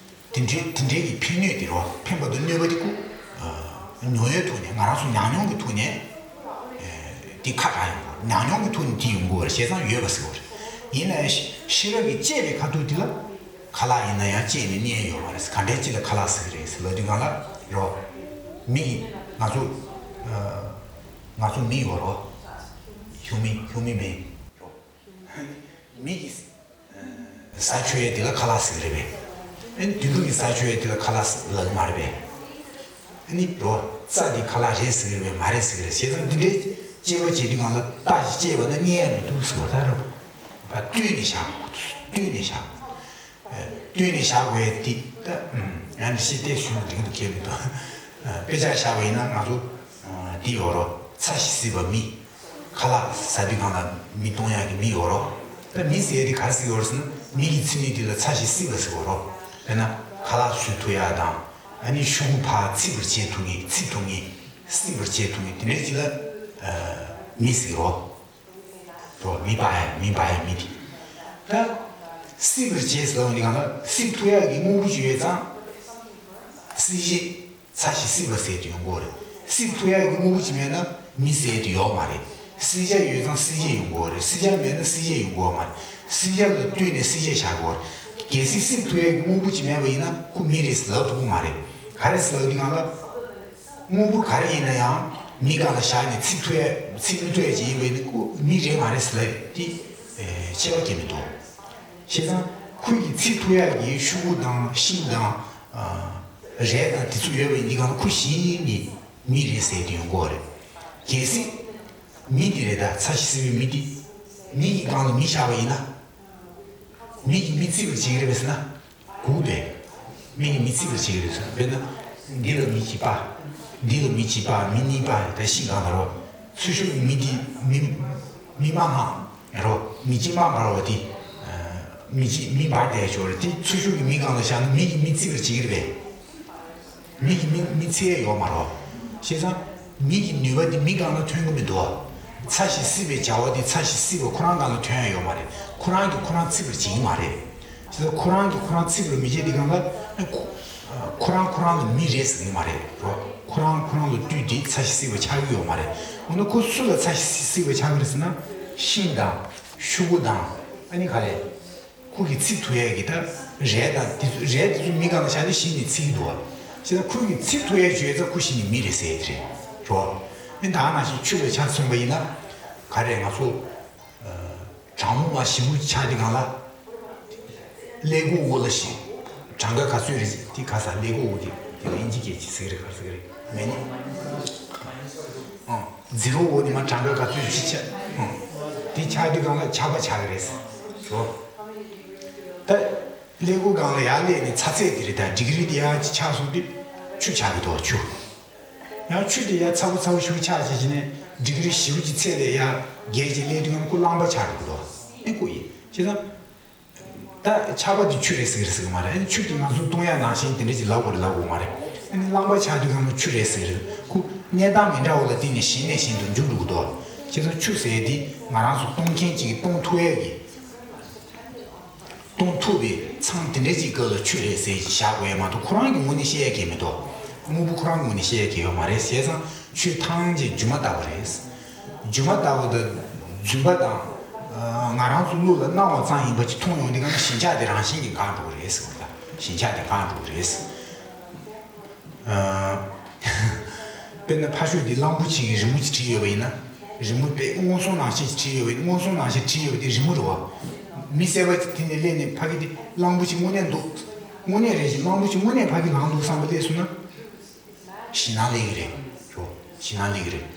དེ་འདྲའི་དེ་འདྲའི་གི་ཕན་གནོད་དེ་རོ། ཕན་པ་དང་གནོད་པ་དེ་ཀུ་མྱོང་བའི་ཐོག་ནས་ང་རང་ཚོ་ཉམས་མྱོང་གི་ཐོག་ནས་དེ་ཁ་གྲག་ཡོང་གི་རེད། ཉམས་མྱོང་གི་ཐོག་ནས་དེ་ཡོང་གི་རེད། བྱས་ཙང་ཡོད་པ་ཟེར་གི་རེད། ཡིན་ན་ཡང་ཤེས་རབ་ཀྱིས་དཔྱད་པའི་ཁ་ཐུག་དེ་ལ་ཁ་ལག་ཡིན་ན་ཡང་དཔྱད་ནས་རྙེད་ཡོད་མ་རེད། ག་འདྲའི་ཅིག་ལ་ཁ་ལག་ཟེར་གི་རེད་ཟེར་ལབ་དུས་སྒང་ལ་རོ། མི་གི་ང་ཚོ་ང་ཚོ་མི་ཡོད་རོ། ཁྱུང་མི་ཁྱུང་མི་མེད་རོ། མི་གི་ཟ་ཆོག་ཡས་དེ་ལ་ཁ་ལག་ཟེར་གི་རེད་པས། ཨ་ནི་དུད་འགྲོ་གི་ཟ་ཆོག་ཡས་དེ་ལ་ཁ་ལག་ཟེར་ལབ་གི་མ་རེད་པས། ཨ་ནི་རོ། རྩྭ་འདི་ཁ་ལག་རེད་ཟེར་གི་རེད་པས། མ་རེད་ཟེར་གི་རེད། བྱས་ཙང་འདི་འདྲའི་དཔྱད་པ་བྱེད་དུས་སྒང་ལ་རྟགས་ཤིག་བྱས་པ་ན་རྙེད་ཡ་མི་འདུག་ཟེར་བ་ད་རོ། བ་བཏུས་ནས་བཞག་བཏུས་ནས་བཞག་བཏུས་ནས་བཞག་དགོས་ཡས་དེ་ད་ཨ་ནི་ཤི་བལྟས་ཞུ་ན་འགྲིག་འདུག་གལ་མི་འདུག་དཔེ་ཆ་བཞག་པ་ཡིན་ན་ང་ཚོ་འདི་ཡོད་རོ། ཚྭ་ཞིག་བསྲེས་པ་མི། ཁ་ལག་ཟ་དུས་སྒང་ལ་མི་གཏོང་ཡག་གི་མི་ཡོད་རོ། ད་མི་ཟེར་ཡ་དེ་ག་རེ་ཟེར་གི་ཡོད་རེད་ཟེར་ན་མི་གི་མཚན་ཉིད་དེ་ལ་ཚྭ་ཞིག་བསྲེས་པ་ཟེར་གི་ཡོད་རོ། དཔེར་ན་ཁ་ལག་བཟོ་ཐུབ་ཡག་དང་ཨ་ནི་ཤོག་གུ་ཕར་འཚིག་པར་བྱེད་ཐུབ་མཁན་འཚིག་ཐུབ་མཁན་བསྲེག་པར་བྱེད་ཐུབ་མཁན་དེ་འདྲའི་ཅིག་ལ་མི་ཟེར་གི་རོ། རོ་མི་སྦ་ཡག་མི་སྦ་ཡག་མི་དེ། ད་བསྲེག་པར་བྱེད་ཟེར་བ་འདི་གང་ལ་བསྲེག་ཐུབ་ཡག་གི་དངོས་པོ་ཅིག་ཡོད་ཙང་བསྲེག་བྱེད། ཚྭ་ཞིག་བསྲེས་པ་ཟེར་དུ་ཡོང་གི་རེད། བསྲེག་ཐུབ་ཡག་གི་དངོས་པོ་ཅིག་མེད་ན་མི་ཟེར་དུ་ཡོད་མ་རེད། བསྲེག་བྱ་ཡོད་ཙང་བསྲེག་བྱེད་ཡོང་གི་རེད། བསྲེག་བྱ་མེད་ན་བསྲེག་བྱེད་ཡོང་གི་མ་རེད། བསྲེག་བྱ་ལ་ལྟོས་ནས་བསྲེག་བྱེད་བཞག་གི་རེད། གལ་སྲིད་བསྲེག་ཐུབ་ཡག་གི་དངོས་པོ་ཅིག་མེད་པ་ཡིན་ན་ཁོ་མི་རེད་ཟེར་ལབ་ཐུབ་ཀྱི་མ་རེད། ག་རེ་ཟེར་ལབ་དུས་སྒང་ལ། དངོས་པོ་ག་རེ་ཡིན་ན་ཡང་མི་སྒང་ལ་བཞག་ནས་བསྲེག་ཐུབ་ཡག་བསྲེག་མི་ཐུབ་ཡག་ཅིག་ཡིན་པ་ཡིན་ན་ཁོ་མི་རེད་མ་རེད་ཟེར་ལབ་དེ་ཁྱད་པར་གང་ཡང་མི་འདུག་བྱས་ཙང་ཁོ་གིས་བསྲེག་ཐུབ་ཡག་གི་ཤོག་གུ་དང་ཤིང་དང་། རས་དང་དེ་ཚོ་ཡོད་པ་ཡིན་དུས་སྒང་ལ་ཁོ་གཞི་ནས་མི་རེད་ཟེར་དེ་ཡོང་གི་རེད། གལ་སྲིད་མི་དེ་རེད་ད་ཚྭ་ཞིག་བསྲེས་པའི་མི་དེ། མི་གི་སྒང་ལ་མི་བཞག་པ་ཡིན་ན། མི་གིས་མི་བརྩི་བར་བྱེད་ཀྱི་རེད་པས་ཟེར་ན། གུག་པས། མི་གིས་མི་བརྩི་བར་བྱེད་ཀྱི་རེད་ཟེར་ན། དཔེར་ན། འདི་ལ་མི་གཅིག་པ། འདི་ལ་མི་གཅིག་པ་མི་གཉིས་པ་ད་ཤིང་སྒང་ལ་རོ། ཚུར་ཤོག་གི་མི་འདི་མི། མི་མ་ཧང་། རོ། མི་གཅིག་མ་འབར་བ་དེ། མི་གཅིག་མི་འབར་བསྡད་ཆོག་རེད་དེ་ཚུར་ཤོག་གི་མི་སྒང་ལ་བཞག་ན་མི་གིས་མི་བརྩི་བར་བྱེད་ཀྱི་རེད་པས། མི་གིས་མི་མི་བརྩི་ཡས་ཡོད་མ་རེད། བྱས་ཙང་མི་གི་ནུས་པ་དེ་མི་སྒང་ལ་ཐོན་གྱི་མི་འདུག་ཚྭ་ཞིག་བསྲེས་པའི་བྱ་བ་དེ་ཚྭ་ཞིག་བསྲེས་པ་ཁོ་རང་སྒང་ལ་ཐོན་ཡས་ཡོད་མ་རེད། ཁོ་རང་གིས་ཁོ་རང་བརྩི་བར་བྱེད་ཀྱི་མ་རེད། བྱས་ཙང་ཁོ་རང་གིས་ཁོ་རང་བརྩི་བར་མི་བྱེད་དེ་སྒང་ལ་ཁོ་ཁོ་རང་ཁོ་རང་ལ་མི་རེད་ཟེར་གྱི་མ་རེད་རོ། ཁོ་རང་ཁོ་རང་ལ་ལྟོས་ཏེ་ཚྭ་ཞིག་བསྲེས་པ་ཆགས་ཀྱི་ཡོད་མ་རེད། འོ་ན་ཁོ་སུ་ལ་ཚྭ་ཞིག་བསྲེས་པ་ཆགས་ཀྱི་རེད་ཟེར་ན་ཤིང་དང་ཤོག་གུ་དང་ཨ་ནི་ག་རེ། ཁོ་གིས་བརྩི་ཐུབ་ཡས་ཀྱི་ད་རས་དང་དེ་ཚོ་རས་དེ་ཚོ་མི་སྒང་ལ་བཞག་ནས་གཞི་ནས་བརྩི་གི་འདུག་བ། བྱས་ཙང་ཁོ་གིས་བརྩི་ཐུབ་ཡས་བྱས་ཙང་ཁོ་གཞི་ནས་མི་རེད་ཟེར་ཡས་དེ་རེད། རོ། ཨེ་ད་ནང་བཞིན་ཆུ་ལ་ཆ་མཚོན་པ་ཡིན་ན། ག་རེ་ང་ཚོ་གྲང་མོ་མ་ཞིམ་པོ་ཆགས་དེ་སྒང་ལ། ཀླད་ཀོར་འོག་ལ་ཞིག་གྲངས་ཀ་ག་ཚོད་རེད་དེ་ག་ས་ཀླད་ཀོར་འོག་དེ་དེ་ལ་དབྱིན་ཇི་སྐད་ཅིག་ཟེར་གི་རེད་ག་རེ་ཟེར་གི་རེད་མེད་ནི། ཨང་། ཛི་རོ་འོག་ནས་མ་གྲངས་ཀ་ག་ཚོད་ཅིག་ཆགས། ཨང་། དེ་ཆགས་དུས་སྒང་ལ་ཆགས་པ་ཆགས་གི་རེད། རོ། ད། ཀླད་ཀོར་སྒང་ལ་ཡར་སླེབས་ནས་ཚ་ཚད་དེ་རེད་ད་ཌིག་རི་དེ་ཡར་ཅིག་ཆགས་སོང་དུས་ཆུ་ཆགས་གི་འདུག་ཆུ། ཡང་ཆུ་དེ་ཡར་ཚ་པོ་ཚ་པོ་ཞེ་པོ་ཆགས་བྱས་བྱས་ནས་ཌིག་རི་ཞེ་པོ་ཅིག་ཚད་ལས་ཡར་བརྒལ་ཅིག་སླེབས་དུས་སྒང་ཁོ་རླངས་པ་ཆགས་འགྲོ་གི་འདུག་ཨེ་ཁོ་ཡིན་བྱས་ཙང་། ད་ཆར་པ་དེ་ཆུ་རེད་ཟེར་གི་རེད་ཟེར་གི་མ་རེད། ཨ་ནི་ཆུ་དེ་ང་ཚོ་གཏོང་ཡ་ནང་བཞིན་དེ་འདྲ་ཅིག་ལབ་དགོས་རེད་ལབ་དགོས་མ་རེད། ཨ་ནི་རླངས་པ་ཆགས་དུས་སྒང་ལ་ཆུ་རེད་ཟེར་གི་རེད། ཁོ་གནས་སྟངས་མི་འདྲ་བ་ལ་བརྟེན་ནས་གཞན་ནས་གཞན་དུ་འགྱུར་འགྲོ་གི་འདུག་བྱས་ཙང་ཆུ་ཟེར་ཡ་དེ་ང་རང་ཚོ་གཏོང་མཁན་ཅིག་གིས་གཏོང་ཐུབ་ཡ་གི་གཏོང་ཐུབ་པའི་མཚམས་དེ་འདྲ་ཅིག་སྐབས་ལ་ཆུ་རེད་ཟེར་ཅིག་བཞག་དགོས་ཡ་མ་གཏོགས་ཁོ་རང་གི་ངོས་ནས་བཤད་ཡ་གང་ཡང་མི་འདུག་དངོས་པོ་ཁོ་རང་ངོས་ནས་བཤད་ཡ་གང་ཡང་ཡོད་མ་རེད། བྱས་ཙང་ཆུ་ཐང་ཅིག་སྒྱུ་མ་ལྟ་བུ་རེད། སྒྱུ་མ་ལྟ་བུ་དང་རྫུན་པ་དང་། ང་རང་ཚོ་བློ་ལ་སྣང་བ་ཙམ་ཡིན་པ་ཅིག་མཐོང་ཡོང་དུས་སྒང་ལ་ཞེན་ཆགས་དེ་རང་བཞིན་གྱིས་འགག་འགྲོ་གི་རེད་ཟེར་བ་དང་ཞེན་ཆགས་དེ་འགག་འགྲོ་གི་རེད། དཔེར་ན་ཕ་ཤུལ་འདི་གླང་པོ་ཆེ་གི་རི་མོ་ཅིག་བྲིས་ཡོད་པ་ཡིན་ན། རི་མོ་དཔེ་མངོན་སུམ་ནང་བཞིན་ཅིག་བྲིས་ཡོད་པ་ཡིན་ན་མངོན་སུམ་ནང་བཞིན་བྲིས་ཡོད་པ་དེ་རི་མོ་རེད་བ། མི་གསར་པ་ཅིག་དེ་ནས་སླེབས་ནས་ཕ་གི་དེ་གླང་པོ་ཆེ་དངོས་གནས་འདུག་དངོས་གནས་རེད་ཅེས་གླང་པོ་ཆེ་དངོས་གནས་ཕ་གི་ལངས་འདུག་བསམ་པ་སླེབས་སོང་ན། ཞེད་སྣང་སླེབས་ཀྱི་རེད། རོ། ཞེད་སྣང་སླེབས་ཀྱི་རེད།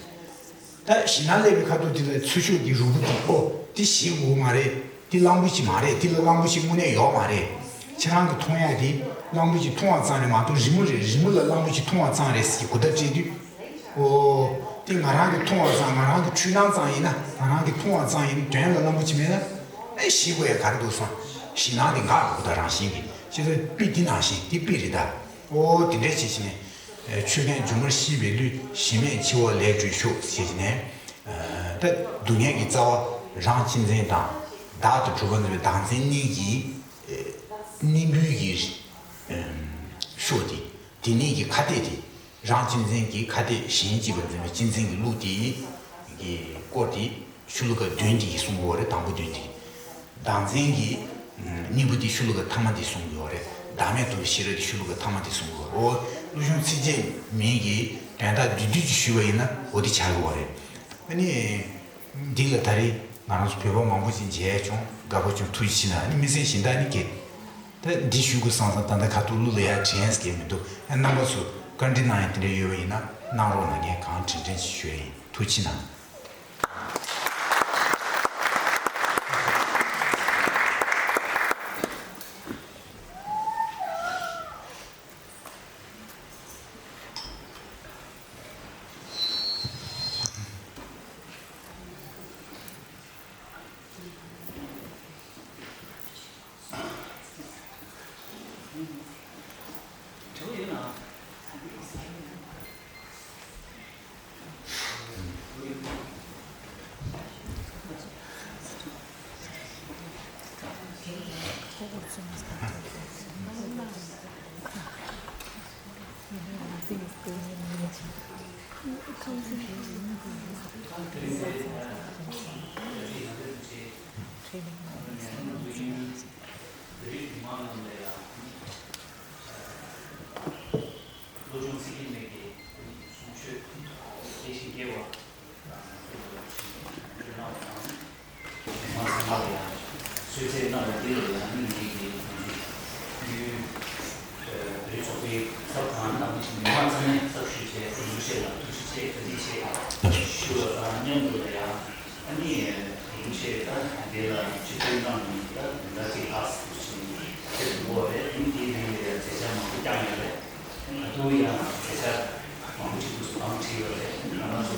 ད་ཞེད་སྣང་སླེབས་པའི་ཁ་ཐུག་དེ་ལ་ཚུར་ཤོག་གི་རུས་པ་དེ་ཨོ་དེ་ཞེད་དགོས་མ་རེད། དེ་གླང་པོ་ཆེ་མ་རེད། དེ་ལ་གླང་པོ་ཆེ་དངོས་གནས་ཡོད་མ་རེད། ཁྱེད་རང་གི་མཐོང་ཡ་དེ་ གླང་པོ་ཆེ་མཐོང་བ་ཙམ་རེད་མ་གཏོགས་རི་མོ་རེད། རི་མོ་ལ་གླང་པོ་ཆེ་མཐོང་བ་ཙམ་རེད་ཟེར་གྱི་གོ་བརྡ་སྤྲད་དུས། ཨོ། དེ་ང་རང་གི་མཐོང་བ་ཙམ། ང་རང་གི་འཁྲུལ་སྣང་ཙམ་ཡིན་ན། ང་རང་གི་མཐོང་བ་ཙམ་ཡིན་ན་དོན་ལ་གླང་པོ་ཆེ་མེད་ན། ཨེ་ཤེས་དགོས་ཡ་ག་རེ་འདུག་བསམ། ཞེད་སྣང་དེ་འགག་འགྲོ་གི་འདུག་རང་བཞིན་གྱིས། བྱས་ཙང་དཔེ་འདི་ནང་བཞིན་དེ་དཔེ་རེད་ད། ཨོ་དེ་འདྲ་བྱས་བྱས་ནས། ཆོས་མཁན་སྒྱུ་མར་ཤེས་པའི་བློས་གཞི་མེད་འཆི་བ་ལས་གྲོལ་ཤོག་ཅེས་ནས། ད་སྡུག་བསྔལ་གྱི་རྩ་བ་རང་གཅེས་འཛིན་དང་། བདག་ཏུ་གྲུབ་པ་འཛིན་པའི་བདག་འཛིན་གཉིས་ཀྱི་གཉེན་པོའི་གི་ཤོག་དེ། དེ་གཉིས་ཀྱི་ཁ་གཏད་དེ། རང་གཅེས་འཛིན་གྱི་ཁ་གཏད། གཞན་གཅེས་པར་འཛིན་པའི་གཅེས་འཛིན་གྱི་ལུགས་དེ་གི་སྐོར་དེ། ཤོ་ལོ་ཀ་བདུན་དེ་གསུང་གི་ཡོད་རེད། དང་པོ་བདུན་དེ། བདག་འཛིན་གྱི་གཉེན་པོ་དེ་ཤོ་ལོ་ཀ་ཐ་མ་དེ་གསུང་གི་ཡོད་རེད། བདག་མེད་རྟོགས་པའི་ཤེས་རབ་དེ་ཤོ་ལོ་ཀ་ཐ་མ་དེ་གསུང་གི་ཡོད་རེད། ཨོ། ཀླུ་གཞུང་ཚིགས་བཅད་མིང་གི་དོན་དག་བསྡུས་བསྡུས་ཅིག་ཞུས་པ་ཡིན་ན་འོ་དེ་ཆགས་ཀྱི་ཡོད་རེད། ཨ་ནི། འདི་ལ་ད་རེས་ང་རང་ཚོ་བོད་པ་མང་པོ་ཅིག་མཇལ་བྱུང་། དགའ་པོ་བྱུང་། ཐུགས་རྗེ་ཆེ་གནང་། ཨ་ནི་དམིགས་བསལ་གཞན་དག་ནི་གལ། ད་འདི་ཞུ་དགོས་བསམ་བསམ། ད་ལྟ་ཁ་ཐུག་གླུ་ལ་ཡ་དྲན་སྐལ་མི་འདུག་ཨ་རྣམ་པ་ཚོ་བཀའ་འདྲི་གནང་ཡ་དེ་འདྲ་ཡོད་པ་ཡིན་ན་གནང་རོགས་གནང་། ངས་གང་དྲན་དྲན་ཞིག་ཞུ་ཡ་ཡིན། ཐུགས་རྗེ་གནང་། བློ་སྦྱོང་ཚིག་གི་མེད་ཀྱི་གསུང་ཆོས་དེ་བཞིན་རྒྱས་པ། མ་ཚང་མ་ལ་ཡང་གསོལ་སྩལ་གནང་བ་འདི་ལ་ཡང་སྙིང་ནས་ཀྱི་ཡུལ་བོད་ཚོགས་པའི་ཚབ་དང་། ནང་མི་མི་མང་ཚང་མས་ཚབ་ཞུས་བྱས་ཐུགས་རྗེ་ཆེ་ལ་ཐུགས་རྗེ་ཆེ། བཀའ་དྲིན་ཆེ་ཞུ་བ་དང་མཉམ་དུ་ལ་ཡང་ཨ་ནི་ཡུལ་ཆེ་ད་དེ་ལ་ཆིབས་བསྒྱུར་གནང་མི་ད་ད་ཅིག་ལྷག་ཟེར་ཞིག་ཁྱེད་དུ་འགོ་རེད། ཨ་ནི་དེའི་རིང་ལ་ཡང་མཛད་འཆར་མང་པོ་བསྐྱངས་ཡོད་རེད། ད་དུང་ཡང་མཛད་འཆར་མང་པོ་ཅིག་འདུག་སེ་བང་བསྒྲིགས་ཡོད་རེད། ང་རང་ཚོ་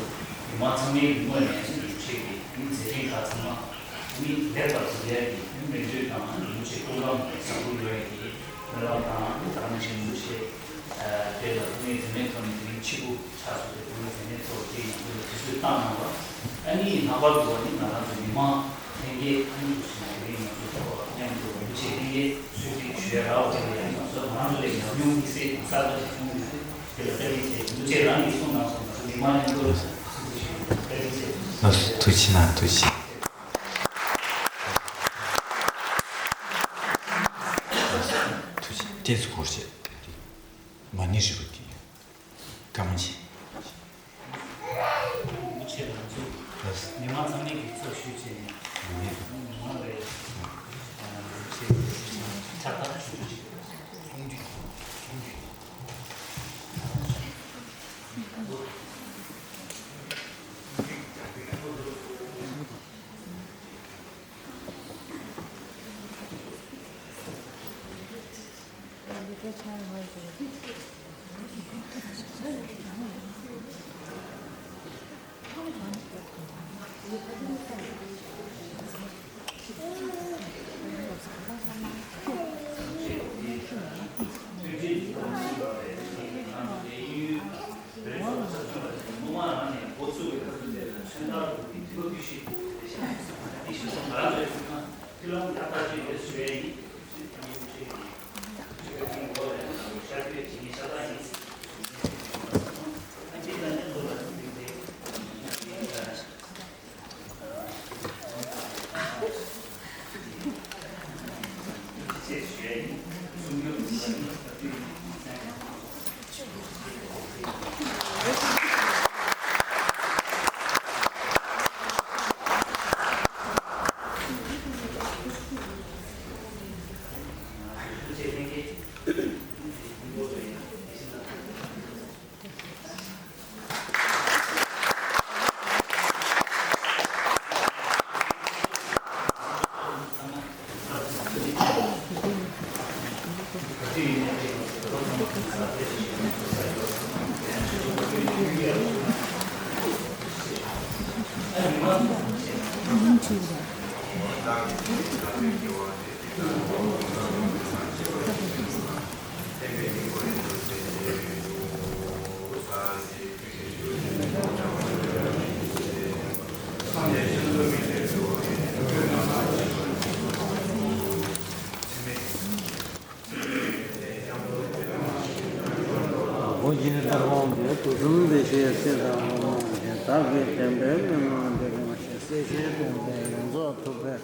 མི་མང་ཚང་མའི་ངོས་ནས་ཡུལ་ཆེ་གི་ཨ་ནི་མཛད་འཕྲིན་ཁག་ཚང་མ་ཨ་ནི་ལེགས་པར་འགྲུབ་ཡ་གི་ཨ་ནི་མིག་ལྟོས་དང་། ཨ་ནི་ཡུལ་ཆེ་སྐུ་ཁམས་བཟང་པོ་ཡོང་ཡ་གི་སྨོན་ལམ་དང་། ཨ་ནི་ད་ག་ནང་བཞིན་ཡུལ་ཆེ་དེ་ལ་སྐུ་ངལ་དྲན་མེད་ཐོག་ནས་དེ་རིང་ཕྱི་པོ་ཆགས་སོང་སྟེ། སྐུ་ངལ་དྲན་མེད་ཐོག་དེ་ཡང་ཁོས་དུས་ཚོད་བཏང་གནང་བ། ཨ་ནི་ལྷག་པར་དུ་ཨ་ནི་ང་རང་ཚོ་མི་མང་ལྷན་རྒྱས་ཨ་ནི་འདུག་སེ་དེ་རིང་ང་ཚོ་ཚོགས་པ་མཉམ་དུ་ཡུལ་ཆེ་ལྷན་རྒྱས་གསོལ་ཚིགས་ཞུ་ཡ་རག་པ་དེ་ལ་ཡང་ང་ཚོ་ང་རང་ཚོ་ལས་ཉམས་མྱོང་དམིགས་བསལ་དང་གསར་པ་ཞིག་བྱུང་ཡོད། དེ་ལ་བཀའ་དྲིན་ཆེ། ཡུལ་ཆེ་རང་གིས་གསུངས་གནང་སོང་། ང་ཚོ་མི་མང་མཉམ་དུ་གསོལ་ཚིགས་ཞུ་ཡ། བཀའ་དྲིན་ཆེ། ཐུགས་རྗེ་གནང་། ཐུགས་རྗེ་ཆེ། ཐུགས་རྗེ་ཆེ། ཏོག་ཙམ་འགོར་བྱས། མ་ཎི་རིལ་བུ་འདི་བཀའ་མོལ་བྱེད། མི་ཆེ་ལ་འཛུགས། མི་མང་ཚང་མས་ཀྱི་ཚབ་ཞུས་བྱས་ནས་མི་མང་ལ་ཡང་ཆེ་ཕྱག་རྟགས་ཞུ་རྒྱུ་ཞིག། ཨོ་རྒྱན་ལྷ་དབང་པོས། དུས་གསུམ་བདེ་གཤེགས་སྲས་དང་སློབ་མ་རྗེ། བདག་གིས་བསྟན་པའི་མན་ངག་འདི་རིང་ཞིང་། སྲས་ཆེན་དོན་ལྡན་ཡོངས་རྫོགས་ཐུབ་པའི་